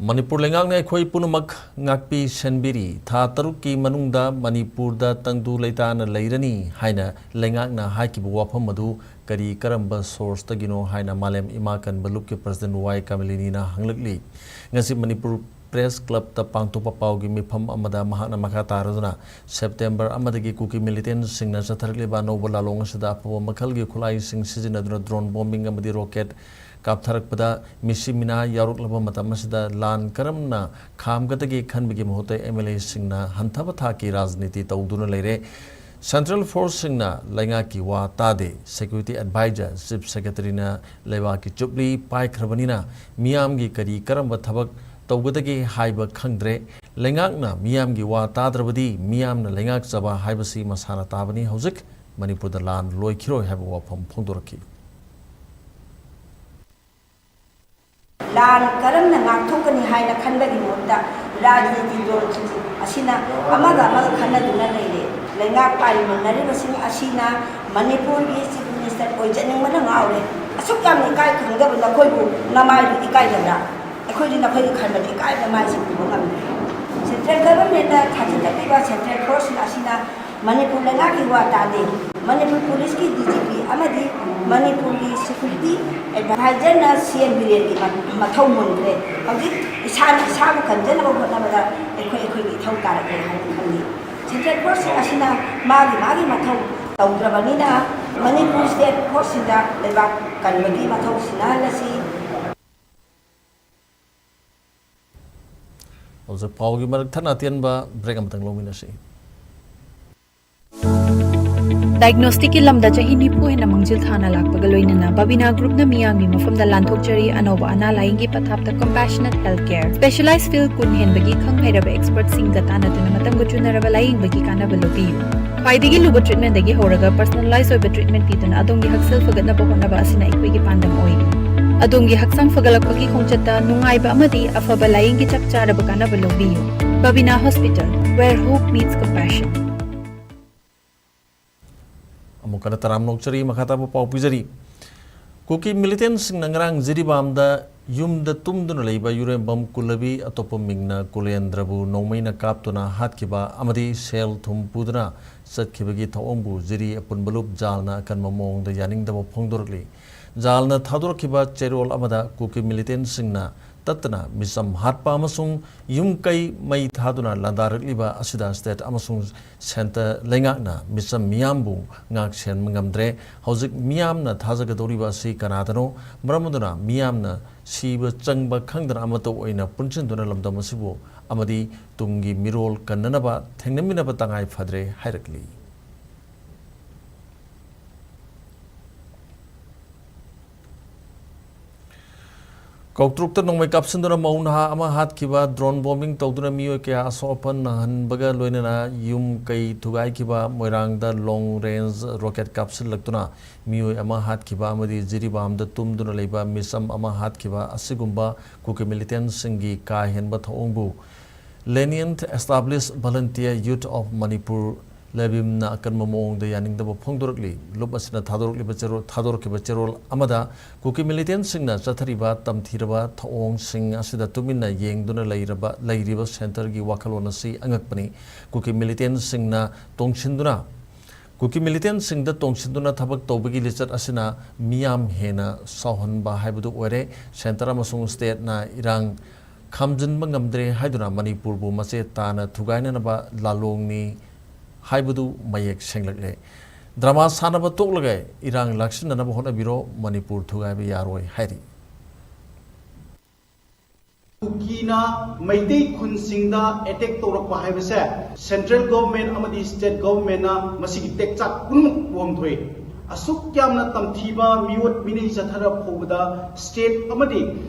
ꯃꯅꯤꯄꯨꯔ ꯂꯩꯉꯥꯛꯅ ꯑꯩꯈꯣꯏ ꯄꯨꯝꯅꯃꯛ ꯉꯥꯛꯄꯤ ꯁꯦꯟꯕꯤꯔꯤ꯫ ꯊꯥ ꯇꯔꯨꯛꯀꯤ ꯃꯅꯨꯡꯗ ꯃꯅꯤꯄꯨꯔꯗ ꯇꯪꯗꯨ ꯂꯩꯇꯥꯅ ꯂꯩꯔꯅꯤ ꯍꯥꯏꯅ ꯂꯩꯉꯥꯛꯅ ꯍꯥꯏꯈꯤꯕ ꯋꯥꯐꯝ ꯑꯗꯨ ꯀꯔꯤ ꯀꯔꯝꯕ ꯁꯣꯔꯁꯇꯒꯤꯅꯣ ꯍꯥꯏꯅ ꯃꯥꯂꯦꯝ ꯏꯃꯥ ꯀꯟꯕ ꯂꯨꯞꯀꯤ ꯄ꯭ꯔꯁꯤꯗꯦꯟ ꯋꯥꯏ ꯀꯃꯂꯤꯅꯤꯅ ꯍꯪꯂꯛꯂꯤ꯫ ꯉꯁꯤ ꯃꯅꯤꯄꯨꯔ ꯄ꯭ꯔꯦꯁ ꯀ꯭ꯂꯕꯇ ꯄꯥꯡꯊꯣꯛꯄ ꯄꯥꯎꯒꯤ ꯃꯤꯐꯝ ꯑꯃꯗ ꯃꯍꯥꯛꯅ ꯃꯈꯥ ꯇꯥꯔꯗꯨꯅ, ꯁꯦꯞꯇꯦꯝꯕꯔ ꯑꯃꯗꯒꯤ ꯀꯨꯀꯤ ꯃꯤꯂꯤꯇꯦꯟꯁꯤꯡꯅ ꯆꯠꯊꯔꯛꯂꯤꯕ ꯑꯅꯧꯕ ꯂꯥꯂꯣꯡ ꯑꯁꯤꯗ ꯑꯐꯕ ꯃꯈꯜꯒꯤ ꯈꯨꯠꯂꯥꯏꯁꯤꯡ ꯁꯤꯖꯤꯟꯅꯗꯨꯅ ꯗ꯭ꯔꯣꯟ ꯕꯣꯝꯕꯤꯡ ꯑꯃꯗꯤ ꯔꯣꯀꯦꯠ ꯀꯥꯞꯊꯔꯛꯄꯗ ꯃꯤꯁꯤ ꯃꯤꯅꯥ ꯌꯥꯎꯔꯛꯂꯕ ꯃꯇꯝ ꯑꯁꯤꯗ ꯂꯥꯟ ꯀꯔꯝꯅ ꯈꯥꯝꯒꯗꯒꯦ ꯈꯟꯕꯒꯤ ꯃꯍꯨꯠꯇ ꯑꯦꯝ ꯑꯦꯜ ꯑꯦꯁꯤꯡꯅ ꯍꯟꯊꯕ ꯊꯥꯛꯀꯤ ꯔꯥꯖꯅꯤꯇꯤ ꯇꯧꯗꯨꯅ ꯂꯩꯔꯦ꯫ ꯁꯦꯟꯇ꯭ꯔꯦꯜ ꯐꯣꯔꯁꯁꯤꯡꯅ ꯂꯩꯉꯥꯛꯀꯤ ꯋꯥ ꯇꯥꯗꯦ꯫ ꯁꯦꯀ꯭ꯌꯨꯔꯤꯇꯤ ꯑꯦꯗꯚꯥꯏꯖꯔ, ꯆꯤꯐ ꯁꯦꯀ꯭ꯔꯦꯇꯔꯤꯅ ꯂꯩꯕꯥꯛꯀꯤ ꯆꯨꯞꯂꯤ ꯄꯥꯏꯈ꯭ꯔꯕꯅꯤꯅ ꯃꯤꯌꯥꯝꯒꯤ ꯀꯔꯤ ꯀꯔꯝꯕ ꯊꯕꯛ ꯇꯧꯒꯗꯒꯦ ꯍꯥꯏꯕ ꯈꯪꯗ꯭ꯔꯦ꯫ ꯂꯩꯉꯥꯛꯅ ꯃꯤꯌꯥꯝꯒꯤ ꯋꯥ ꯇꯥꯗ꯭ꯔꯕꯗꯤ ꯃꯤꯌꯥꯝꯅ ꯂꯩꯉꯥꯛꯆꯕ ꯍꯥꯏꯕꯁꯤ ꯃꯁꯥꯅ ꯇꯥꯕꯅꯤ꯫ ꯍꯧꯖꯤꯛ ꯃꯅꯤꯄꯨꯔꯗ ꯂꯥꯟ ꯂꯣꯏꯈꯤꯔꯣꯏ ꯍꯥꯏꯕ ꯋꯥꯐꯝ ꯐꯣꯡꯗꯣꯔꯛꯈꯤ꯫ ꯂꯥꯟ ꯀꯔꯝꯅ ꯉꯥꯛꯊꯣꯛꯀꯅꯤ ꯍꯥꯏꯅ ꯈꯟꯕꯒꯤ ꯃꯍꯨꯠꯇ ꯔꯥꯖꯅꯤꯇꯤ ꯗꯣꯜꯁꯤꯡ ꯑꯁꯤꯅ ꯑꯃꯒ ꯑꯃꯒ ꯈꯟꯅꯗꯨꯅ ꯂꯩꯔꯦ꯫ ꯂꯩꯉꯥꯛ ꯄꯥꯏꯃꯤꯟꯅꯔꯤꯕꯁꯤꯡ ꯑꯁꯤꯅ ꯃꯅꯤꯄꯨꯔꯒꯤ ꯆꯤꯐ ꯃꯤꯅꯤꯁꯇꯔ ꯑꯣꯏꯖꯅꯤꯡꯕꯅ ꯉꯥꯎꯔꯦ꯫ ꯑꯁꯨꯛ ꯌꯥꯝꯅ ꯏꯀꯥꯏ ꯈꯪꯗꯕ ꯅꯈꯣꯏꯕꯨ ꯅꯃꯥꯏꯗꯨ ꯏꯀꯥꯏꯗꯕ꯭ꯔꯥ? ꯑꯩꯈꯣꯏꯗꯤ ꯅꯈꯣꯏꯒꯤ ꯈꯟꯕꯗ ꯏꯀꯥꯏꯕ ꯃꯥꯏꯁꯦ ꯄꯨꯕ ꯉꯝꯗꯦ꯫ ꯁꯦꯟꯇ꯭ꯔꯦꯜ ꯒꯚꯔꯟꯃꯦꯟꯠꯅ ꯊꯥꯖꯤꯜꯂꯛꯂꯤꯕ ꯁꯦꯟꯇ꯭ꯔꯦꯜ ꯐꯣꯔꯁꯁꯤꯡ ꯑꯁꯤꯅ ꯃꯅꯤꯄꯨꯔ ꯂꯩꯉꯥꯛꯀꯤ ꯋꯥ ꯇꯥꯗꯦ꯫ ꯃꯅꯤꯄꯨꯔ ꯄꯨꯂꯤꯁꯀꯤ ꯗꯤ ꯖꯤ ꯄꯤ ꯑꯃꯗꯤ ꯃꯅꯤꯄꯨꯔꯒꯤ ꯁꯦꯀ꯭ꯌꯨꯔꯤꯇꯤ ꯑꯦꯗꯚꯥꯏꯖꯔꯅ ꯁꯤ ꯑꯦꯝ ꯕꯤꯔꯦꯟꯒꯤ ꯃ-, ꯃꯊꯧ ꯃꯨꯟꯈ꯭ꯔꯦ꯫ ꯍꯧꯖꯤꯛ ꯏꯁꯥꯅ ꯏꯁꯥꯕꯨ ꯀꯟꯖꯅꯕ ꯍꯣꯠꯅꯕꯗ ꯑꯩꯈꯣꯏ ꯑꯩꯈꯣꯏꯒꯤ ꯏꯊꯧ ꯇꯥꯔꯛꯂꯦ ꯍꯥꯏꯅ ꯈꯜꯂꯤ꯫ ꯁꯦꯟꯇ꯭ꯔꯦꯜ ꯐꯣꯔꯁꯁꯤꯡ ꯑꯁꯤꯅ ꯃꯥꯒꯤ ꯃꯥꯒꯤ ꯃꯊꯧ ꯇꯧꯗ꯭ꯔꯕꯅꯤꯅ ꯃꯅꯤꯄꯨꯔ ꯁ꯭ꯇꯦꯠ ꯐꯣꯔꯁꯁꯤꯡꯗ ꯂꯩꯕꯥꯛ ꯀꯟꯕꯒꯤ ꯃꯊꯧ ꯁꯤꯟꯅꯍꯜꯂꯁꯤ꯫ ꯍꯧꯖꯤꯛ ꯄꯥꯎꯒꯤ ꯃꯔꯛ ꯊꯠꯅ ꯑꯇꯦꯟꯕ ꯕ꯭ꯔꯦꯛ ꯑꯃꯇꯪ ꯂꯧꯃꯤꯟꯅꯁꯤ꯫ ꯗꯥꯏꯒꯅꯣꯁꯇꯤꯛꯀꯤ ꯂꯝꯗ ꯆꯍꯤ ꯅꯤꯐꯨ ꯍꯦꯟꯅ ꯃꯥꯡꯖꯤꯜ ꯊꯥꯅ ꯂꯥꯛꯄꯒ ꯂꯣꯏꯅꯅ ꯕꯕꯤꯅꯥ ꯒ꯭ꯔꯨꯞꯅ ꯃꯤꯌꯥꯝꯒꯤ ꯃꯐꯝꯗ ꯂꯥꯟꯊꯣꯛꯆꯔꯤ꯫ ꯑꯅꯧꯕ ꯑꯅꯥ ꯂꯥꯌꯦꯡꯒꯤ ꯄꯊꯥꯞꯇ ꯀꯝꯄꯦꯁꯅꯦꯠ ꯍꯦꯜꯊ ꯀꯦꯌꯔ, ꯁ꯭ꯄꯦꯁꯦꯂꯥꯏꯖ ꯐꯤꯜꯗ ꯀꯨꯟ ꯍꯦꯟꯕꯒꯤ ꯈꯪ ꯍꯩꯔꯕ ꯑꯦꯛꯁꯄꯔꯠꯁꯤꯡꯒ ꯇꯥꯟꯅꯗꯨꯅ ꯃꯇꯝꯒ ꯆꯨꯅꯔꯕ ꯂꯥꯌꯦꯡꯕꯒꯤ ꯀꯥꯟꯅꯕ ꯂꯧꯕꯤꯌꯨ꯫ ꯈ꯭ꯋꯥꯏꯗꯒꯤ ꯂꯨꯕ ꯇ꯭ꯔꯤꯠꯃꯦꯟꯗꯒꯤ ꯍꯧꯔꯒ ꯄꯔꯁꯣꯅꯦꯂꯥꯏꯖ ꯑꯣꯏꯕ ꯇ꯭ꯔꯤꯠꯃꯦꯟ ꯄꯤꯗꯨꯅ ꯑꯗꯣꯝꯒꯤ ꯍꯛꯁꯦꯜ ꯐꯒꯠꯅꯕ ꯍꯣꯠꯅꯕ ꯑꯁꯤꯅ ꯑꯩꯈꯣꯏꯒꯤ ꯄꯥꯟꯗꯝ ꯑꯣꯏꯔꯤ꯫ ꯑꯗꯣꯝꯒꯤ ꯍꯛꯆꯥꯡ ꯐꯒꯠꯂꯛꯄꯒꯤ ꯈꯣꯡꯆꯠꯇ ꯅꯨꯡꯉꯥꯏꯕ ꯑꯃꯗꯤ ꯑꯐꯕ ꯂꯥꯌꯦꯡꯒꯤ ꯆꯞ ꯆꯥꯔꯕ ꯀꯥꯟꯅꯕ ꯂꯧꯕꯤꯌꯨ꯫ ꯕꯕꯤꯅꯥ hospital, where hope meets compassion. ꯑꯃꯨꯛ ꯍꯟꯅ ꯇꯔꯥꯝꯅ ꯑꯣꯛꯆꯔꯤ꯫ ꯃꯈꯥ ꯇꯥꯕ ꯄꯥꯎ ꯄꯤꯖꯔꯤ꯫ ꯀꯨꯀꯤ ꯃꯤꯂꯤꯇꯦꯟꯁꯤꯡꯅ ꯉꯔꯥꯡ ꯖꯤꯔꯤꯕꯥꯝꯗ ꯌꯨꯝꯗ ꯇꯨꯝꯗꯨꯅ ꯂꯩꯕ ꯌꯨꯔꯦꯝꯕꯝ ꯀꯨꯂꯕꯤ, ꯑꯇꯣꯞꯄ ꯃꯤꯡꯅ ꯀꯨꯂꯦꯟꯗ꯭ꯔꯕꯨ ꯅꯣꯡꯃꯩꯅ ꯀꯥꯞꯇꯨꯅ ꯍꯥꯠꯈꯤꯕ ꯑꯃꯗꯤ ꯁꯦꯜ ꯊꯨꯝ ꯄꯨꯗꯨꯅ ꯆꯠꯈꯤꯕꯒꯤ ꯊꯧꯑꯣꯡꯕꯨ ꯖꯤꯔꯤ ꯑꯄꯨꯟꯕ ꯂꯨꯞ ꯖꯥꯜꯅ ꯑꯀꯟꯕ ꯃꯑꯣꯡꯗ ꯌꯥꯅꯤꯡꯗꯕ ꯐꯣꯡꯗꯣꯔꯛꯂꯤ꯫ ꯖꯥꯜꯅ ꯊꯥꯗꯣꯔꯛꯈꯤꯕ ꯆꯦꯔꯣꯜ ꯑꯃꯗ ꯀꯨꯀꯤ ꯃꯤꯂꯤꯇꯦꯟꯁꯤꯡꯅ ꯇꯠꯇꯅ ꯃꯤꯆꯝ ꯍꯥꯠꯄ ꯑꯃꯁꯨꯡ ꯌꯨꯝ ꯀꯩ ꯃꯩ ꯊꯥꯗꯨꯅ ꯂꯥꯟꯗꯥꯔꯛꯂꯤꯕ ꯑꯁꯤꯗ state ꯑꯃꯁꯨꯡ centre ꯂꯩꯉꯥꯛꯅ ꯃꯤꯆꯝ ꯃꯤꯌꯥꯝꯕꯨ ꯉꯥꯛ ꯁꯦꯟꯕ ꯉꯝꯗ꯭ꯔꯦ꯫ ꯍꯧꯖꯤꯛ ꯃꯤꯌꯥꯝꯅ ꯊꯥꯖꯒꯗꯧꯔꯤꯕ ꯑꯁꯤ ꯀꯅꯥꯗꯅꯣ? ꯃꯔꯝ ꯑꯗꯨꯅ ꯃꯤꯌꯥꯝꯅ ꯁꯤꯕ ꯆꯪꯕ ꯈꯪꯗꯅ ꯑꯃꯠꯇ ꯑꯣꯏꯅ ꯄꯨꯟꯁꯤꯟꯗꯨꯅ ꯂꯝꯗꯝ ꯑꯁꯤꯕꯨ ꯑꯃꯗꯤ ꯇꯨꯡꯒꯤ ꯃꯤꯔꯣꯜ ꯀꯟꯅꯅꯕ ꯊꯦꯡꯅꯃꯤꯟꯅꯕ ꯇꯉꯥꯏ ꯐꯗ꯭ꯔꯦ ꯍꯥꯏꯔꯛꯂꯤ꯫ ꯀꯧꯇ꯭ꯔꯨꯛꯇ ꯅꯣꯡꯃꯩ ꯀꯥꯞꯁꯤꯟꯗꯨꯅ ꯃꯧ ꯅꯍꯥ ꯑꯃ ꯍꯥꯠꯈꯤꯕ, drone bombing ꯇꯧꯗꯨꯅ ꯃꯤꯑꯣꯏ ꯀꯌꯥ ꯑꯁꯣꯛ ꯑꯄꯟ ꯅꯪꯍꯟꯕꯒ ꯂꯣꯏꯅꯅ ꯌꯨꯝ ꯀꯩ ꯊꯨꯒꯥꯏꯈꯤꯕ, ꯃꯣꯏꯔꯥꯡꯗ long range rocket ꯀꯥꯞꯁꯤꯜꯂꯛꯇꯨꯅ ꯃꯤꯑꯣꯏ ꯑꯃ ꯍꯥꯠꯈꯤꯕ ꯑꯃꯗꯤ ꯖꯤꯔꯤꯕꯥꯝꯗ ꯇꯨꯝꯗꯨꯅ ꯂꯩꯕ ꯃꯤꯆꯝ ꯑꯃ ꯍꯥꯠꯈꯤꯕ ꯑꯁꯤꯒꯨꯝꯕ ꯀꯨꯀꯤ militantꯁꯤꯡꯒꯤ ꯀꯥ ꯍꯦꯟꯕ ꯊꯧꯑꯣꯡꯕꯨ Lenient Established Volunteer Youth of Manipur, ꯂꯦꯕꯤꯝꯅ ꯑꯀꯟꯕ ꯃꯑꯣꯡꯗ ꯌꯥꯅꯤꯡꯗꯕ ꯐꯣꯡꯗꯣꯔꯛꯂꯤ꯫ ꯂꯨꯞ ꯑꯁꯤꯅ ꯊꯥꯗꯣꯔꯛꯂꯤꯕ ꯆꯦꯔꯣꯜ, ꯊꯥꯗꯣꯔꯛꯈꯤꯕ ꯆꯦꯔꯣꯜ ꯑꯃꯗ ꯀꯨꯀꯤ militantꯁꯤꯡꯅ ꯆꯠꯊꯔꯤꯕ ꯇꯝꯊꯤꯔꯕ ꯊꯧꯑꯣꯡꯁꯤꯡ ꯑꯁꯤꯗ ꯇꯨꯃꯤꯟꯅ ꯌꯦꯡꯗꯨꯅ ꯂꯩꯔꯕ, ꯂꯩꯔꯤꯕ centreꯒꯤ ꯋꯥꯈꯜꯂꯣꯟ ꯑꯁꯤ ꯑꯉꯛꯄꯅꯤ꯫ ꯀꯨꯀꯤ militantꯁꯤꯡꯅ ꯇꯣꯡꯁꯤꯟꯗꯨꯅ, ꯀꯨꯀꯤ militantꯁꯤꯡꯗ ꯇꯣꯡꯁꯤꯟꯗꯨꯅ ꯊꯕꯛ ꯇꯧꯕꯒꯤ ꯂꯤꯆꯠ ꯑꯁꯤꯅ ꯃꯤꯌꯥꯝ ꯍꯦꯟꯅ ꯁꯥꯎꯍꯟꯕ ꯍꯥꯏꯕꯗꯨ ꯑꯣꯏꯔꯦ꯫ Centre ꯑꯃꯁꯨꯡ stateꯅ ꯏꯔꯥꯡ ꯈꯥꯝꯖꯤꯟꯕ ꯉꯝꯗ꯭ꯔꯦ ꯍꯥꯏꯗꯨꯅ ꯃꯅꯤꯄꯨꯔꯕꯨ ꯃꯆꯦꯠ ꯇꯥꯅ ꯊꯨꯒꯥꯏꯅꯅꯕ ꯂꯥꯂꯣꯡꯅꯤ ꯍꯥꯏꯕꯗꯨ ꯃꯌꯦꯛ ꯁꯦꯡꯂꯛꯂꯦ꯫ Drama ꯁꯥꯟꯅꯕ ꯇꯣꯛꯂꯒ ꯏꯔꯥꯡ ꯂꯥꯛꯁꯤꯟꯅꯅꯕ ꯍꯣꯠꯅꯕꯤꯔꯣ, ꯃꯅꯤꯄꯨꯔ ꯊꯨꯒꯥꯏꯕ ꯌꯥꯔꯣꯏ ꯍꯥꯏꯔꯤ꯫ ꯀꯨꯀꯤꯅ ꯃꯩꯇꯩ ꯈꯨꯟꯁꯤꯡꯗ attack ꯇꯧꯔꯛꯄ ꯍꯥꯏꯕꯁꯦ central government ꯑꯃꯗꯤ state governmentꯅ ꯃꯁꯤꯒꯤ ꯇꯦꯛꯆꯥꯛ ꯄꯨꯝꯅꯃꯛ ꯎꯍꯟꯊꯣꯛꯏ꯫ ꯑꯁꯨꯛ ꯌꯥꯝꯅ ꯇꯝꯊꯤꯕ ꯃꯤꯑꯣꯠ ꯃꯤꯅꯩ ꯆꯠꯊꯔ ꯐꯥꯎꯕꯗ state ꯑꯃꯗꯤ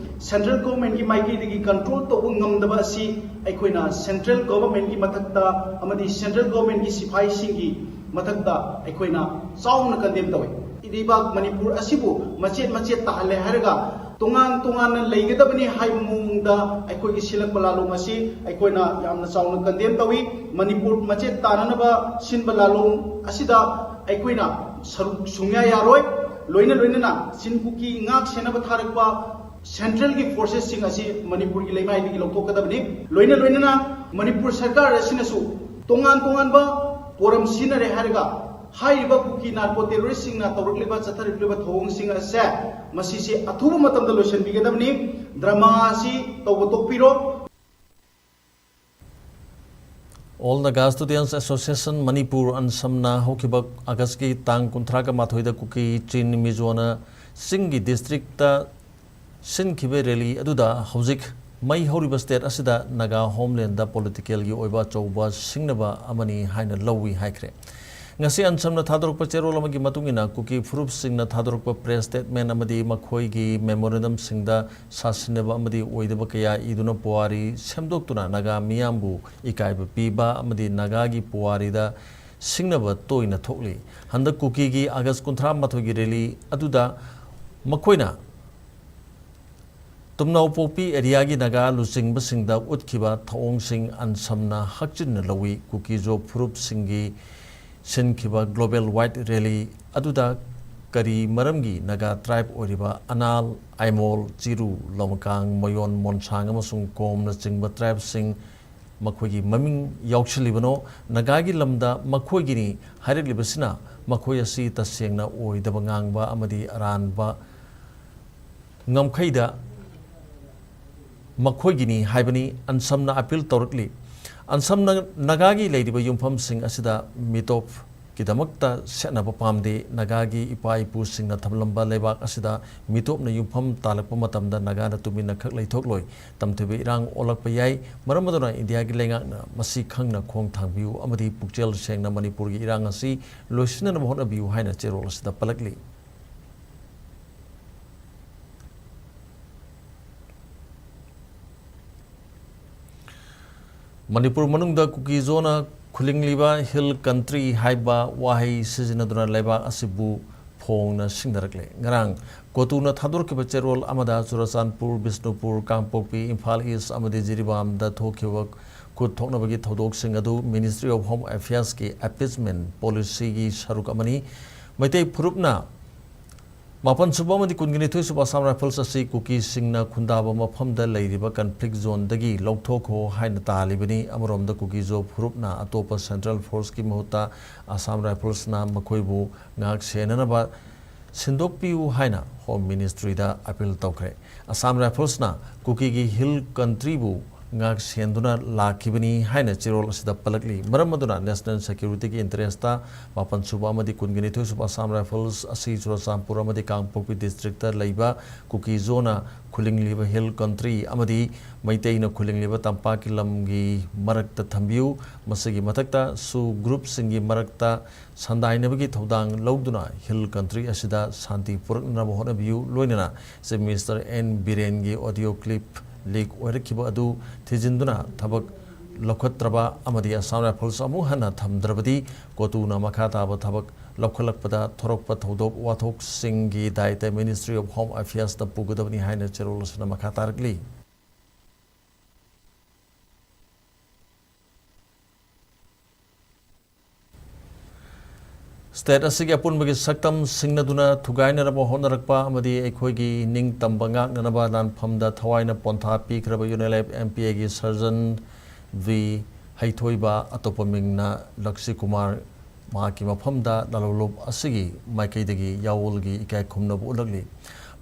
central governmentꯀꯤ ꯃꯥꯏꯀꯩꯗꯒꯤ control ꯇꯧꯕ ꯉꯝꯗꯕ ꯑꯁꯤ ꯑꯩꯈꯣꯏꯅ central governmentꯀꯤ ꯃꯊꯛꯇ ꯑꯃꯗꯤ central governmentꯀꯤ ꯁꯤꯐꯥꯏꯁꯤꯡꯒꯤ ꯃꯊꯛꯇ ꯑꯩꯈꯣꯏꯅ ꯆꯥꯎꯅ condemn ꯇꯧꯏ꯫ ꯏꯔꯩꯕꯥꯛ ꯃꯅꯤꯄꯨꯔ ꯑꯁꯤꯕꯨ ꯃꯆꯦꯠ ꯃꯆꯦꯠ ꯇꯥꯍꯜꯂꯦ ꯍꯥꯏꯔꯒ ꯇꯣꯉꯥꯟ ꯇꯣꯉꯥꯟꯅ ꯂꯩꯒꯗꯕꯅꯤ ꯍꯥꯏꯕ ꯃꯑꯣꯡꯗ ꯑꯩꯈꯣꯏꯒꯤ ꯁꯤꯜꯂꯛꯄ ꯂꯥꯂꯣꯡ ꯑꯁꯤ ꯑꯩꯈꯣꯏꯅ ꯌꯥꯝꯅ ꯆꯥꯎꯅ condemn ꯇꯧꯏ꯫ ꯃꯅꯤꯄꯨꯔ ꯃꯆꯦꯠ ꯇꯥꯅꯅꯕ ꯁꯤꯟꯕ ꯂꯥꯂꯣꯡ ꯑꯁꯤꯗ ꯑꯩꯈꯣꯏꯅ ꯁꯔꯨꯛ ꯁꯨꯡꯌꯥ ꯌꯥꯔꯣꯏ꯫ ꯂꯣꯏꯅ ꯂꯣꯏꯅꯅ ꯆꯤꯟ ꯀꯨꯀꯤ ꯉꯥꯛ ꯁꯦꯟꯅꯕ ꯊꯥꯔꯛꯄ centralꯒꯤ forcesꯁꯤꯡ ꯑꯁꯤ ꯃꯅꯤꯄꯨꯔꯒꯤ ꯂꯩꯃꯥꯏꯗꯒꯤ ꯂꯧꯊꯣꯛꯀꯗꯕꯅꯤ꯫ ꯂꯣꯏꯅ ꯂꯣꯏꯅꯅ ꯃꯅꯤꯄꯨꯔ ꯁꯔꯀꯥꯔ ꯑꯁꯤꯅꯁꯨ ꯇꯣꯉꯥꯟ ꯇꯣꯉꯥꯟꯕ ꯄꯣꯔꯝ ꯁꯤꯖꯤꯟꯅꯔꯦ ꯍꯥꯏꯔꯒ ꯍꯥꯏꯔꯤꯕ ꯀꯨꯀꯤ ꯅꯥꯔꯀꯣ ꯇꯦꯔꯣꯔꯤꯁꯁꯤꯡꯅ ꯇꯧꯔꯛꯂꯤꯕ, ꯆꯠꯊꯔꯛꯂꯤꯕ ꯊꯧꯑꯣꯡꯁꯤꯡ ꯑꯁꯦ ꯃꯁꯤꯁꯦ ꯑꯊꯨꯕ ꯃꯇꯝꯗ ꯂꯣꯏꯁꯤꯟꯕꯤꯒꯗꯕꯅꯤ꯫ ꯗ꯭ꯔꯃꯥ ꯑꯁꯤ ꯇꯧꯕ ꯇꯣꯛꯄꯤꯔꯣ꯫ All Naga Students Association Manipur, ꯑꯟꯁꯝꯅ ꯍꯧꯈꯤꯕ ꯑꯥꯒꯁꯀꯤ ꯇꯥꯡ ꯀꯨꯟꯊ꯭ꯔꯥꯒ ꯃꯥꯊꯣꯏꯗ ꯀꯨꯀꯤ ꯆꯤꯟ ꯃꯤꯖꯣꯅ ꯆꯤꯡꯒꯤ ꯗꯤꯁꯇ꯭ꯔꯤꯛꯇ ꯁꯤꯟꯈꯤꯕ ꯔꯦꯂꯤ ꯑꯗꯨꯗ ꯍꯧꯖꯤꯛ ꯃꯩ ꯍꯧꯔꯤꯕ ꯁ꯭ꯇꯦꯠ ꯑꯁꯤꯗ ꯅꯥꯒꯥ ꯍꯣꯝꯂꯦꯟꯗ ꯄꯣꯂꯤꯇꯤꯀꯦꯜꯒꯤ ꯑꯣꯏꯕ ꯑꯆꯧꯕ ꯁꯤꯡꯅꯕ ꯑꯃꯅꯤ ꯍꯥꯏꯅ ꯂꯧꯏ ꯍꯥꯏꯈ꯭ꯔꯦ꯫ ꯉꯁꯤ ꯑꯟꯁꯝꯅ ꯊꯥꯗꯣꯔꯛꯄ ꯆꯦꯔꯣꯜ ꯑꯃꯒꯤ ꯃꯇꯨꯡ ꯏꯟꯅ, ꯀꯨꯀꯤ ꯐꯨꯔꯨꯞꯁꯤꯡꯅ ꯊꯥꯗꯣꯔꯛꯄ ꯄ꯭ꯔꯦꯁ ꯁ꯭ꯇꯦꯠꯃꯦꯟ ꯑꯃꯗꯤ ꯃꯈꯣꯏꯒꯤ ꯃꯦꯃꯣꯔꯦꯟꯗꯝꯁꯤꯡꯗ ꯁꯥꯁꯤꯟꯅꯕ ꯑꯃꯗꯤ ꯑꯣꯏꯗꯕ ꯀꯌꯥ ꯏꯗꯨꯅ ꯄꯨꯋꯥꯔꯤ ꯁꯦꯝꯗꯣꯛꯇꯨꯅ ꯅꯥꯒꯥ ꯃꯤꯌꯥꯝꯕꯨ ꯏꯀꯥꯏꯕ ꯄꯤꯕ ꯑꯃꯗꯤ ꯅꯥꯒꯥꯒꯤ ꯄꯨꯋꯥꯔꯤꯗ ꯁꯤꯡꯅꯕ ꯇꯣꯏꯅ ꯊꯣꯛꯂꯤ꯫ ꯍꯟꯗꯛ ꯀꯨꯀꯤꯒꯤ ꯑꯥꯒꯁ ꯀꯨꯟꯊ꯭ꯔꯥ ꯃꯥꯊꯣꯏꯒꯤ ꯔꯦꯂꯤ ꯑꯗꯨꯗ ꯃꯈꯣꯏꯅ ꯇꯨꯝꯅꯥꯎꯄꯣꯛꯄꯤ ꯑꯦꯔꯤꯌꯥꯒꯤ ꯅꯥꯒꯥ ꯂꯨꯆꯤꯡꯕꯁꯤꯡꯗ ꯎꯠꯈꯤꯕ ꯊꯧꯑꯣꯡꯁꯤꯡ ꯑꯟꯁꯝꯅ ꯍꯛꯆꯤꯟꯅ ꯂꯧꯏ꯫ ꯀꯨꯀꯤꯖꯣ ꯐꯨꯔꯨꯞꯁꯤꯡꯒꯤ ꯁꯤꯟꯈꯤꯕ ꯒ꯭ꯂꯣꯕꯦꯜ ꯋꯥꯏꯗ ꯔꯦꯂꯤ ꯑꯗꯨꯗ ꯀꯔꯤ ꯃꯔꯝꯒꯤ ꯅꯥꯒꯥ ꯇ꯭ꯔꯥꯏꯕ ꯑꯣꯏꯔꯤꯕ ꯑꯅꯥꯜ, ꯑꯥꯏꯃꯣꯜ, ꯆꯤꯔꯨ, ꯂꯣꯃꯀꯥꯡ, ꯃꯌꯣꯟ, ꯃꯣꯟꯁꯥꯡ ꯑꯃꯁꯨꯡ ꯀꯣꯝꯅꯆꯤꯡꯕ ꯇ꯭ꯔꯥꯏꯕꯁꯤꯡ ꯃꯈꯣꯏꯒꯤ ꯃꯃꯤꯡ ꯌꯥꯎꯁꯤꯜꯂꯤꯕꯅꯣ? ꯅꯥꯒꯥꯒꯤ ꯂꯝꯗ ꯃꯈꯣꯏꯒꯤꯅꯤ ꯍꯥꯏꯔꯛꯂꯤꯕꯁꯤꯅ ꯃꯈꯣꯏ ꯑꯁꯤ ꯇꯁꯦꯡꯅ ꯑꯣꯏꯗꯕ ꯉꯥꯡꯕ ꯑꯃꯗꯤ ꯑꯔꯥꯟꯕ ꯉꯝꯈꯩꯗ ꯃꯈꯣꯏꯒꯤꯅꯤ ꯍꯥꯏꯕꯅꯤ꯫ ꯑꯟꯁꯝꯅ ꯑꯄꯤꯜ ꯇꯧꯔꯛꯂꯤ꯫ ꯑꯟꯁꯝꯅ ꯅꯥꯒꯥꯒꯤ ꯂꯩꯔꯤꯕ ꯌꯨꯝꯐꯝꯁꯤꯡ ꯑꯁꯤꯗ ꯃꯤꯇꯣꯞꯀꯤꯗꯃꯛꯇ ꯁꯦꯠꯅꯕ ꯄꯥꯝꯗꯦ꯫ ꯅꯥꯒꯥꯒꯤ ꯏꯄꯥ ꯏꯄꯨꯁꯤꯡꯅ ꯊꯝꯂꯝꯕ ꯂꯩꯕꯥꯛ ꯑꯁꯤꯗ ꯃꯤꯇꯣꯞꯅ ꯌꯨꯝꯐꯝ ꯇꯥꯜꯂꯛꯄ ꯃꯇꯝꯗ ꯅꯥꯒꯥꯅ ꯇꯨꯃꯤꯟꯅ ꯈꯛ ꯂꯩꯊꯣꯛꯂꯣꯏ꯫ ꯇꯝꯊꯤꯕ ꯏꯔꯥꯡ ꯑꯣꯜꯂꯛꯄ ꯌꯥꯏ꯫ ꯃꯔꯝ ꯑꯗꯨꯅ ꯏꯟꯗꯤꯌꯥꯒꯤ ꯂꯩꯉꯥꯛꯅ ꯃꯁꯤ ꯈꯪꯅ ꯈꯣꯡ ꯊꯥꯡꯕꯤꯌꯨ ꯑꯃꯗꯤ ꯄꯨꯛꯆꯦꯜ ꯁꯦꯡꯅ ꯃꯅꯤꯄꯨꯔꯒꯤ ꯏꯔꯥꯡ ꯑꯁꯤ ꯂꯣꯏꯁꯤꯟꯅꯅꯕ ꯍꯣꯠꯅꯕꯤꯌꯨ ꯍꯥꯏꯅ ꯆꯦꯔꯣꯜ ꯑꯁꯤꯗ ꯄꯜꯂꯛꯂꯤ꯫ ꯃꯅꯤꯄꯨꯔ ꯃꯅꯨꯡꯗ ꯀꯨꯀꯤꯖꯣꯅ ꯈꯨꯂꯤꯡꯂꯤꯕ ꯍꯤꯜ ꯀꯟꯇ꯭ꯔꯤ ꯍꯥꯏꯕ ꯋꯥꯍꯩ ꯁꯤꯖꯤꯟꯅꯗꯨꯅ ꯂꯩꯕꯥꯛ ꯑꯁꯤꯕꯨ ꯐꯣꯡꯅ ꯁꯤꯡꯅꯔꯛꯂꯦ꯫ ꯉꯔꯥꯡ ꯀꯣꯇꯨꯅ ꯊꯥꯗꯣꯔꯛꯈꯤꯕ ꯆꯦꯔꯣꯜ ꯑꯃꯗ ꯆꯨꯔꯆꯥꯟꯄꯨꯔ, ꯕꯤꯁꯅꯨꯄꯨꯔ, ꯀꯥꯡꯄꯣꯛꯄꯤ, ꯏꯝꯐꯥꯜ ꯏꯁ ꯑꯃꯗꯤ ꯖꯤꯔꯤꯕꯥꯝꯗ ꯊꯣꯛꯈꯤꯕ ꯈꯨꯠ ꯊꯣꯛꯅꯕꯒꯤ ꯊꯧꯗꯣꯛꯁꯤꯡ ꯑꯗꯨ Ministry of Home Affairs ꯀꯤ appeasement policy ꯒꯤ ꯁꯔꯨꯛ ꯑꯃꯅꯤ꯫ ꯃꯩꯇꯩ ꯐꯨꯔꯨꯞꯅ ꯃꯥꯄꯟ ꯁꯨꯕ ꯑꯃꯗꯤ ꯀꯨꯟꯒ ꯅꯤꯊꯣꯏ ꯁꯨꯕ ꯑꯁꯥꯝ ꯔꯥꯏꯐꯜꯁ ꯑꯁꯤ ꯀꯨꯀꯤꯁꯤꯡꯅ ꯈꯨꯟꯗꯥꯕ ꯃꯐꯝꯗ ꯂꯩꯔꯤꯕ ꯀꯟꯐ꯭ꯂꯤꯛ ꯖꯣꯟꯗꯒꯤ ꯂꯧꯊꯣꯛꯈꯣ ꯍꯥꯏꯅ ꯇꯥꯜꯂꯤꯕꯅꯤ꯫ ꯑꯃꯔꯣꯝꯗ ꯀꯨꯀꯤꯖꯣ ꯐꯨꯔꯨꯞꯅ ꯑꯇꯣꯞꯄ ꯁꯦꯟꯇ꯭ꯔꯦꯜ ꯐꯣꯔꯁꯀꯤ ꯃꯍꯨꯠꯇ ꯑꯁꯥꯝ ꯔꯥꯏꯐꯜꯁꯅ ꯃꯈꯣꯏꯕꯨ ꯉꯥꯛ ꯁꯦꯟꯅꯅꯕ ꯁꯤꯟꯗꯣꯛꯄꯤꯌꯨ ꯍꯥꯏꯅ ꯍꯣꯝ ꯃꯤꯅꯤꯁꯇ꯭ꯔꯤꯗ ꯑꯄꯤꯜ ꯇꯧꯈ꯭ꯔꯦ꯫ ꯑꯁꯥꯝ ꯔꯥꯏꯐꯜꯁꯅ ꯀꯨꯀꯤꯒꯤ ꯍꯤꯜ ꯀꯟꯇ꯭ꯔꯤꯕꯨ ꯉꯥꯛ ꯁꯦꯟꯗꯨꯅ ꯂꯥꯛꯈꯤꯕꯅꯤ ꯍꯥꯏꯅ ꯆꯦꯔꯣꯜ ꯑꯁꯤꯗ ꯄꯜꯂꯛꯂꯤ꯫ ꯃꯔꯝ ꯑꯗꯨꯅ ꯅꯦꯁꯅꯦꯜ ꯁꯦꯀ꯭ꯌꯨꯔꯤꯇꯤꯒꯤ ꯏꯟꯇꯔꯦꯁꯇ ꯃꯥꯄꯟ ꯁꯨꯕ ꯑꯃꯗꯤ ꯀꯨꯟꯒ ꯅꯤꯊꯣꯏ ꯁꯨꯕ ꯑꯁꯥꯝ ꯔꯥꯏꯐꯜꯁ ꯑꯁꯤ ꯆꯨꯔꯆꯥꯟꯄꯨꯔ ꯑꯃꯗꯤ ꯀꯥꯡꯄꯣꯛꯄꯤ ꯗꯤꯁꯇ꯭ꯔꯤꯛꯇ ꯂꯩꯕ ꯀꯨꯀꯤꯖꯣꯅ ꯈꯨꯂꯤꯡꯂꯤꯕ ꯍꯤꯜ ꯀꯟꯇ꯭ꯔꯤ ꯑꯃꯗꯤ ꯃꯩꯇꯩꯅ ꯈꯨꯂꯤꯡꯂꯤꯕ ꯇꯝꯄꯥꯛꯀꯤ ꯂꯝꯒꯤ ꯃꯔꯛꯇ ꯊꯝꯕꯤꯌꯨ꯫ ꯃꯁꯤꯒꯤ ꯃꯊꯛꯇ ꯁꯨ ꯒ꯭ꯔꯨꯞꯁꯤꯡꯒꯤ ꯃꯔꯛꯇ ꯁꯟꯗꯥꯏꯅꯕꯒꯤ ꯊꯧꯗꯥꯡ ꯂꯧꯗꯨꯅ ꯍꯤꯜ ꯀꯟꯇ꯭ꯔꯤ ꯑꯁꯤꯗ ꯁꯥꯟꯇꯤ ꯄꯨꯔꯛꯅꯕ ꯍꯣꯠꯅꯕꯤꯌꯨ꯫ ꯂꯣꯏꯅꯅ ꯆꯤꯐ ꯃꯤꯅꯤꯁꯇꯔ ꯑꯦꯟ ꯕꯤꯔꯦꯟꯒꯤ ꯑꯣꯗꯤꯑꯣ ꯀ꯭ꯂꯤꯞ ꯂꯤꯛ ꯑꯣꯏꯔꯛꯈꯤꯕ ꯑꯗꯨ ꯊꯤꯖꯤꯟꯗꯨꯅ ꯊꯕꯛ ꯂꯧꯈꯠꯇ꯭ꯔꯕ ꯑꯃꯗꯤ ꯑꯁꯥꯝ ꯔꯥꯏꯐꯜꯁ ꯑꯃꯨꯛ ꯍꯟꯅ ꯊꯝꯗ꯭ꯔꯕꯗꯤ ꯀꯣꯇꯨꯅ ꯃꯈꯥ ꯇꯥꯕ ꯊꯕꯛ ꯂꯧꯈꯠꯂꯛꯄꯗ ꯊꯣꯔꯛꯄ ꯊꯧꯗꯣꯛ ꯋꯥꯊꯣꯛꯁꯤꯡꯒꯤ ꯗꯥꯏꯇ ꯃꯤꯅꯤꯁꯇ꯭ꯔꯤ ꯑꯣꯐ ꯍꯣꯝ ꯑꯦꯐꯤꯌꯔꯁꯇ ꯄꯨꯒꯗꯕꯅꯤ ꯍꯥꯏꯅ ꯆꯦꯔꯣꯜ ꯑꯁꯤꯅ ꯃꯈꯥ ꯇꯥꯔꯛꯂꯤ꯫ ꯁ꯭ꯇꯦꯠ ꯑꯁꯤꯒꯤ ꯑꯄꯨꯟꯕꯒꯤ ꯁꯛꯇꯝ ꯁꯤꯡꯅꯗꯨꯅ ꯊꯨꯒꯥꯏꯅꯅꯕ ꯍꯣꯠꯅꯔꯛꯄ ꯑꯃꯗꯤ ꯑꯩꯈꯣꯏꯒꯤ ꯅꯤꯡꯇꯝꯕ ꯉꯥꯛꯅꯅꯕ ꯂꯥꯟꯐꯝꯗ ꯊꯋꯥꯏꯅ ꯄꯣꯟꯊꯥ ꯄꯤꯈ꯭ꯔꯕ U N L F M P ꯑꯦꯒꯤ ꯁꯔꯖꯟ ꯚꯤ ꯍꯩꯊꯣꯏꯕ, ꯑꯇꯣꯞꯄ ꯃꯤꯡꯅ ꯂꯛꯁꯤ ꯀꯨꯃꯥꯔ, ꯃꯍꯥꯛꯀꯤ ꯃꯐꯝꯗ ꯂꯥꯂꯣꯡꯂꯨꯞ ꯑꯁꯤꯒꯤ ꯃꯥꯏꯀꯩꯗꯒꯤ ꯌꯥꯑꯣꯜꯒꯤ ꯏꯀꯥꯏ ꯈꯨꯝꯅꯕ ꯎꯠꯂꯛꯂꯤ꯫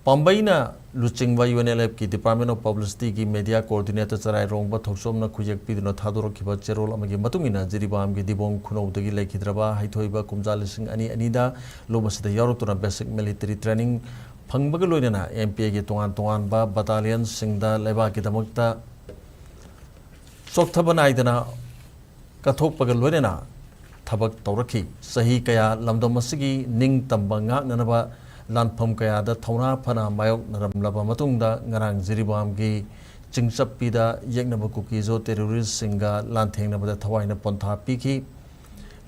ꯄꯥꯝꯕꯩꯅ ꯂꯨꯆꯤꯡꯕ ꯌꯨ ꯑꯦꯟ ꯑꯦꯜ ꯑꯦꯐꯀꯤ ꯗꯤꯄꯥꯔꯠꯃꯦꯟ ꯑꯣꯐ ꯄꯕ꯭ꯂꯤꯁꯤꯇꯤꯒꯤ ꯃꯦꯗꯤꯌꯥ ꯀꯣꯑꯣꯔꯗꯤꯅꯦꯇꯔ ꯆꯔꯥꯏꯔꯣꯡꯕ ꯊꯣꯛꯆꯣꯝꯅ ꯈꯨꯌꯦꯛ ꯄꯤꯗꯨꯅ ꯊꯥꯗꯣꯔꯛꯈꯤꯕ ꯆꯦꯔꯣꯜ ꯑꯃꯒꯤ ꯃꯇꯨꯡ ꯏꯟꯅ, ꯖꯤꯔꯤꯕꯥꯝꯒꯤ ꯗꯤꯕꯣꯡ ꯈꯨꯅꯧꯗꯒꯤ ꯂꯩꯈꯤꯗ꯭ꯔꯕ ꯍꯩꯊꯣꯏꯕ ꯀꯨꯝꯖꯥ ꯂꯤꯁꯤꯡ ꯑꯅꯤ ꯑꯅꯤꯗ ꯂꯨꯞ ꯑꯁꯤꯗ ꯌꯥꯎꯔꯛꯇꯨꯅ ꯕꯦꯁꯤꯛ ꯃꯤꯂꯤꯇꯔꯤ ꯇ꯭ꯔꯦꯅꯤꯡ ꯐꯪꯕꯒ ꯂꯣꯏꯅꯅ ꯑꯦꯝ ꯄꯤ ꯑꯦꯒꯤ ꯇꯣꯉꯥꯟ ꯇꯣꯉꯥꯟꯕ ꯕꯇꯥꯂꯤꯌꯟꯁꯤꯡꯗ ꯂꯩꯕꯥꯛꯀꯤꯗꯃꯛꯇ ꯆꯣꯛꯊꯕ ꯅꯥꯏꯗꯅ ꯀꯠꯊꯣꯛꯄꯒ ꯂꯣꯏꯅꯅ ꯊꯕꯛ ꯇꯧꯔꯛꯈꯤ꯫ ꯆꯍꯤ ꯀꯌꯥ ꯂꯝꯗꯝ ꯑꯁꯤꯒꯤ ꯅꯤꯡꯇꯝꯕ ꯉꯥꯛꯅꯅꯕ ꯂꯥꯟꯐꯝ ꯀꯌꯥꯗ ꯊꯧꯅꯥ ꯐꯅ ꯃꯥꯌꯣꯛꯅꯔꯝꯂꯕ ꯃꯇꯨꯡꯗ, ꯉꯔꯥꯡ ꯖꯤꯔꯤꯕꯥꯝꯒꯤ ꯆꯤꯡꯆꯞꯄꯤꯗ ꯌꯦꯛꯅꯕ ꯀꯨꯀꯤꯖꯣ ꯇꯦꯔꯣꯔꯤꯁꯁꯤꯡꯒ ꯂꯥꯟꯊꯦꯡꯅꯕꯗ ꯊꯋꯥꯏꯅ ꯄꯣꯟꯊꯥ ꯄꯤꯈꯤ꯫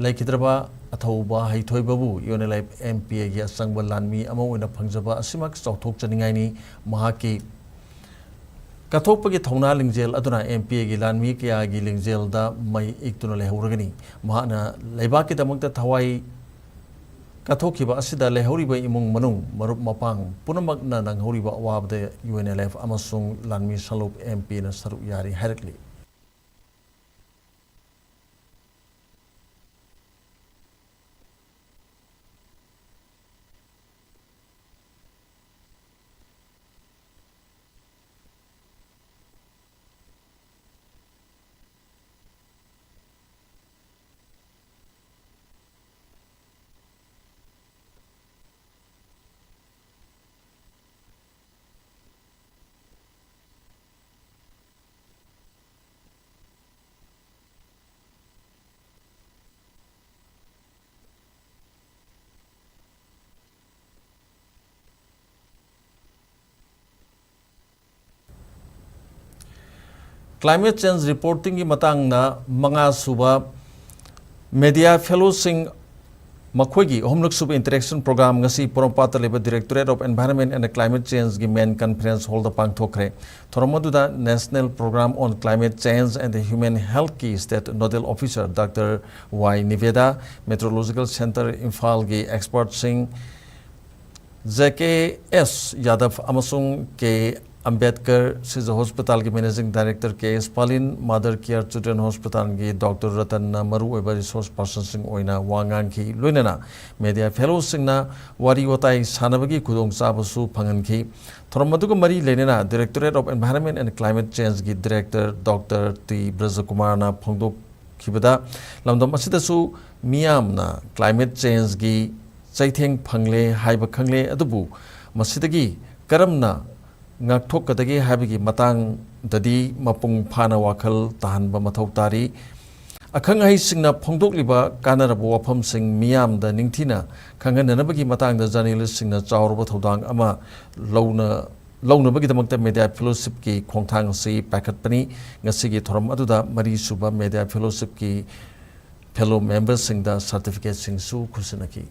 ꯂꯩꯈꯤꯗ꯭ꯔꯕ ꯑꯊꯧꯕ ꯍꯩꯊꯣꯏꯕꯕꯨ U N L F M P ꯑꯦꯒꯤ ꯑꯆꯪꯕ ꯂꯥꯟꯃꯤ ꯑꯃ ꯑꯣꯏꯅ ꯐꯪꯖꯕ ꯑꯁꯤꯃꯛ ꯆꯥꯎꯊꯣꯛꯆꯅꯤꯡꯉꯥꯏꯅꯤ꯫ ꯃꯍꯥꯛꯀꯤ ꯀꯠꯊꯣꯛꯄꯒꯤ ꯊꯧꯅꯥ ꯂꯤꯡꯖꯦꯜ ꯑꯗꯨꯅ ꯑꯦꯝ ꯄꯤ ꯑꯦꯒꯤ ꯂꯥꯟꯃꯤ ꯀꯌꯥꯒꯤ ꯂꯤꯡꯖꯦꯜꯗ ꯃꯩ ꯏꯛꯇꯨꯅ ꯂꯩꯍꯧꯔꯒꯅꯤ꯫ ꯃꯍꯥꯛꯅ ꯂꯩꯕꯥꯛꯀꯤꯗꯃꯛꯇ ꯊꯋꯥꯏ ꯀꯠꯊꯣꯛꯈꯤꯕ ꯑꯁꯤꯗ ꯂꯩꯍꯧꯔꯤꯕ ꯏꯃꯨꯡ ꯃꯅꯨꯡ, ꯃꯔꯨꯞ ꯃꯄꯥꯡ ꯄꯨꯝꯅꯃꯛꯅ ꯅꯪꯍꯧꯔꯤꯕ ꯑꯋꯥꯕꯗ ꯌꯨ ꯑꯦꯟ ꯑꯦꯜ ꯑꯦꯐ ꯑꯃꯁꯨꯡ ꯂꯥꯟꯃꯤ ꯁꯂꯨꯞ ꯑꯦꯝ ꯄꯤꯅ ꯁꯔꯨꯛ ꯌꯥꯔꯤ ꯍꯥꯏꯔꯛꯂꯤ꯫ Climate change reporting ꯒꯤ ꯃꯇꯥꯡꯗ ꯃꯉꯥ ꯁꯨꯕ media fellow ꯁꯤꯡ ꯃꯈꯣꯏꯒꯤ ꯑꯍꯨꯝꯂꯛ ꯁꯨꯕ interaction program ꯉꯁꯤ ꯄꯣꯔꯣꯝꯄꯥꯠꯇ ꯂꯩꯕ Directorate of Environment and Climate Change ꯒꯤ main conference hall ꯗ ꯄꯥꯡꯊꯣꯛꯈ꯭ꯔꯦ꯫ ꯊꯧꯔꯝ ꯑꯗꯨꯗ National Program on Climate Change and Human Health ꯀꯤ state nodal officer Doctor ꯋꯥꯏ ꯅꯤꯕꯦꯗꯥ, Meteorological Centre ꯏꯝꯐꯥꯜꯒꯤ expert ꯁꯤꯡ ꯖꯦ ꯀꯦ ꯑꯦꯁ ꯌꯥꯗꯕ ꯑꯃꯁꯨꯡ ꯀꯦ ꯑꯝꯕꯦꯗꯀꯔ, ꯁꯤꯖ ꯍꯣꯁꯄꯤꯇꯥꯜꯒꯤ managing director ꯀꯦ ꯑꯦꯁ ꯄꯥꯂꯤꯟ, Mother Care Children Hospital ꯒꯤ Doctor ꯔꯇꯟꯅ ꯃꯔꯨꯑꯣꯏꯕ resource person ꯁꯤꯡ ꯑꯣꯏꯅ ꯋꯥ ꯉꯥꯡꯈꯤ꯫ ꯂꯣꯏꯅꯅ media fellow ꯁꯤꯡꯅ ꯋꯥꯔꯤ ꯋꯥꯇꯥꯏ ꯁꯥꯟꯅꯕꯒꯤ ꯈꯨꯗꯣꯡꯆꯥꯕꯁꯨ ꯐꯪꯍꯟꯈꯤ꯫ ꯊꯧꯔꯝ ꯑꯗꯨꯒ ꯃꯔꯤ ꯂꯩꯅꯅ Directorate of Environment and Climate Change ꯒꯤ Director Doctor ꯇꯤ ꯕ꯭ꯔꯖꯀꯨꯃꯥꯔꯅ ꯐꯣꯡꯗꯣꯛꯈꯤꯕꯗ, ꯂꯝꯗꯝ ꯑꯁꯤꯗꯁꯨ ꯃꯤꯌꯥꯝꯅ climate change ꯒꯤ ꯆꯩꯊꯦꯡ ꯐꯪꯂꯦ ꯍꯥꯏꯕ ꯈꯪꯂꯦ, ꯑꯗꯨꯕꯨ ꯃꯁꯤꯗꯒꯤ ꯀꯔꯝꯅ ꯉꯥꯛꯊꯣꯛꯀꯗꯒꯦ ꯍꯥꯏꯕꯒꯤ ꯃꯇꯥꯡꯗꯗꯤ ꯃꯄꯨꯡ ꯐꯥꯅ ꯋꯥꯈꯜ ꯇꯥꯍꯟꯕ ꯃꯊꯧ ꯇꯥꯔꯤ꯫ ꯑꯈꯪ ꯑꯍꯩꯁꯤꯡꯅ ꯐꯣꯡꯗꯣꯛꯂꯤꯕ ꯀꯥꯟꯅꯔꯕ ꯋꯥꯐꯝꯁꯤꯡ ꯃꯤꯌꯥꯝꯗ ꯅꯤꯡꯊꯤꯅ ꯈꯪꯍꯟꯅꯅꯕꯒꯤ ꯃꯇꯥꯡꯗ journalist ꯁꯤꯡꯅ ꯆꯥꯎꯔꯕ ꯊꯧꯗꯥꯡ ꯑꯃ ꯂꯧꯅ-, ꯂꯧꯅꯕꯒꯤꯗꯃꯛꯇ media fellowship ꯀꯤ ꯈꯣꯡꯊꯥꯡ ꯑꯁꯤ ꯄꯥꯏꯈꯠꯄꯅꯤ꯫ ꯉꯁꯤꯒꯤ ꯊꯧꯔꯝ ꯑꯗꯨꯗ ꯃꯔꯤꯁꯨꯕ media fellowship ꯀꯤ fellow member ꯁꯤꯡꯗ certificate ꯁꯤꯡꯁꯨ ꯈꯨꯠꯁꯤꯟꯅꯈꯤ꯫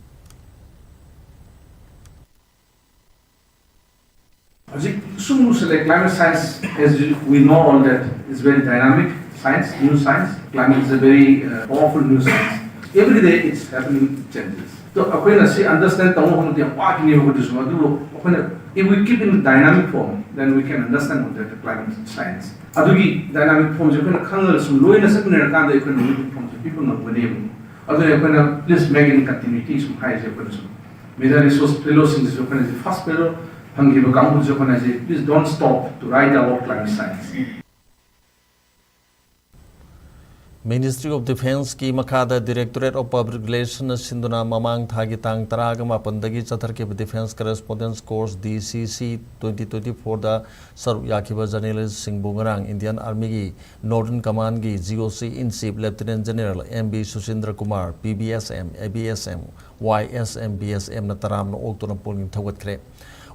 ꯍꯧꯖꯤꯛ ꯁꯨꯝ ꯂꯨꯁꯜꯂꯦ꯫ Climate science, as we know all that, is very dynamic science, new science. Climate is a very uh, powerful new science. Every day it's happening changes. ꯑꯗꯣ ꯑꯩꯈꯣꯏꯅ ꯁꯤ understand ꯇꯧꯕ ꯉꯝꯃꯗꯤ ꯌꯥꯝ ꯋꯥꯈꯤꯅꯦꯕ ꯑꯩꯈꯣꯏꯗꯁꯨ꯫ ꯑꯗꯨꯕꯨ ꯑꯩꯈꯣꯏꯅ, if we keep in dynamic form, then we can understand what the climate science. ꯑꯗꯨꯒꯤ dynamic formꯁꯦ ꯑꯩꯈꯣꯏꯅ ꯈꯪꯉꯒ ꯁꯨꯝ ꯂꯣꯏꯅ ꯆꯠꯃꯤꯟꯅꯔꯀꯥꯟꯗ ꯑꯩꯈꯣꯏꯅ ꯃꯅꯤꯄꯨꯔ formꯁꯦ ꯄꯤꯕ ꯉꯝꯒꯅꯦꯕ꯫ ꯑꯗꯨꯅ ꯑꯩꯈꯣꯏꯅ please make in continuity ꯁꯨꯝ ꯍꯥꯏꯔꯤꯁꯦ ꯑꯩꯈꯣꯏꯅꯁꯨ꯫ Media resource fellowꯁꯤꯡꯗꯁꯨ ꯑꯩꯈꯣꯏꯅ ꯍꯧꯖꯤꯛ first fellow ꯐꯪꯈꯤꯕ ꯀꯥꯡꯕꯨꯗꯁꯨ ꯑꯩꯈꯣꯏꯅ ꯍꯥꯏꯁꯦ, please don't stop to write about climate science. Ministry of Defenceꯀꯤ ꯃꯈꯥꯗ Directorate of Public Relationꯅ ꯁꯤꯟꯗꯨꯅ ꯃꯃꯥꯡ ꯊꯥꯒꯤ ꯇꯥꯡ ꯇꯔꯥꯒ ꯃꯥꯄꯟꯗꯒꯤ ꯆꯠꯊꯔꯛꯈꯤꯕ Defence Correspondence Course, D C C twenty twenty fourꯗ ꯁꯔꯨꯛ ꯌꯥꯈꯤꯕ journalistꯁꯤꯡꯕꯨ ꯉꯔꯥꯡ Indian Armyꯒꯤ Northern Commandꯒꯤ G O C in Chief Lieutenant General M V Sushindra Kumar, P B S M, A B S M, Y S M, B S Mꯅ ꯇꯔꯥꯝꯅ ꯑꯣꯛꯇꯨꯅ ꯄꯨꯛꯅꯤꯡ ꯊꯧꯒꯠꯈ꯭ꯔꯦ꯫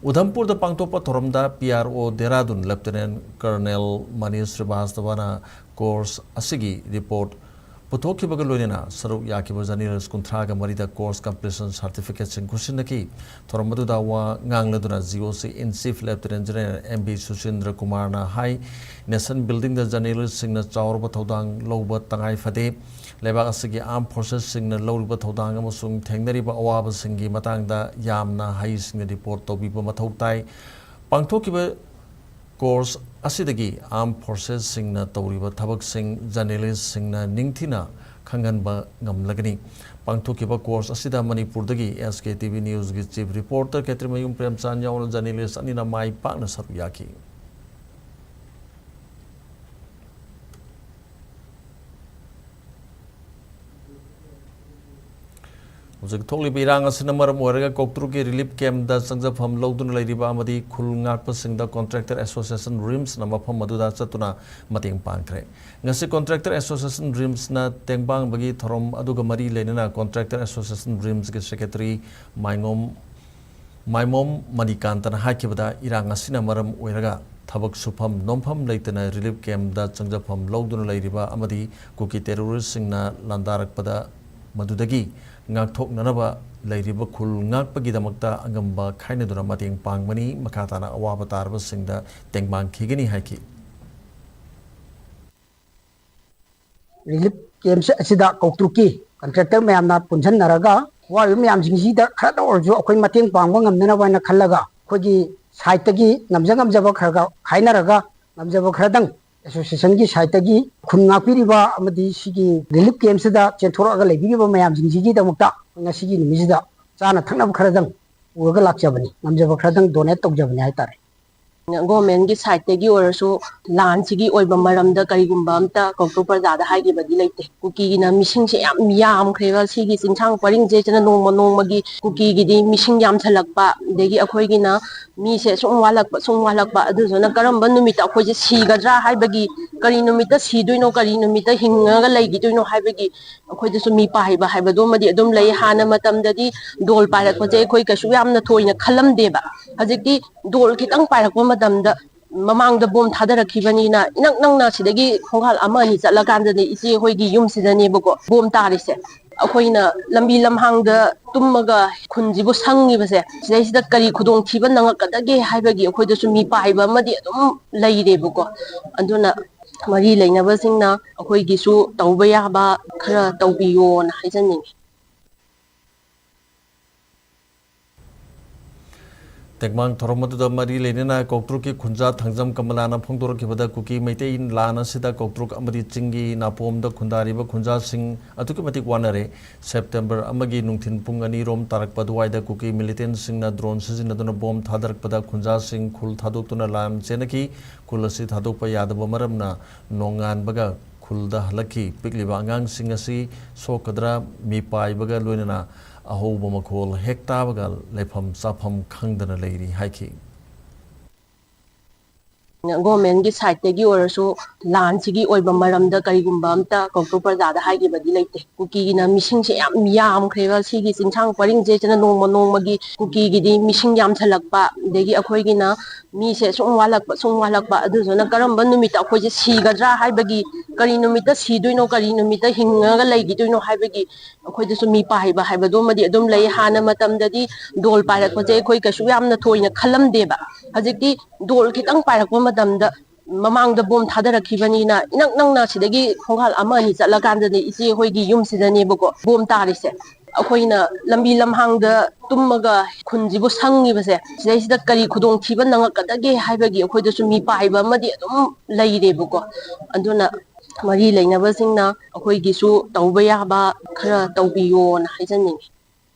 ꯎꯙꯝꯄꯨꯔꯗ ꯄꯥꯡꯊꯣꯛꯄ ꯊꯧꯔꯝꯗ P R O Dehradun Lieutenant Colonel Manish Srivastavaꯅ course ꯑꯁꯤꯒꯤ report ꯄꯨꯊꯣꯛꯈꯤꯕꯒ ꯂꯣꯏꯅꯅ ꯁꯔꯨꯛ ꯌꯥꯈꯤꯕ journalist ꯀꯨꯟꯊ꯭ꯔꯥꯒ ꯃꯔꯤꯗ course completion certificateꯁꯤꯡ ꯈꯨꯠꯁꯤꯟꯅꯈꯤ꯫ ꯊꯧꯔꯝ ꯑꯗꯨꯗ ꯋꯥ ꯉꯥꯡꯂꯗꯨꯅ G O C in Chief Lieutenant General M V Sushindra Kumarꯅ high, nation buildingꯗ journalistꯁꯤꯡꯅ ꯆꯥꯎꯔꯕ ꯊꯧꯗꯥꯡ ꯂꯧꯕ ꯇꯉꯥꯏ ꯐꯗꯦ꯫ ꯂꯩꯕꯥꯛ ꯑꯁꯤꯒꯤ armed forcesꯁꯤꯡꯅ ꯂꯧꯔꯤꯕ ꯊꯧꯗꯥꯡ ꯑꯃꯁꯨꯡ ꯊꯦꯡꯅꯔꯤꯕ ꯑꯋꯥꯕꯁꯤꯡꯒꯤ ꯃꯇꯥꯡꯗ ꯌꯥꯝꯅ ꯍꯩꯁꯤꯡꯅ report ꯇꯧꯕꯤꯕ ꯃꯊꯧ ꯇꯥꯏ꯫ ꯄꯥꯡꯊꯣꯛꯈꯤꯕ course ꯑꯁꯤꯗꯒꯤ armed forcesꯁꯤꯡꯅ ꯇꯧꯔꯤꯕ ꯊꯕꯛꯁꯤꯡ journalistꯁꯤꯡꯅ ꯅꯤꯡꯊꯤꯅ ꯈꯪꯍꯟꯕ ꯉꯝꯂꯒꯅꯤ꯫ ꯄꯥꯡꯊꯣꯛꯈꯤꯕ course ꯑꯁꯤꯗ ꯃꯅꯤꯄꯨꯔꯗꯒꯤ S K T V Newsꯀꯤ chief reporter ꯈꯦꯇ꯭ꯔꯤꯃꯌꯨꯝ ꯄ꯭ꯔꯦꯝꯆꯥꯟ ꯌꯥꯎꯅ journalist ꯑꯅꯤꯅ ꯃꯥꯏ ꯄꯥꯛꯅ ꯁꯔꯨꯛ ꯌꯥꯈꯤ꯫ ꯍꯧꯖꯤꯛ ꯊꯣꯛꯂꯤꯕ ꯏꯔꯥꯡ ꯑꯁꯤꯅ ꯃꯔꯝ ꯑꯣꯏꯔꯒ ꯀꯧꯇ꯭ꯔꯨꯛꯀꯤ relief campꯇ ꯆꯪꯖꯐꯝ ꯂꯧꯗꯨꯅ ꯂꯩꯔꯤꯕ ꯑꯃꯗꯤ ꯈꯨꯜ ꯉꯥꯛꯄꯁꯤꯡꯗ Contractor Association, RIMSꯅ ꯃꯐꯝ ꯑꯗꯨꯗ ꯆꯠꯇꯨꯅ ꯃꯇꯦꯡ ꯄꯥꯡꯈ꯭ꯔꯦ꯫ ꯉꯁꯤ Contractor Association, RIMSꯅ ꯇꯦꯡꯕꯥꯡꯕꯒꯤ ꯊꯧꯔꯝ ꯑꯗꯨꯒ ꯃꯔꯤ ꯂꯩꯅꯅ Contractor Association, RIMSꯀꯤ secretary ꯃꯥꯏꯉꯣꯝ ꯃꯥꯏꯃꯣꯝ ꯃꯅꯤꯀꯥꯟꯇꯅ ꯍꯥꯏꯈꯤꯕꯗ, ꯏꯔꯥꯡ ꯑꯁꯤꯅ ꯃꯔꯝ ꯑꯣꯏꯔꯒ ꯊꯕꯛ ꯁꯨꯐꯝ ꯅꯣꯝꯐꯝ ꯂꯩꯇꯅ relief campꯇ ꯆꯪꯖꯐꯝ ꯂꯧꯗꯨꯅ ꯂꯩꯔꯤꯕ ꯑꯃꯗꯤ ꯀꯨꯀꯤ terroristꯁꯤꯡꯅ ꯂꯥꯟꯗꯥꯔꯛꯄꯗ ꯃꯗꯨꯗꯒꯤ ꯉꯥꯛꯊꯣꯛꯅꯅꯕ ꯂꯩꯔꯤꯕ ꯈꯨꯜ ꯉꯥꯛꯄꯒꯤꯗꯃꯛꯇ ꯑꯉꯝꯕ ꯈꯥꯏꯅꯗꯨꯅ ꯃꯇꯦꯡ ꯄꯥꯡꯕꯅꯤ꯫ ꯃꯈꯥ ꯇꯥꯅ ꯑꯋꯥꯕ ꯇꯥꯔꯕꯁꯤꯡꯗ ꯇꯦꯡꯕꯥꯡꯈꯤꯒꯅꯤ ꯍꯥꯏꯈꯤ꯫ Relief camp ꯑꯁꯤꯗ ꯀꯧꯇ꯭ꯔꯨꯛꯀꯤ contractor ꯃꯌꯥꯝꯅ ꯄꯨꯟꯁꯤꯟꯅꯔꯒ ꯋꯥꯔꯤꯕ ꯃꯌꯥꯝꯁꯤꯡꯁꯤꯗ ꯈꯔꯗ ꯑꯣꯏꯔꯁꯨ ꯑꯩꯈꯣꯏ ꯃꯇꯦꯡ ꯄꯥꯡꯕ ꯉꯝꯅꯅꯕ ꯍꯥꯏꯅ ꯈꯜꯂꯒ, ꯑꯩꯈꯣꯏꯒꯤ ꯁꯥꯏꯠꯇꯒꯤ ꯉꯝꯖ ꯉꯝꯖꯕ ꯈꯔ ꯈꯔ ꯈꯥꯏꯅꯔꯒ, ꯉꯝꯖꯕ ꯈꯔꯗꯪ ꯑꯦꯁꯣꯁꯤꯌꯦꯁꯟꯒꯤ ꯁꯥꯏꯠꯇꯒꯤ ꯈꯨꯟ ꯉꯥꯛꯄꯤꯔꯤꯕ ꯑꯃꯗꯤ ꯁꯤꯒꯤ ꯔꯤꯂꯤꯐ ꯀꯦꯝꯁꯤꯗ ꯆꯦꯟꯊꯣꯔꯛꯑꯒ ꯂꯩꯕꯤꯔꯤꯕ ꯃꯌꯥꯝꯁꯤꯡꯁꯤꯒꯤꯗꯃꯛꯇ ꯉꯁꯤꯒꯤ ꯅꯨꯃꯤꯠꯁꯤꯗ ꯆꯥꯅ ꯊꯛꯅꯕ ꯈꯔꯗꯪ ꯄꯨꯔꯒ ꯂꯥꯛꯆꯕꯅꯤ, ꯉꯝꯖꯕ ꯈꯔꯗꯪ ꯗꯣꯅꯦꯠ ꯇꯧꯖꯕꯅꯤ ꯍꯥꯏꯇꯥꯔꯦ꯫ ꯒꯣꯔꯃꯦꯟꯒꯤ ꯁꯥꯏꯠꯇꯒꯤ ꯑꯣꯏꯔꯁꯨ ꯂꯥꯟꯁꯤꯒꯤ ꯑꯣꯏꯕ ꯃꯔꯝꯗ ꯀꯔꯤꯒꯨꯝꯕ ꯑꯝꯇ ꯀꯧꯇ꯭ꯔꯨ ꯄ꯭ꯔꯖꯥꯗ ꯍꯥꯏꯈꯤꯕꯗꯤ ꯂꯩꯇꯦ꯫ ꯀꯨꯀꯤꯒꯤꯅ ꯃꯤꯁꯤꯡꯁꯦ ꯌꯥꯝ ꯌꯥꯝꯈ꯭ꯔꯦꯕ꯫ ꯁꯤꯒꯤ ꯆꯤꯡꯁꯥꯡ ꯄꯔꯤꯡꯁꯦ ꯁꯤꯅ ꯅꯣꯡꯃ ꯅꯣꯡꯃꯒꯤ ꯀꯨꯀꯤꯒꯤꯗꯤ ꯃꯤꯁꯤꯡ ꯌꯥꯝꯁꯜꯂꯛꯄ, ꯑꯗꯒꯤ ꯑꯩꯈꯣꯏꯒꯤꯅ ꯃꯤꯁꯦ ꯁꯨꯝ ꯋꯥꯠꯂꯛꯄ, ꯁꯨꯝ ꯋꯥꯠꯂꯛꯄ꯫ ꯑꯗꯨꯗꯨꯅ ꯀꯔꯝꯕ ꯅꯨꯃꯤꯠꯇ ꯑꯩꯈꯣꯏꯁꯦ ꯁꯤꯒꯗ꯭ꯔꯥ ꯍꯥꯏꯕꯒꯤ, ꯀꯔꯤ ꯅꯨꯃꯤꯠꯇ ꯁꯤꯗꯣꯏꯅꯣ, ꯀꯔꯤ ꯅꯨꯃꯤꯠꯇ ꯍꯤꯡꯉꯒ ꯂꯩꯈꯤꯗꯣꯏꯅꯣ ꯍꯥꯏꯕꯒꯤ ꯑꯩꯈꯣꯏꯗꯁꯨ ꯃꯤꯄꯥꯏꯕ ꯍꯥꯏꯕꯗꯨꯃꯗꯤ ꯑꯗꯨꯝ ꯂꯩ꯫ ꯍꯥꯟꯅ ꯃꯇꯝꯗꯗꯤ ꯗꯣꯜ ꯄꯥꯏꯔꯛꯄꯁꯦ ꯑꯩꯈꯣꯏ ꯀꯩꯁꯨ ꯌꯥꯝꯅ ꯊꯣꯏꯅ ꯈꯜꯂꯝꯗꯦꯕ꯫ ꯍꯧꯖꯤꯛꯇꯤ ꯗꯣꯜ ꯈꯤꯇꯪ ꯄꯥꯏꯔꯛꯄ ꯃꯇꯝꯗ, ꯃꯃꯥꯡꯗ ꯕꯣꯝ ꯊꯥꯗꯔꯛꯈꯤꯕꯅꯤꯅ, ꯏꯅꯛ ꯅꯛꯅ ꯁꯤꯗꯒꯤ ꯈꯣꯡꯒꯥꯜ ꯑꯃ ꯑꯅꯤ ꯆꯠꯂꯀꯥꯟꯗꯗꯤ ꯏꯆꯦ ꯍꯣꯏꯒꯤ ꯌꯨꯝꯁꯤꯗꯅꯦꯕꯀꯣ ꯕꯣꯝ ꯇꯥꯔꯤꯁꯦ꯫ ꯑꯩꯈꯣꯏꯅ ꯂꯝꯕꯤ ꯂꯝꯍꯥꯡꯗ ꯇꯨꯝꯃꯒ ꯈꯨꯟꯁꯤꯕꯨ ꯁꯪꯉꯤꯕꯁꯦ, ꯁꯤꯗꯩꯁꯤꯗ ꯀꯔꯤ ꯈꯨꯗꯣꯡꯊꯤꯕ ꯅꯪꯉꯛꯀꯗꯒꯦ ꯍꯥꯏꯕꯒꯤ ꯑꯩꯈꯣꯏꯗꯁꯨ ꯃꯤꯄꯥꯏꯕ ꯑꯃꯗꯤ ꯑꯗꯨꯝ ꯂꯩꯔꯦꯕꯀꯣ꯫ ꯑꯗꯨꯅ ꯃꯔꯤ ꯂꯩꯅꯕꯁꯤꯡꯅ ꯑꯩꯈꯣꯏꯒꯤꯁꯨ ꯇꯧꯕ ꯌꯥꯕ ꯈꯔ ꯇꯧꯕꯤꯌꯣꯅ ꯍꯥꯏꯖꯅꯤꯡꯉꯤ꯫ ꯇꯦꯡꯃꯥꯡ ꯊꯧꯔꯝ ꯑꯗꯨꯗ ꯃꯔꯤ ꯂꯩꯅꯅ ꯀꯧꯇ꯭ꯔꯨꯛꯀꯤ ꯈꯨꯟꯖꯥ ꯊꯥꯡꯖꯝ ꯀꯃꯂꯥꯅ ꯐꯣꯡꯗꯣꯔꯛꯈꯤꯕꯗ, ꯀꯨꯀꯤ ꯃꯩꯇꯩ ꯂꯥꯟ ꯑꯁꯤꯗ ꯀꯧꯇ꯭ꯔꯨꯛ ꯑꯃꯗꯤ ꯆꯤꯡꯒꯤ ꯅꯥꯄꯣꯝꯗ ꯈꯨꯟꯗꯥꯔꯤꯕ ꯈꯨꯟꯖꯥꯁꯤꯡ ꯑꯗꯨꯛꯀꯤ ꯃꯇꯤꯛ ꯋꯥꯅꯔꯦ꯫ ꯁꯦꯞꯇꯦꯝꯕꯔ ꯑꯃꯒꯤ ꯅꯨꯡꯊꯤꯜ ꯄꯨꯡ ꯑꯅꯤ ꯔꯣꯝ ꯇꯥꯔꯛꯄ ꯑꯗꯨꯋꯥꯏꯗ ꯀꯨꯀꯤ ꯃꯤꯂꯤꯇꯦꯟꯁꯤꯡꯅ ꯗ꯭ꯔꯣꯟ ꯁꯤꯖꯤꯟꯅꯗꯨꯅ ꯕꯣꯝ ꯊꯥꯗꯔꯛꯄꯗ ꯈꯨꯟꯖꯥꯁꯤꯡ ꯈꯨꯜ ꯊꯥꯗꯣꯛꯇꯨꯅ ꯂꯥꯟ ꯆꯦꯟꯅꯈꯤ꯫ ꯈꯨꯜ ꯑꯁꯤ ꯊꯥꯗꯣꯛꯄ ꯌꯥꯗꯕ ꯃꯔꯝꯅ ꯅꯣꯡꯉꯥꯟꯕꯒ ꯈꯨꯜꯗ ꯍꯜꯂꯛꯈꯤ꯫ ꯄꯤꯛꯂꯤꯕ ꯑꯉꯥꯡꯁꯤꯡ ꯑꯁꯤ ꯁꯣꯛꯀꯗ꯭ꯔꯥ, ꯃꯤꯄꯥꯏꯕꯒ ꯂꯣꯏꯅꯅ ꯑꯍꯧꯕ ꯃꯈꯣꯜ ꯍꯦꯛ ꯇꯥꯕꯒ ꯂꯩꯐꯝ ꯆꯥꯐꯝ ꯈꯪꯗꯅ ꯂꯩꯔꯤ ꯍꯥꯏꯈꯤ꯫ ꯒꯣꯔꯃꯦꯟꯒꯤ ꯁꯥꯏꯠꯇꯒꯤ ꯑꯣꯏꯔꯁꯨ ꯂꯥꯟꯁꯤꯒꯤ ꯑꯣꯏꯕ ꯃꯔꯝꯗ ꯀꯔꯤꯒꯨꯝꯕ ꯑꯝꯇ ꯀꯧꯇ꯭ꯔꯨ ꯄ꯭ꯔꯖꯥꯗ ꯍꯥꯏꯈꯤꯕꯗꯤ ꯂꯩꯇꯦ꯫ ꯀꯨꯀꯤꯒꯤꯅ ꯃꯤꯁꯤꯡꯁꯦ ꯌꯥꯝ ꯌꯥꯝꯈ꯭ꯔꯦꯕ꯫ ꯁꯤꯒꯤ ꯆꯤꯡꯁꯥꯡ ꯄꯔꯤꯡꯁꯦ ꯁꯤꯅ ꯅꯣꯡꯃ ꯅꯣꯡꯃꯒꯤ ꯀꯨꯀꯤꯒꯤꯗꯤ ꯃꯤꯁꯤꯡ ꯌꯥꯝꯁꯜꯂꯛꯄ, ꯑꯗꯒꯤ ꯑꯩꯈꯣꯏꯒꯤꯅ ꯃꯤꯁꯦ ꯁꯨꯝ ꯋꯥꯠꯂꯛꯄ, ꯁꯨꯝ ꯋꯥꯠꯂꯛꯄ꯫ ꯑꯗꯨꯗꯨꯅ ꯀꯔꯝꯕ ꯅꯨꯃꯤꯠꯇ ꯑꯩꯈꯣꯏꯁꯦ ꯁꯤꯒꯗ꯭ꯔꯥ ꯍꯥꯏꯕꯒꯤ, ꯀꯔꯤ ꯅꯨꯃꯤꯠꯇ ꯁꯤꯗꯣꯏꯅꯣ, ꯀꯔꯤ ꯅꯨꯃꯤꯠꯇ ꯍꯤꯡꯉꯒ ꯂꯩꯈꯤꯗꯣꯏꯅꯣ ꯍꯥꯏꯕꯒꯤ ꯑꯩꯈꯣꯏꯗꯁꯨ ꯃꯤꯄꯥꯏꯕ ꯍꯥꯏꯕꯗꯨꯃꯗꯤ ꯑꯗꯨꯝ ꯂꯩ꯫ ꯍꯥꯟꯅ ꯃꯇꯝꯗꯗꯤ ꯗꯣꯜ ꯄꯥꯏꯔꯛꯄꯁꯦ ꯑꯩꯈꯣꯏ ꯀꯩꯁꯨ ꯌꯥꯝꯅ ꯊꯣꯏꯅ ꯈꯜꯂꯝꯗꯦꯕ꯫ ꯍꯧꯖꯤꯛꯇꯤ ꯗꯣꯜ ꯈꯤꯇꯪ ꯄꯥꯏꯔꯛꯄ ꯃꯇꯝꯗ ꯃꯃꯥꯡꯗ ꯕꯣꯝ ꯊꯥꯗꯔꯛꯈꯤꯕꯅꯤꯅ ꯏꯅꯛ ꯅꯛꯅ ꯁꯤꯗꯒꯤ ꯈꯣꯡꯒꯥꯜ ꯑꯃ ꯑꯅꯤ ꯆꯠꯂꯀꯥꯟꯗꯗꯤ ꯏꯆꯦ ꯍꯣꯏꯒꯤ ꯌꯨꯝꯁꯤꯗꯅꯦꯕꯀꯣ ꯕꯣꯝ ꯇꯥꯔꯤꯁꯦ꯫ ꯑꯩꯈꯣꯏꯅ ꯂꯝꯕꯤ ꯂꯝꯍꯥꯡꯗ ꯇꯨꯝꯃꯒ ꯈꯨꯟꯁꯤꯕꯨ ꯁꯪꯉꯤꯕꯁꯦ, ꯁꯤꯗꯩꯁꯤꯗ ꯀꯔꯤ ꯈꯨꯗꯣꯡꯊꯤꯕ ꯅꯪꯉꯛꯀꯗꯒꯦ ꯍꯥꯏꯕꯒꯤ ꯑꯩꯈꯣꯏꯗꯁꯨ ꯃꯤꯄꯥꯏꯕ ꯑꯃꯗꯤ ꯑꯗꯨꯝ ꯂꯩꯔꯦꯕꯀꯣ꯫ ꯑꯗꯨꯅ ꯃꯔꯤ ꯂꯩꯅꯕꯁꯤꯡꯅ ꯑꯩꯈꯣꯏꯒꯤꯁꯨ ꯇꯧꯕ ꯌꯥꯕ ꯈꯔ ꯇꯧꯕꯤꯌꯣꯅ ꯍꯥꯏꯖꯅꯤꯡꯉꯤ꯫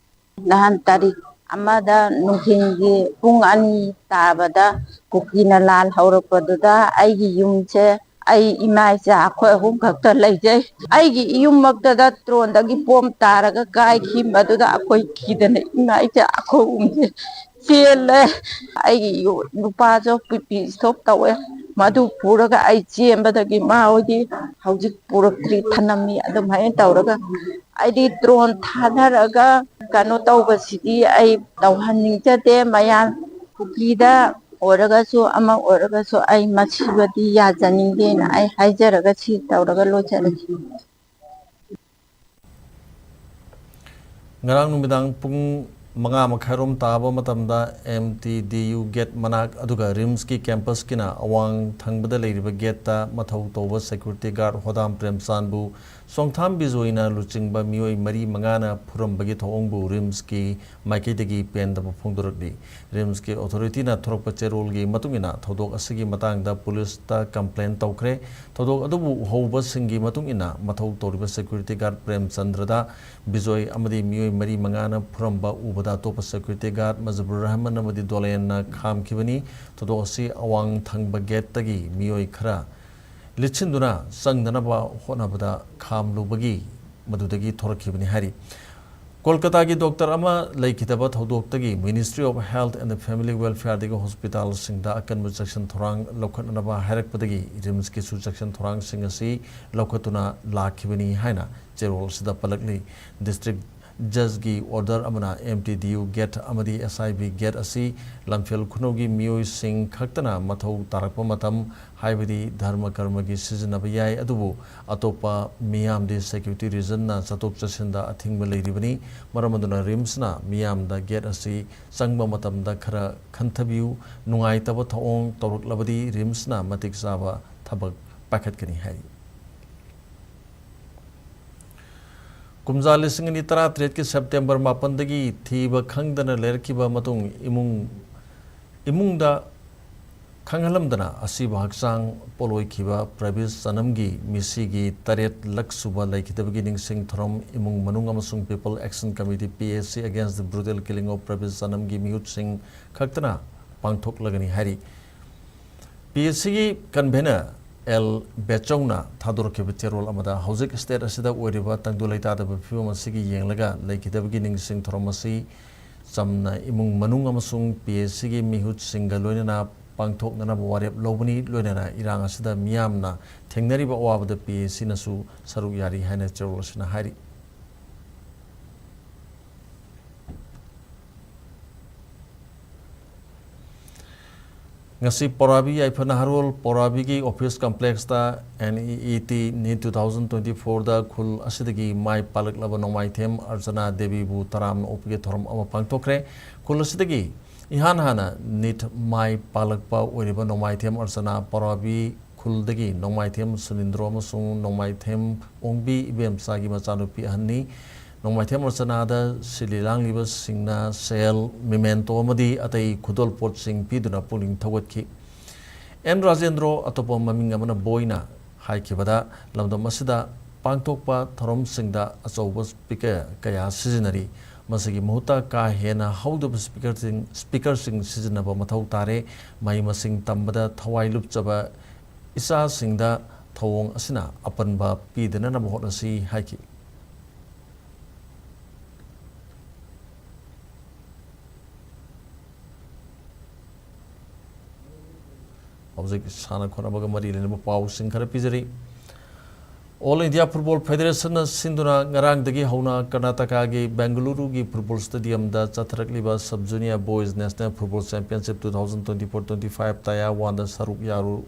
ꯅꯍꯥꯟ ꯇꯥꯔꯤꯛ ꯑꯃꯗ ꯅꯨꯡꯊꯤꯜꯒꯤ ꯄꯨꯡ ꯑꯅꯤ ꯇꯥꯕꯗ ꯀꯨꯀꯤꯅ ꯂꯥꯜ ꯍꯧꯔꯛꯄꯗꯨꯗ ꯑꯩꯒꯤ ꯌꯨꯝꯁꯦ, ꯑꯩ ꯏꯃꯥ ꯏꯆꯥ ꯑꯩꯈꯣꯏ ꯑꯍꯨꯝ ꯈꯛꯇ ꯂꯩꯖꯩ꯫ ꯑꯩꯒꯤ ꯌꯨꯝꯃꯛꯇꯗ ꯇ꯭ꯔꯣꯟꯗꯒꯤ ꯕꯣꯝ ꯇꯥꯔꯒ ꯀꯥꯏꯈꯤ꯫ ꯃꯗꯨꯗ ꯑꯩꯈꯣꯏ ꯀꯤꯗꯅ ꯏꯃꯥ ꯏꯆꯥ ꯑꯩꯈꯣꯏ ꯑꯍꯨꯝꯁꯦ ꯆꯦꯜꯂꯦ꯫ ꯑꯩꯒꯤ ꯌꯨ-, ꯅꯨꯄꯥꯁꯨ ꯕꯤ ꯄꯤ ꯏꯁꯇꯣꯛ ꯇꯧꯋꯦ꯫ ꯃꯗꯨ ꯄꯨꯔꯒ ꯑꯩ ꯆꯦꯟꯕꯗꯒꯤ ꯃꯥ ꯍꯣꯏꯗꯤ ꯍꯧꯖꯤꯛ ꯄꯨꯔꯛꯇ꯭ꯔꯤ, ꯊꯅꯝꯃꯤ꯫ ꯑꯗꯨꯃꯥꯏꯅ ꯇꯧꯔꯒ ꯑꯩꯗꯤ ꯗ꯭ꯔꯣꯟ ꯊꯥꯗꯔꯒ ꯀꯩꯅꯣ ꯇꯧꯕꯁꯤꯗꯤ ꯑꯩ ꯇꯧꯍꯟꯅꯤꯡꯖꯗꯦ꯫ ꯃꯌꯥꯝ ꯀꯨꯀꯤꯗ ꯑꯣꯏꯔꯒꯁꯨ ꯑꯃ ꯑꯣꯏꯔꯒꯁꯨ ꯑꯩ ꯃꯁꯤꯕꯗꯤ ꯌꯥꯖꯅꯤꯡꯗꯦꯅ ꯑꯩ ꯍꯥꯏꯖꯔꯒ ꯁꯤ ꯇꯧꯔꯒ ꯂꯣꯏꯁꯤꯜꯂꯁꯤ꯫ ꯉꯔꯥꯡ ꯅꯨꯃꯤꯗꯥꯡ ꯄꯨꯡ ꯃꯉꯥ ꯃꯈꯥꯏꯔꯣꯝ ꯇꯥꯕ ꯃꯇꯝꯗ M T D U gate ꯃꯅꯥꯛ ꯑꯗꯨꯒ ꯔꯤꯝꯁꯀꯤ ꯀꯦꯝꯄꯁꯀꯤꯅ ꯑꯋꯥꯡ ꯊꯪꯕꯗ ꯂꯩꯔꯤꯕ ꯒꯦꯠꯇ ꯃꯊꯧ ꯇꯧꯕ ꯁꯦꯀ꯭ꯌꯨꯔꯤꯇꯤ ꯒꯥꯔꯗ ꯍꯣꯗꯥꯝ ꯄ꯭ꯔꯦꯝꯆꯥꯟꯕꯨ ꯁꯣꯡꯊꯥꯝ ꯕꯤꯖꯣꯏꯅ ꯂꯨꯆꯤꯡꯕ ꯃꯤꯑꯣꯏ ꯃꯔꯤ ꯃꯉꯥꯅ ꯐꯨꯔꯝꯕꯒꯤ ꯊꯧꯑꯣꯡꯕꯨ ꯔꯤꯝꯁꯀꯤ ꯃꯥꯏꯀꯩꯗꯒꯤ ꯄꯦꯟꯗꯕ ꯐꯣꯡꯗꯣꯔꯛꯂꯤ꯫ ꯔꯤꯝꯁꯀꯤ ꯑꯣꯊꯣꯔꯤꯇꯤꯅ ꯊꯣꯔꯛꯄ ꯆꯦꯔꯣꯜꯒꯤ ꯃꯇꯨꯡ ꯏꯟꯅ ꯊꯧꯗꯣꯛ ꯑꯁꯤꯒꯤ ꯃꯇꯥꯡꯗ ꯄꯨꯂꯤꯁꯇ ꯀꯝꯄ꯭ꯂꯦꯟ ꯇꯧꯈ꯭ꯔꯦ꯫ ꯊꯧꯗꯣꯛ ꯑꯗꯨꯕꯨ ꯎꯍꯧꯕꯁꯤꯡꯒꯤ ꯃꯇꯨꯡ ꯏꯟꯅ ꯃꯊꯧ ꯇꯧꯔꯤꯕ ꯁꯦꯀ꯭ꯌꯨꯔꯤꯇꯤ ꯒꯥꯔꯗ ꯄ꯭ꯔꯦꯝꯆꯟꯗ꯭ꯔꯗ ꯕꯤꯖꯣꯏ ꯑꯃꯗꯤ ꯃꯤꯑꯣꯏ ꯃꯔꯤ ꯃꯉꯥꯅ ꯐꯨꯔꯝꯕ ꯎꯕꯗ ꯑꯇꯣꯞꯄ ꯁꯦꯀ꯭ꯌꯨꯔꯤꯇꯤ ꯒꯥꯔꯗ ꯃꯖꯤꯕꯨꯔ ꯔꯍꯃꯟ ꯑꯃꯗꯤ ꯗꯣꯂꯦꯟꯅ ꯈꯥꯝꯈꯤꯕꯅꯤ꯫ ꯊꯧꯗꯣꯛ ꯑꯁꯤ ꯑꯋꯥꯡ ꯊꯪꯕ ꯒꯦꯠꯇꯒꯤ ꯃꯤꯑꯣꯏ ꯈꯔ ꯂꯤꯠꯁꯤꯟꯗꯨꯅ ꯆꯪꯗꯅꯕ ꯍꯣꯠꯅꯕꯗ ꯈꯥꯝꯂꯨꯕꯒꯤ ꯃꯗꯨꯗꯒꯤ ꯊꯣꯔꯛꯈꯤꯕꯅꯤ ꯍꯥꯏꯔꯤ꯫ ꯀꯣꯜꯀꯇꯥꯒꯤ ꯗꯣꯛꯇꯔ ꯑꯃ ꯂꯩꯈꯤꯗꯕ ꯊꯧꯗꯣꯛꯇꯒꯤ Ministry of Health and Family Welfareꯗꯒꯤ ꯍꯣꯁꯄꯤꯇꯥꯜꯁꯤꯡꯗ ꯑꯀꯟꯕ ꯆꯦꯛꯁꯤꯟ ꯊꯧꯔꯥꯡ ꯂꯧꯈꯠꯅꯅꯕ ꯍꯥꯏꯔꯛꯄꯗꯒꯤ ꯔꯤꯝꯁꯀꯤꯁꯨ ꯆꯦꯛꯁꯤꯟ ꯊꯧꯔꯥꯡꯁꯤꯡ ꯑꯁꯤ ꯂꯧꯈꯠꯇꯨꯅ ꯂꯥꯛꯈꯤꯕꯅꯤ ꯍꯥꯏꯅ ꯆꯦꯔꯣꯜ ꯑꯁꯤꯗ ꯄꯜꯂꯛꯂꯤ꯫ ꯗꯤꯁꯇ꯭ꯔꯤꯛ ꯖꯖꯒꯤ ꯑꯣꯔꯗꯔ ꯑꯃꯅ M T D U gate ꯑꯃꯗꯤ ꯑꯦꯁ ꯑꯥꯏ ꯕꯤ ꯒꯦꯠ ꯑꯁꯤ ꯂꯝꯐꯦꯜ ꯈꯨꯅꯧꯒꯤ ꯃꯤꯑꯣꯏꯁꯤꯡ ꯈꯛꯇꯅ ꯃꯊꯧ ꯇꯥꯔꯛꯄ ꯃꯇꯝ, ꯍꯥꯏꯕꯗꯤ ꯙꯔꯃ ꯀꯔꯃꯒꯤ ꯁꯤꯖꯤꯟꯅꯕ ꯌꯥꯏ, ꯑꯗꯨꯕꯨ ꯑꯇꯣꯞꯄ ꯃꯤꯌꯥꯝꯗꯤ ꯁꯦꯀ꯭ꯌꯨꯔꯤꯇꯤ ꯔꯤꯖꯟꯅ ꯆꯠꯊꯣꯛ ꯆꯠꯁꯤꯟꯗ ꯑꯊꯤꯡꯕ ꯂꯩꯔꯤꯕꯅꯤ꯫ ꯃꯔꯝ ꯑꯗꯨꯅ ꯔꯤꯝꯁꯅ ꯃꯤꯌꯥꯝꯗ ꯒꯦꯠ ꯑꯁꯤ ꯆꯪꯕ ꯃꯇꯝꯗ ꯈꯔ ꯈꯟꯊꯕꯤꯌꯨ, ꯅꯨꯡꯉꯥꯏꯇꯕ ꯊꯧꯑꯣꯡ ꯇꯧꯔꯛꯂꯕꯗꯤ ꯔꯤꯝꯁꯅ ꯃꯇꯤꯛ ꯆꯥꯕ ꯊꯕꯛ ꯄꯥꯏꯈꯠꯀꯅꯤ ꯍꯥꯏꯔꯤ꯫ ꯀꯨꯝꯖꯥ ꯂꯤꯁꯤꯡ ꯑꯅꯤ ꯇꯔꯥꯇꯔꯦꯠꯀꯤ ꯁꯦꯞꯇꯦꯝꯕꯔ ꯃꯥꯄꯟꯗꯒꯤ ꯊꯤꯕ ꯈꯪꯗꯅ ꯂꯩꯔꯛꯈꯤꯕ ꯃꯇꯨꯡ ꯏꯃꯨꯡ, ꯏꯃꯨꯡꯗ ꯈꯪꯍꯜꯂꯝꯗꯅ ꯑꯁꯤꯕ ꯍꯛꯆꯥꯡ ꯄꯣꯠꯂꯣꯏꯈꯤꯕ ꯄ꯭ꯔꯕꯤꯁ ꯆꯅꯝꯒꯤ ꯃꯤꯁꯤꯒꯤ ꯇꯔꯦꯠ ꯂꯛ ꯁꯨꯕ ꯂꯩꯈꯤꯗꯕꯒꯤ ꯅꯤꯡꯁꯤꯡ ꯊꯧꯔꯝ ꯏꯃꯨꯡ ꯃꯅꯨꯡ ꯑꯃꯁꯨꯡ People Action Committee, P A C, Against the Brutal Killing of Prabis Chanamꯒꯤ ꯃꯤꯍꯨꯠꯁꯤꯡ ꯈꯛꯇꯅ ꯄꯥꯡꯊꯣꯛꯂꯒꯅꯤ ꯍꯥꯏꯔꯤ꯫ P A Cꯒꯤ convener ꯑꯦꯜ ꯕꯦꯆꯧꯅ ꯊꯥꯗꯣꯔꯛꯈꯤꯕ ꯆꯦꯔꯣꯜ ꯑꯃꯗ ꯍꯧꯖꯤꯛ state ꯑꯁꯤꯗ ꯑꯣꯏꯔꯤꯕ ꯇꯪꯗꯨ ꯂꯩꯇꯥꯗꯕ ꯐꯤꯕꯝ ꯑꯁꯤꯒꯤ ꯌꯦꯡꯂꯒ ꯂꯩꯈꯤꯗꯕꯒꯤ ꯅꯤꯡꯁꯤꯡ ꯊꯧꯔꯝ ꯑꯁꯤ ꯆꯝꯅ ꯏꯃꯨꯡ ꯃꯅꯨꯡ ꯑꯃꯁꯨꯡ P A Cꯒꯤ ꯃꯤꯍꯨꯠꯁꯤꯡꯒ ꯂꯣꯏꯅꯅ ꯄꯥꯡꯊꯣꯛꯅꯅꯕ ꯋꯥꯔꯦꯞ ꯂꯧꯕꯅꯤ꯫ ꯂꯣꯏꯅꯅ ꯏꯔꯥꯡ ꯑꯁꯤꯗ ꯃꯤꯌꯥꯝꯅ ꯊꯦꯡꯅꯔꯤꯕ ꯑꯋꯥꯕꯗ P A Cꯅꯁꯨ ꯁꯔꯨꯛ ꯌꯥꯔꯤ ꯍꯥꯏꯅ ꯆꯦꯔꯣꯜ ꯑꯁꯤꯅ ꯍꯥꯏꯔꯤ꯫ ꯉꯁꯤ ꯄꯧꯔꯥꯕꯤ ꯌꯥꯏꯐ ꯅꯍꯥꯔꯣꯜ ꯄꯧꯔꯥꯕꯤꯒꯤ office complexꯇ N E E T, NEET two thousand twenty fourꯗ ꯈꯨꯜ ꯑꯁꯤꯗꯒꯤ ꯃꯥꯏ ꯄꯥꯛꯂꯛꯂꯕ ꯅꯣꯡꯃꯥꯏꯊꯦꯝ ꯑꯔꯆꯅꯥ ꯗꯦꯕꯤꯕꯨ ꯇꯔꯥꯝꯅ ꯑꯣꯛꯄꯒꯤ ꯊꯧꯔꯝ ꯑꯃ ꯄꯥꯡꯊꯣꯛꯈ꯭ꯔꯦ꯫ ꯈꯨꯜ ꯑꯁꯤꯗꯒꯤ ꯏꯍꯥꯟ ꯍꯥꯟꯅ NEET ꯃꯥꯏ ꯄꯥꯛꯂꯛꯄ ꯑꯣꯏꯔꯤꯕ ꯅꯣꯡꯃꯥꯏꯊꯦꯝ ꯑꯔꯆꯅꯥ ꯄꯧꯔꯥꯕꯤ ꯈꯨꯜꯗꯒꯤ ꯅꯣꯡꯃꯥꯏꯊꯦꯝ ꯁꯨꯅꯤꯟꯗ꯭ꯔꯣ ꯑꯃꯁꯨꯡ ꯅꯣꯡꯃꯥꯏꯊꯦꯝ ꯑꯣꯡꯕꯤ ꯏꯕꯦꯝꯆꯥꯒꯤ ꯃꯆꯥꯅꯨꯄꯤ ꯑꯍꯟꯅꯤ꯫ ꯅꯣꯡꯃꯥꯏꯊꯦꯝ ꯑꯔꯆꯅꯥꯗ ꯁꯤꯜꯂꯤ ꯂꯥꯡꯂꯤꯕꯁꯤꯡꯅ ꯁꯦꯜ, memento ꯑꯃꯗꯤ ꯑꯇꯩ ꯈꯨꯗꯣꯜꯄꯣꯠꯁꯤꯡ ꯄꯤꯗꯨꯅ ꯄꯨꯛꯅꯤꯡ ꯊꯧꯒꯠꯈꯤ꯫ ꯑꯦꯟ ꯔꯥꯖꯦꯟꯗ꯭ꯔꯣ, ꯑꯇꯣꯞꯄ ꯃꯃꯤꯡ ꯑꯃꯅ ꯕꯣꯏꯅ ꯍꯥꯏꯈꯤꯕꯗ, ꯂꯝꯗꯝ ꯑꯁꯤꯗ ꯄꯥꯡꯊꯣꯛꯄ ꯊꯧꯔꯝꯁꯤꯡꯗ ꯑꯆꯧꯕ speaker ꯀꯌꯥ ꯁꯤꯖꯤꯟꯅꯔꯤ꯫ ꯃꯁꯤꯒꯤ ꯃꯍꯨꯠꯇ ꯀꯥ ꯍꯦꯟꯅ ꯍꯧꯗꯕ speakerꯁꯤꯡ, speakerꯁꯤꯡ ꯁꯤꯖꯤꯟꯅꯕ ꯃꯊꯧ ꯇꯥꯔꯦ꯫ ꯃꯍꯩ ꯃꯁꯤꯡ ꯇꯝꯕꯗ ꯊꯋꯥꯏ ꯂꯨꯞꯆꯕ ꯏꯆꯥꯁꯤꯡꯗ ꯊꯧꯑꯣꯡ ꯑꯁꯤꯅ ꯑꯄꯟꯕ ꯄꯤꯗꯅꯅꯕ ꯍꯣꯠꯅꯁꯤ ꯍꯥꯏꯈꯤ꯫ ꯍꯧꯖꯤꯛ ꯁꯥꯟꯅ ꯈꯣꯠꯅꯕꯒ ꯃꯔꯤ ꯂꯩꯅꯕ ꯄꯥꯎꯁꯤꯡ ꯈꯔ ꯄꯤꯖꯔꯤ꯫ All India Football Federationꯅ ꯁꯤꯟꯗꯨꯅ ꯉꯔꯥꯡꯗꯒꯤ ꯍꯧꯅ ꯀꯔꯅꯥꯇꯀꯥꯒꯤ ꯕꯦꯡꯒꯂꯨꯔꯨꯒꯤ football stadiumꯗ ꯆꯠꯊꯔꯛꯂꯤꯕ Sub Junior Boys National Football Championship two thousand twenty-four twenty-five Tier oneꯗ ꯁꯔꯨꯛ ꯌꯥꯔꯨ-,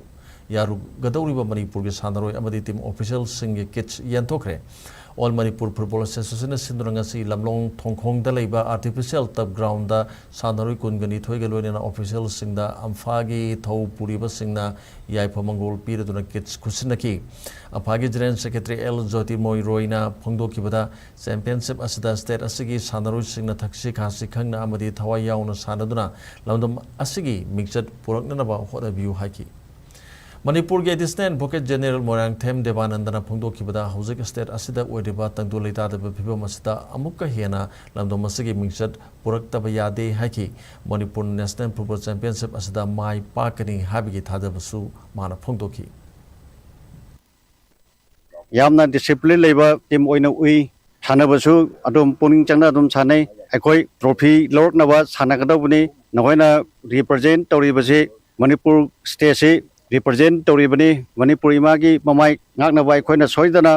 ꯌꯥꯔꯨꯒꯗꯧꯔꯤꯕ ꯃꯅꯤꯄꯨꯔꯒꯤ ꯁꯥꯟꯅꯔꯣꯏ ꯑꯃꯗꯤ team officialꯁꯤꯡꯒꯤ kits ꯌꯦꯟꯊꯣꯛꯈ꯭ꯔꯦ꯫ All Manipur Football Association ꯁꯤꯟꯗꯨꯅ ꯉꯁꯤ ꯂꯝꯂꯣꯡ ꯊꯣꯡꯈꯣꯡꯗ ꯂꯩꯕ artificial turf ground ꯗ ꯁꯥꯟꯅꯔꯣꯏ ꯀꯨꯟꯒ ꯅꯤꯊꯣꯏꯒ ꯂꯣꯏꯅꯅ official ꯁꯤꯡꯗ ꯑꯝꯐꯥꯒꯤ ꯊꯧ ꯄꯨꯔꯤꯕꯁꯤꯡꯅ ꯌꯥꯏꯐ ꯃꯪꯒꯣꯜ ꯄꯤꯔꯗꯨꯅ ꯀꯤꯠꯁ ꯈꯨꯠꯁꯤꯟꯅꯈꯤ꯫ ꯑꯝꯐꯥꯒꯤ General Secretary ꯑꯦꯜ ꯖꯣꯇꯤꯃꯣꯏ ꯔꯣꯏꯅ ꯐꯣꯡꯗꯣꯛꯈꯤꯕꯗ, championship ꯑꯁꯤꯗ state ꯑꯁꯤꯒꯤ ꯁꯥꯟꯅꯔꯣꯏꯁꯤꯡꯅ ꯊꯛꯁꯤ ꯈꯥꯁꯤ ꯈꯪꯅ ꯑꯃꯗꯤ ꯊꯋꯥꯏ ꯌꯥꯎꯅ ꯁꯥꯟꯅꯗꯨꯅ ꯂꯝꯗꯝ ꯑꯁꯤꯒꯤ ꯃꯤꯡꯆꯠ ꯄꯨꯔꯛꯅꯅꯕ ꯍꯣꯠꯅꯕꯤꯌꯨ ꯍꯥꯏꯈꯤ꯫ ꯃꯅꯤꯄꯨꯔꯒꯤ Additional Advocate General ꯃꯣꯏꯔꯥꯡꯊꯦꯝ ꯗꯦꯕꯥꯅꯟꯗꯅ ꯐꯣꯡꯗꯣꯛꯈꯤꯕꯗ, ꯍꯧꯖꯤꯛ state ꯑꯁꯤꯗ ꯑꯣꯏꯔꯤꯕ ꯇꯪꯗꯨ ꯂꯩꯇꯥꯗꯕ ꯐꯤꯕꯝ ꯑꯁꯤꯗ ꯑꯃꯨꯛꯀ ꯍꯦꯟꯅ ꯂꯝꯗꯝ ꯑꯁꯤꯒꯤ ꯃꯤꯡꯆꯠ ꯄꯨꯔꯛꯇꯕ ꯌꯥꯗꯦ ꯍꯥꯏꯈꯤ꯫ ꯃꯅꯤꯄꯨꯔ National Football Championship ꯑꯁꯤꯗ ꯃꯥꯏ ꯄꯥꯛꯀꯅꯤ ꯍꯥꯏꯕꯒꯤ ꯊꯥꯖꯕꯁꯨ ꯃꯥꯅ ꯐꯣꯡꯗꯣꯛꯈꯤ꯫ ꯌꯥꯝꯅ discipline ꯂꯩꯕ team ꯑꯣꯏꯅ ꯎꯏ꯫ ꯁꯥꯟꯅꯕꯁꯨ ꯑꯗꯨꯝ ꯄꯨꯛꯅꯤꯡ ꯆꯪꯅ ꯑꯗꯨꯝ ꯁꯥꯟꯅꯩ꯫ ꯑꯩꯈꯣꯏ trophy ꯂꯧꯔꯛꯅꯕ ꯁꯥꯟꯅꯒꯗꯧꯕꯅꯤ꯫ ꯅꯈꯣꯏꯅ represent ꯇꯧꯔꯤꯕꯁꯤ ꯃꯅꯤꯄꯨꯔ stateꯁꯤ represent ꯇꯧꯔꯤꯕꯅꯤ꯫ ꯃꯅꯤꯄꯨꯔ ꯏꯃꯥꯒꯤ ꯃꯃꯥꯏ ꯉꯥꯛꯅꯕ ꯑꯩꯈꯣꯏꯅ ꯁꯣꯏꯗꯅ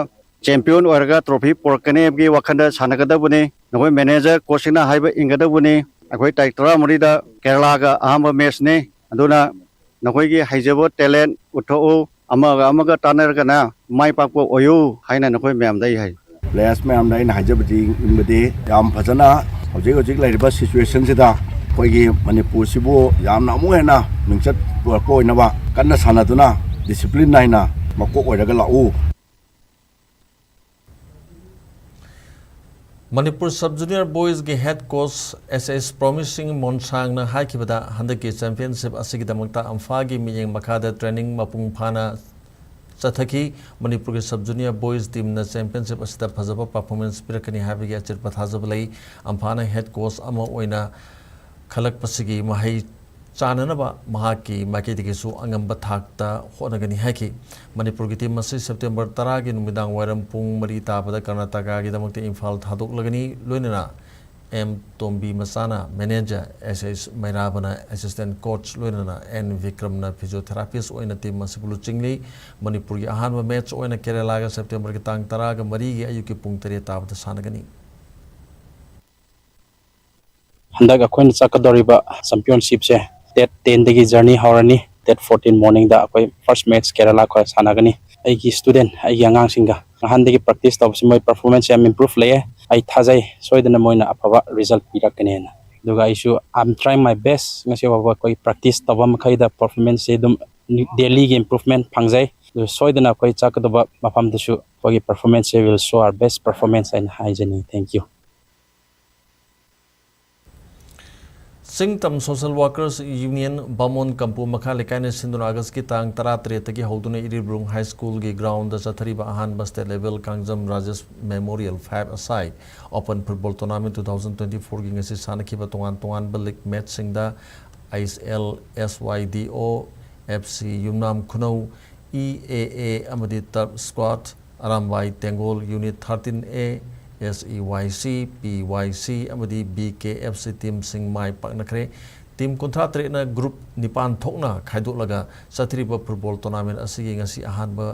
champion ꯑꯣꯏꯔꯒ trophy ꯄꯨꯔꯛꯀꯅꯤ ꯍꯥꯏꯕꯒꯤ ꯋꯥꯈꯜꯗ ꯁꯥꯟꯅꯒꯗꯧꯕꯅꯤ꯫ ꯅꯈꯣꯏ manager coachꯁꯤꯡꯅ ꯍꯥꯏꯕ ꯏꯟꯒꯗꯧꯕꯅꯤ꯫ ꯑꯩꯈꯣꯏ ꯇꯥꯔꯤꯛ ꯇꯔꯥꯃꯔꯤꯗ ꯀꯦꯔꯂꯥꯒ ꯑꯍꯥꯟꯕ matchꯅꯤ꯫ ꯑꯗꯨꯅ ꯅꯈꯣꯏꯒꯤ ꯍꯩꯖꯕ talent ꯎꯠꯊꯣꯛꯎ꯫ ꯑꯃꯒ ꯑꯃꯒ ꯇꯥꯟꯅꯔꯒꯅ ꯃꯥꯏ ꯄꯥꯛꯄ ꯑꯣꯏꯌꯨ ꯍꯥꯏꯅ ꯅꯈꯣꯏ ꯃꯌꯥꯝꯗ ꯑꯩ ꯍꯥꯏ꯫ Players ꯃꯌꯥꯝꯗ ꯑꯩꯅ ꯍꯥꯏꯖꯕꯗꯤ ꯏꯟꯕꯗꯤ ꯌꯥꯝ ꯐꯖꯅ ꯍꯧꯖꯤꯛ ꯍꯧꯖꯤꯛ ꯂꯩꯔꯤꯕ situationꯁꯤꯗ ꯑꯩꯈꯣꯏꯒꯤ ꯃꯅꯤꯄꯨꯔꯁꯤꯕꯨ ꯌꯥꯝꯅ ꯑꯃꯨꯛ ꯍꯦꯟꯅ ꯃꯤꯡꯆꯠ ꯄꯨꯔꯛꯄ ꯑꯣꯏꯅꯕ ꯀꯟꯅ ꯁꯥꯟꯅꯗꯨꯅ discipline ꯅꯥꯏꯅ ꯃꯀꯣꯛ ꯑꯣꯏꯔꯒ ꯂꯥꯛꯎ꯫ Manipur Sub Junior Boysꯀꯤ head coach ꯑꯦꯁ ꯑꯦꯁ ꯄ꯭ꯔꯣꯃꯤꯁꯤꯡ ꯃꯣꯟꯁꯥꯡꯅ ꯍꯥꯏꯈꯤꯕꯗ, ꯍꯟꯗꯛꯀꯤ championship ꯑꯁꯤꯒꯤꯗꯃꯛꯇ ꯑꯝꯐꯥꯒꯤ ꯃꯤꯠꯌꯦꯡ ꯃꯈꯥꯗ training ꯃꯄꯨꯡ ꯐꯥꯅ ꯆꯠꯊꯈꯤ꯫ ꯃꯅꯤꯄꯨꯔꯒꯤ Sub Junior Boys teamꯅ championship ꯑꯁꯤꯗ ꯐꯖꯕ performance ꯄꯤꯔꯛꯀꯅꯤ ꯍꯥꯏꯕꯒꯤ ꯑꯆꯦꯠꯄ ꯊꯥꯖꯕ ꯂꯩ꯫ ꯑꯝꯐꯥꯅ head coach ꯑꯃ ꯑꯣꯏꯅ ꯈꯜꯂꯛꯄꯁꯤꯒꯤ ꯃꯍꯩ ꯆꯥꯅꯅꯕ ꯃꯍꯥꯛꯀꯤ ꯃꯥꯏꯀꯩꯗꯒꯤꯁꯨ ꯑꯉꯝꯕ ꯊꯥꯛꯇ ꯍꯣꯠꯅꯒꯅꯤ ꯍꯥꯏꯈꯤ꯫ ꯃꯅꯤꯄꯨꯔꯒꯤ team ꯑꯁꯤ September ꯇꯔꯥꯒꯤ ꯅꯨꯃꯤꯗꯥꯡ ꯋꯥꯏꯔꯝ ꯄꯨꯡ ꯃꯔꯤ ꯇꯥꯕꯗ ꯀꯔꯅꯥꯇꯀꯥꯒꯤꯗꯃꯛꯇ ꯏꯝꯐꯥꯜ ꯊꯥꯗꯣꯛꯂꯒꯅꯤ꯫ ꯂꯣꯏꯅꯅ ꯑꯦꯝ ꯇꯣꯝꯕꯤ ꯃꯆꯥꯅ manager, ꯑꯦꯁ ꯑꯦꯁ ꯃꯩꯔꯥꯕꯅ assistant coach, ꯂꯣꯏꯅꯅ ꯑꯦꯟ ꯕꯤꯀ꯭ꯔꯝꯅ physiotherapist ꯑꯣꯏꯅ team ꯑꯁꯤꯕꯨ ꯂꯨꯆꯤꯡꯂꯤ꯫ ꯃꯅꯤꯄꯨꯔꯒꯤ ꯑꯍꯥꯟꯕ match ꯑꯣꯏꯅ ꯀꯦꯔꯂꯥꯒ Septemberꯒꯤ ꯇꯥꯡ ꯇꯔꯥꯒ ꯃꯔꯤꯒꯤ ꯑꯌꯨꯛꯀꯤ ꯄꯨꯡ ꯇꯔꯦꯠ ꯇꯥꯕꯗ ꯁꯥꯟꯅꯒꯅꯤ꯫ ꯍꯟꯗꯛ ꯑꯩꯈꯣꯏꯅ ꯆꯠꯀꯗꯧꯔꯤꯕ championshipꯁꯦ date tenꯗꯒꯤ journey ꯍꯧꯔꯅꯤ꯫ Date fourteen morningꯗ ꯑꯩꯈꯣꯏ first match ꯀꯦꯔꯂꯥꯒ ꯁꯥꯟꯅꯒꯅꯤ꯫ ꯑꯩꯒꯤ ꯁ꯭ꯇꯨꯗꯦꯟ, ꯑꯩꯒꯤ ꯑꯉꯥꯡꯁꯤꯡꯒ ꯅꯍꯥꯟꯗꯒꯤ ꯄ꯭ꯔꯦꯛꯇꯤꯁ ꯇꯧꯕꯁꯤ ꯃꯣꯏ ꯄꯔꯐꯣꯔꯃꯦꯟꯁ ꯌꯥꯝ ꯏꯝꯄ꯭ꯔꯨꯚ ꯂꯩꯌꯦ꯫ ꯑꯩ ꯊꯥꯖꯩ ꯁꯣꯏꯗꯅ ꯃꯣꯏꯅ ꯑꯐꯕ ꯔꯤꯖꯜꯠ ꯄꯤꯔꯛꯀꯅꯦꯅ꯫ ꯑꯗꯨꯒ ꯑꯩꯁꯨ, I am trying my best, ꯉꯁꯤ ꯐꯥꯎꯕ ꯑꯩꯈꯣꯏ ꯄ꯭ꯔꯦꯛꯇꯤꯁ ꯇꯧꯕ ꯃꯈꯩꯗ ꯄꯔꯐꯣꯔꯃꯦꯟꯁꯁꯦ ꯑꯗꯨꯝ ꯗꯦꯂꯤꯒꯤ ꯏꯝꯄ꯭ꯔꯨꯚꯃꯦꯟ ꯐꯪꯖꯩ꯫ ꯑꯗꯨ ꯁꯣꯏꯗꯅ ꯑꯩꯈꯣꯏ ꯆꯠꯀꯗꯕ ꯃꯐꯝꯗꯁꯨ ꯑꯩꯈꯣꯏꯒꯤ ꯄꯔꯐꯣꯔꯃꯦꯟꯁꯁꯦ will show our best performance ꯍꯥꯏꯅ ꯍꯥꯏꯖꯅꯤꯡꯏ꯫ Thank you꯫ Chingtam social workers union Bamon Kampu ꯃꯈꯥ ꯂꯩꯀꯥꯏꯅ ꯁꯤꯟꯗꯨꯅ ꯑꯥꯒꯁꯀꯤ ꯇꯥꯡ ꯇꯔꯥꯇꯔꯦꯠꯇꯒꯤ ꯍꯧꯗꯨꯅ ꯏꯔꯤꯕ꯭ꯔꯨꯡ ꯍꯥꯏ ꯁ꯭ꯀꯨꯜꯒꯤ ꯒ꯭ꯔꯥꯎꯟꯗ ꯆꯠꯊꯔꯤꯕ ꯑꯍꯥꯟꯕ state level Kangjam Rajesh memorial five a side open football tournament two thousand twenty ꯐꯣꯔꯒꯤ ꯉꯁꯤ ꯁꯥꯟꯅꯈꯤꯕ ꯇꯣꯉꯥꯟ ꯇꯣꯉꯥꯟꯕ ꯂꯤꯒ ꯃꯦꯠꯆꯁꯤꯡꯗ H L S Y D O, F C ꯌꯨꯝꯅꯥꯝ ꯈꯨꯅꯧ, ꯏ ꯑꯦ ꯑꯦ ꯑꯃꯗꯤ ꯇꯔꯞ squad, Arambai Tengol unit thirteen A, S E Y C, P ꯋꯥꯏ ꯁꯤ ꯑꯃꯗꯤ ꯕꯤ ꯀꯦ ꯑꯦꯐ ꯁꯤ ꯇꯤꯝꯁꯤꯡ ꯃꯥꯏ ꯄꯥꯛꯅꯈ꯭ꯔꯦ꯫ ꯇꯤꯝ ꯀꯨꯟꯊ꯭ꯔꯥ ꯇꯔꯦꯠꯅ ꯒ꯭ꯔꯨꯞ ꯅꯤꯄꯥꯟ ꯊꯣꯛꯅ ꯈꯥꯏꯗꯣꯛꯂꯒ ꯆꯠꯊꯔꯤꯕ ꯐꯨꯠꯕꯣꯜ ꯇꯣꯔꯅꯥꯃꯦꯟ ꯑꯁꯤꯒꯤ ꯉꯁꯤ ꯑꯍꯥꯟꯕ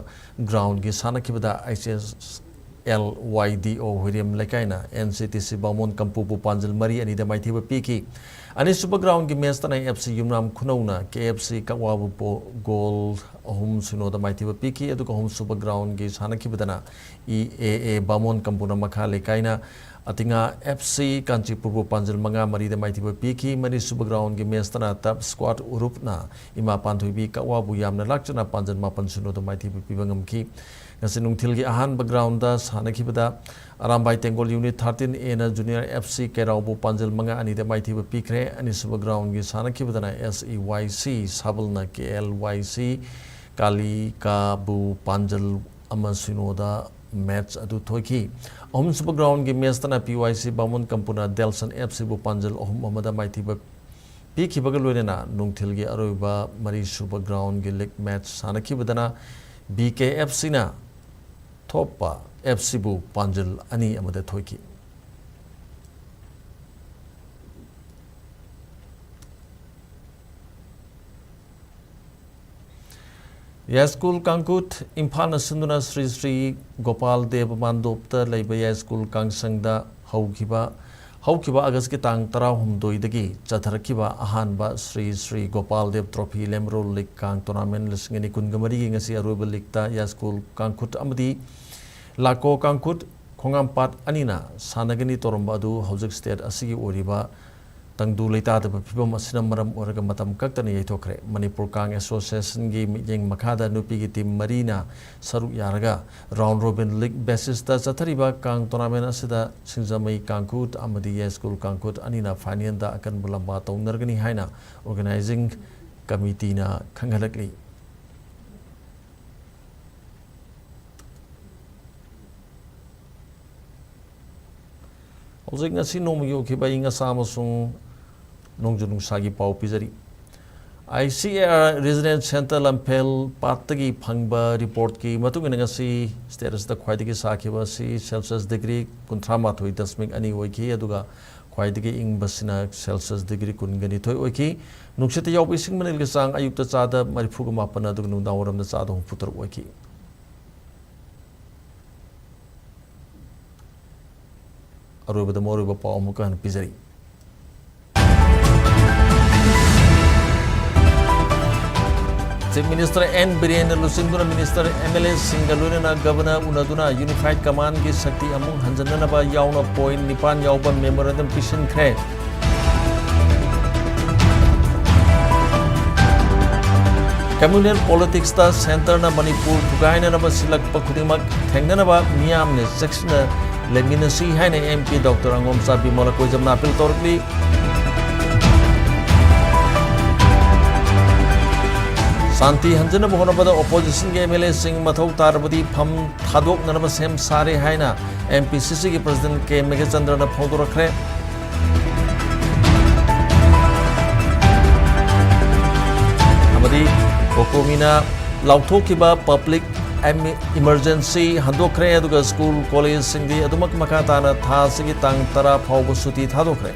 ꯒ꯭ꯔꯥꯎꯟꯒꯤ ꯁꯥꯟꯅꯈꯤꯕꯗ ꯑꯩꯆ ꯑꯦꯁ ꯑꯦꯜ ꯋꯥꯏ ꯗꯤ ꯑꯣ ꯍꯨꯏꯔꯦꯝ ꯂꯩꯀꯥꯏꯅ ꯑꯦꯟ ꯁꯤ ꯇꯤ ꯁꯤ ꯕꯥꯃꯣꯟ ꯀꯝꯄꯨꯕꯨ ꯄꯥꯟꯖꯜ ꯃꯔꯤ ꯑꯅꯤꯗ ꯃꯥꯏꯊꯤꯕ ꯄꯤꯈꯤ꯫ ꯑꯅꯤꯁꯨꯕ ꯒ꯭ꯔꯥꯎꯟꯒꯤ ꯃꯦꯆꯇꯅ ꯑꯦꯐ ꯁꯤ ꯌꯨꯝꯅꯥꯝ ꯈꯨꯅꯧꯅ ꯀꯦ ꯑꯦꯐ ꯁꯤ ꯀꯛꯋꯥꯕꯨ ꯄꯣ-, ꯒꯣꯜ ꯑꯍꯨꯝ ꯁꯤꯅꯣꯗ ꯃꯥꯏꯊꯤꯕ ꯄꯤꯈꯤ꯫ ꯑꯗꯨꯒ ꯑꯍꯨꯝꯁꯨꯕ ꯒ꯭ꯔꯥꯎꯟꯒꯤ ꯁꯥꯟꯅꯈꯤꯕꯗꯅ ꯏ ꯑꯦ ꯑꯦ ꯕꯥꯃꯣꯟ ꯀꯝꯄꯨꯅ ꯃꯈꯥ ꯂꯩꯀꯥꯏꯅ ꯑꯇꯤꯉꯥ ꯑꯦꯐ ꯁꯤ ꯀꯥꯟꯆꯤꯄꯨꯔꯕꯨ ꯄꯥꯟꯖꯜ ꯃꯉꯥ ꯃꯔꯤꯗ ꯃꯥꯏꯊꯤꯕ ꯄꯤꯈꯤ꯫ ꯃꯔꯤꯁꯨꯕ ꯒ꯭ꯔꯥꯎꯟꯒꯤ ꯃꯦꯆꯇꯅ ꯇꯞ ꯁ꯭ꯀ꯭ꯋꯥꯠ ꯎꯔꯨꯞꯅ ꯏꯃꯥ ꯄꯥꯟꯊꯣꯏꯕꯤ ꯀꯛꯋꯥꯕꯨ ꯌꯥꯝꯅ ꯂꯥꯛꯆꯅ ꯄꯥꯟꯖꯜ ꯃꯥꯄꯟ ꯁꯤꯅꯣꯗ ꯃꯥꯏꯊꯤꯕ ꯄꯤꯕ ꯉꯝꯈꯤ꯫ ꯉꯁꯤ ꯅꯨꯡꯊꯤꯜꯒꯤ ꯑꯍꯥꯟꯕ ground ꯁꯥꯟꯅꯈꯤꯕꯗ Arambai Tengol unit thirteen ꯑꯦꯅ ꯖꯨꯅꯤꯌꯔ ꯑꯦꯐ ꯁꯤ ꯀꯦꯔꯥꯎꯕꯨ ꯄꯥꯟꯖꯜ ꯃꯉꯥ ꯑꯅꯤꯗ ꯃꯥꯏꯊꯤꯕ ꯄꯤꯈ꯭ꯔꯦ꯫ ꯑꯅꯤꯁꯨꯕ ꯒ꯭ꯔꯥꯎꯟꯒꯤ ꯁꯥꯟꯅꯈꯤꯕꯗꯅ ꯑꯦꯁ ꯏ ꯋꯥꯏ ꯁꯤ ꯁꯥꯕꯜꯅ ꯀꯦ ꯑꯦꯜ ꯋꯥꯏ ꯁꯤ ꯀꯥꯂꯤꯀꯥꯕꯨ ꯄꯥꯟꯖꯜ ꯑꯃ ꯁꯤꯅꯣꯗ ꯃꯦꯠꯆ ꯑꯗꯨ ꯊꯣꯏꯈꯤ꯫ ꯑꯍꯨꯝꯁꯨꯕ ꯒ꯭ꯔꯥꯎꯟꯒꯤ ꯃꯦꯠꯆꯇꯅ ꯄꯤ ꯋꯥꯏ ꯁꯤ ꯕꯥꯃꯣꯟ ꯀꯝꯄꯨꯅ ꯗꯦꯜꯁꯟ ꯑꯦꯐ ꯁꯤꯕꯨ ꯄꯥꯟꯖꯜ ꯑꯍꯨꯝ ꯑꯃꯗ ꯃꯥꯏꯊꯤꯕ ꯄꯤꯈꯤꯕꯒ ꯂꯣꯏꯅꯅ ꯅꯨꯡꯊꯤꯜꯒꯤ ꯑꯔꯣꯏꯕ ꯃꯔꯤꯁꯨꯕ ꯒ꯭ꯔꯥꯎꯟꯒꯤ ꯂꯤꯒ ꯃꯦꯠꯆ ꯁꯥꯟꯅꯈꯤꯕꯗꯅ ꯕꯤ ꯀꯦ ꯑꯦꯐ ꯁꯤꯅ ꯊꯣꯛꯄ ꯑꯦꯐ ꯁꯤꯕꯨ ꯄꯥꯟꯖꯜ ꯑꯅꯤ ꯑꯃꯗ ꯊꯣꯏꯈꯤ꯫ ꯌꯥꯏꯁ꯭ꯀꯨꯜ ꯀꯥꯡꯀꯨꯠ ꯏꯝꯐꯥꯜꯅ ꯁꯤꯟꯗꯨꯅ ꯁ꯭ꯔꯤ ꯁ꯭ꯔꯤ ꯒꯣꯄꯥꯜ ꯗꯦꯕ ꯃꯥꯟꯗꯣꯞꯇ ꯂꯩꯕ ꯌꯥꯏꯁ꯭ꯀꯨꯜ ꯀꯥꯡꯁꯪꯗ ꯍꯧꯈꯤꯕ ꯍꯧꯈꯤꯕ ꯑꯥꯒꯁꯀꯤ ꯇꯥꯡ ꯇꯔꯥꯍꯨꯝꯗꯣꯏꯗꯒꯤ ꯆꯠꯊꯔꯛꯈꯤꯕ ꯑꯍꯥꯟꯕ ꯁ꯭ꯔꯤ ꯁ꯭ꯔꯤ ꯒꯣꯄꯥꯜ ꯗꯦꯕ ꯇ꯭ꯔꯣꯐꯤ ꯂꯦꯃꯔꯣꯜ ꯂꯤꯒ ꯀꯥꯡ ꯇꯣꯔꯅꯥꯃꯦꯟ ꯂꯤꯁꯤꯡ ꯑꯅꯤ ꯀꯨꯟꯒ ꯃꯔꯤꯒꯤ ꯉꯁꯤ ꯑꯔꯣꯏꯕ ꯂꯤꯒꯇ ꯌꯥꯏꯁ꯭ꯀꯨꯜ ꯀꯥꯡꯈꯨꯠ ꯑꯃꯗꯤ ꯂꯥꯀꯣ ꯀꯥꯡꯈꯨꯠ ꯈꯣꯡꯉꯥꯝꯄꯥꯠ ꯑꯅꯤꯅ ꯁꯥꯟꯅꯒꯅꯤ ꯇꯧꯔꯝꯕ ꯑꯗꯨ ꯍꯧꯖꯤꯛ ꯁ꯭ꯇꯦꯠ ꯑꯁꯤꯒꯤ ꯑꯣꯏꯔꯤꯕ ꯇꯪꯗꯨ ꯂꯩꯇꯥꯗꯕ ꯐꯤꯕꯝ ꯑꯁꯤꯅ ꯃꯔꯝ ꯑꯣꯏꯔꯒ ꯃꯇꯝ ꯀꯛꯇꯅ ꯌꯩꯊꯣꯛꯈ꯭ꯔꯦ꯫ ꯃꯅꯤꯄꯨꯔ ꯀꯥꯡ ꯑꯦꯁꯣꯁꯤꯌꯦꯁꯟꯒꯤ ꯃꯤꯠꯌꯦꯡ ꯃꯈꯥꯗ ꯅꯨꯄꯤꯒꯤ ꯇꯤꯝ ꯃꯔꯤꯅ ꯁꯔꯨꯛ ꯌꯥꯔꯒ ꯔꯥꯎꯟ ꯔꯣꯕꯤꯟ ꯂꯤꯒ ꯕꯦꯁꯤꯁꯇ ꯆꯠꯊꯔꯤꯕ ꯀꯥꯡ ꯇꯣꯔꯅꯥꯃꯦꯟ ꯑꯁꯤꯗ ꯁꯤꯡꯖꯃꯩ ꯀꯥꯡꯈꯨꯠ ꯑꯃꯗꯤ ꯌꯥꯏꯁ꯭ꯀꯨꯜ ꯀꯥꯡꯈꯨꯠ ꯑꯅꯤꯅ ꯐꯥꯏꯅꯦꯜꯗ ꯑꯀꯟꯕ ꯂꯝꯕꯥ ꯇꯧꯅꯔꯒꯅꯤ ꯍꯥꯏꯅ ꯑꯣꯔꯒꯅꯥꯏꯖꯤꯡ ꯀꯃꯤꯇꯤꯅ ꯈꯪꯍꯜꯂꯛꯂꯤ꯫ ꯍꯧꯖꯤꯛ ꯉꯁꯤ ꯅꯣꯡꯃꯒꯤ ꯑꯣꯏꯈꯤꯕ ꯑꯏꯪ ꯑꯁꯥ ꯑꯃꯁꯨꯡ ꯅꯣꯡꯖꯨ ꯅꯨꯡꯁꯥꯒꯤ ꯄꯥꯎ ꯄꯤꯖꯔꯤ꯫ I C A R regional centre Lamphel ꯄꯥꯠꯇꯒꯤ ꯐꯪꯕ ꯔꯤꯄꯣꯔꯠꯀꯤ ꯃꯇꯨꯡ ꯏꯟꯅ ꯉꯁꯤ ꯁ꯭ꯇꯦꯠ ꯑꯁꯤꯗ ꯈ꯭ꯋꯥꯏꯗꯒꯤ ꯁꯥꯈꯤꯕ ꯑꯁꯤ ꯁꯦꯜꯁꯤꯌꯁ ꯗꯤꯒ꯭ꯔꯤ ꯀꯨꯟꯊ꯭ꯔꯥ ꯃꯥꯊꯣꯏ ꯗꯁꯃꯤꯛ ꯑꯅꯤ ꯑꯣꯏꯈꯤ, ꯑꯗꯨꯒ ꯈ꯭ꯋꯥꯏꯗꯒꯤ ꯏꯪꯕꯁꯤꯅ ꯁꯦꯜꯁꯤꯌꯁ ꯗꯤꯒ꯭ꯔꯤ ꯀꯨꯟꯒ ꯅꯤꯊꯣꯏ ꯑꯣꯏꯈꯤ꯫ ꯅꯨꯡꯁꯤꯠꯇ ꯌꯥꯎꯕ ꯏꯁꯤꯡ ꯃꯅꯤꯜꯒꯤ ꯆꯥꯡ ꯑꯌꯨꯛꯇ ꯆꯥꯗ ꯃꯔꯤꯐꯨꯒ ꯃꯥꯄꯟ, ꯑꯗꯨꯒ ꯅꯨꯡꯗꯥꯡꯋꯥꯏꯔꯝꯗ ꯆꯥꯗ ꯍꯨꯝꯐꯨ ꯇꯔꯨꯛ ꯑꯣꯏꯈꯤ꯫ ꯑꯔꯣꯏꯕꯗ ꯃꯔꯨꯑꯣꯏꯕ ꯄꯥꯎ ꯑꯃꯨꯛꯀ ꯍꯟꯅ ꯄꯤꯖꯔꯤ꯫ ꯆꯤꯐ ꯃꯤꯅꯤꯁꯇꯔ ꯑꯦꯟ ꯕꯤꯔꯦꯟꯅ ꯂꯨꯆꯤꯡꯗꯨꯅ ꯃꯤꯅꯤꯁꯇꯔ, ꯑꯦꯝ ꯑꯦꯜ ꯑꯦꯁꯤꯡꯒ ꯂꯣꯏꯅꯅ ꯒꯕꯔꯅꯔ ꯎꯅꯗꯨꯅ ꯌꯨꯅꯤꯐꯥꯏꯗ ꯀꯃꯥꯟꯒꯤ ꯁꯛꯇꯤ ꯑꯃꯨꯛ ꯍꯟꯖꯤꯟꯅꯅꯕ ꯌꯥꯎꯅ ꯄꯣꯏꯟꯠ ꯅꯤꯄꯥꯟ ꯌꯥꯎꯕ ꯃꯦꯃꯣꯔꯦꯟꯗꯝ ꯄꯤꯁꯤꯟꯈ꯭ꯔꯦ꯫ ꯀꯝꯃ꯭ꯌꯨꯅꯦꯜ ꯄꯣꯂꯤꯇꯤꯛꯁꯇ ꯁꯦꯟꯇꯔꯅ ꯃꯅꯤꯄꯨꯔ ꯊꯨꯒꯥꯏꯅꯅꯕ ꯁꯤꯜꯂꯛꯄ ꯈꯨꯗꯤꯡꯃꯛ ꯊꯦꯡꯅꯅꯕ ꯃꯤꯌꯥꯝꯅ ꯆꯦꯛꯁꯤꯟꯅ ꯂꯩꯃꯤꯟꯅꯁꯤ ꯍꯥꯏꯅ M P doctor Angomcha Bimol ꯑꯀꯣꯏꯖꯝꯅ ꯑꯄꯤꯜ ꯇꯧꯔꯛꯂꯤ꯫ ꯁꯥꯟꯇꯤ ꯍꯟꯖꯅꯕ ꯍꯣꯠꯅꯕꯗ ꯑꯣꯄꯣꯖꯤꯁꯟꯒꯤ ꯑꯦꯝ ꯑꯦꯜ ꯑꯦꯁꯤꯡ ꯃꯊꯧ ꯇꯥꯔꯕꯗꯤ ꯐꯝ ꯊꯥꯗꯣꯛꯅꯅꯕ ꯁꯦꯝ ꯁꯥꯔꯦ ꯍꯥꯏꯅ ꯑꯦꯝ ꯄꯤ ꯁꯤ ꯁꯤꯒꯤ ꯄ꯭ꯔꯁꯤꯗꯦꯟꯠ ꯀꯦ ꯃꯦꯘꯆꯟꯗ꯭ꯔꯅ ꯐꯣꯡꯗꯣꯔꯛꯈ꯭ꯔꯦ꯫ ꯑꯃꯗꯤ ꯀꯣꯀꯣꯃꯤꯅ ꯂꯥꯎꯊꯣꯛꯈꯤꯕ ꯄꯕ꯭ꯂꯤꯛ ꯑꯦꯝ-, ꯏꯃꯔꯖꯦꯟꯁꯤ ꯍꯟꯗꯣꯛꯈ꯭ꯔꯦ, ꯑꯗꯨꯒ ꯁ꯭ꯀꯨꯜ ꯀꯣꯂꯦꯖꯁꯤꯡꯗꯤ ꯑꯗꯨꯃꯛ ꯃꯈꯥ ꯇꯥꯅ ꯊꯥ ꯑꯁꯤꯒꯤ ꯇꯥꯡ ꯇꯔꯥ ꯐꯥꯎꯕ ꯁꯨꯇꯤ ꯊꯥꯗꯣꯛꯈ꯭ꯔꯦ꯫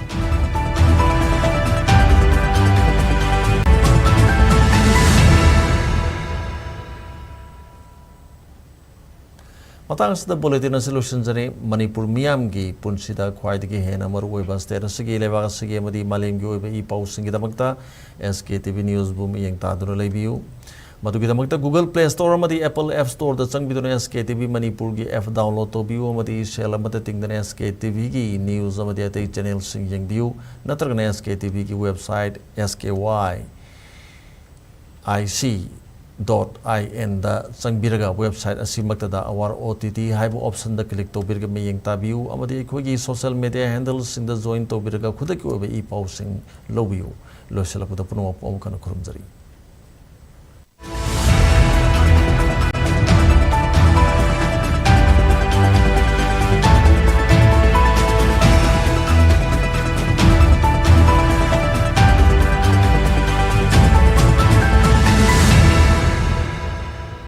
ꯃꯇꯥꯡ ꯑꯁꯤꯗ ꯕꯨꯂꯦꯇꯤꯟ ꯑꯁꯤ ꯂꯣꯏꯁꯤꯟꯖꯔꯤ꯫ ꯃꯅꯤꯄꯨꯔ ꯃꯤꯌꯥꯝꯒꯤ ꯄꯨꯟꯁꯤꯗ ꯈ꯭ꯋꯥꯏꯗꯒꯤ ꯍꯦꯟꯅ ꯃꯔꯨꯑꯣꯏꯕ ꯁ꯭ꯇꯦꯠ ꯑꯁꯤꯒꯤ, ꯂꯩꯕꯥꯛ ꯑꯁꯤꯒꯤ ꯑꯃꯗꯤ ꯃꯥꯂꯦꯝꯒꯤ ꯑꯣꯏꯕ E ꯄꯥꯎꯁꯤꯡꯒꯤꯗꯃꯛꯇ S K T V Newsꯕꯨ ꯃꯤꯠꯌꯦꯡ ꯇꯥꯗꯨꯅ ꯂꯩꯕꯤꯌꯨ꯫ ꯃꯗꯨꯒꯤꯗꯃꯛꯇ Google Play Store ꯑꯃꯗꯤ Apple App Storeꯗ ꯆꯪꯕꯤꯗꯨꯅ S K T V ꯃꯅꯤꯄꯨꯔꯒꯤ app download ꯇꯧꯕꯤꯌꯨ ꯑꯃꯗꯤ ꯁꯦꯜ ꯑꯃꯠꯇ ꯇꯤꯡꯗꯅ S K T Vꯒꯤ news ꯑꯃꯗꯤ ꯑꯇꯩ channelꯁꯤꯡ ꯌꯦꯡꯕꯤꯌꯨ꯫ ꯅꯠꯇ꯭ꯔꯒꯅ S K T Vꯒꯤ website S K Y I C dot I N ꯗ ꯆꯪꯕꯤꯔꯒ website ꯑꯁꯤꯃꯛꯇꯗ Our O T T ꯍꯥꯏꯕ optionꯗ click ꯇꯧꯕꯤꯔꯒ ꯃꯤꯠꯌꯦꯡ ꯇꯥꯕꯤꯌꯨ ꯑꯃꯗꯤ ꯑꯩꯈꯣꯏꯒꯤ social media handleꯁꯤꯡꯗ join ꯇꯧꯕꯤꯔꯒ ꯈꯨꯗꯛꯀꯤ ꯑꯣꯏꯕ ꯏ ꯄꯥꯎꯁꯤꯡ ꯂꯧꯕꯤꯌꯨ꯫ ꯂꯣꯏꯁꯤꯜꯂꯛꯄꯗ ꯄꯨꯝꯅꯃꯛꯄꯨ ꯑꯃꯨꯛ ꯍꯟꯅ ꯈꯨꯔꯨꯝꯖꯔꯤ꯫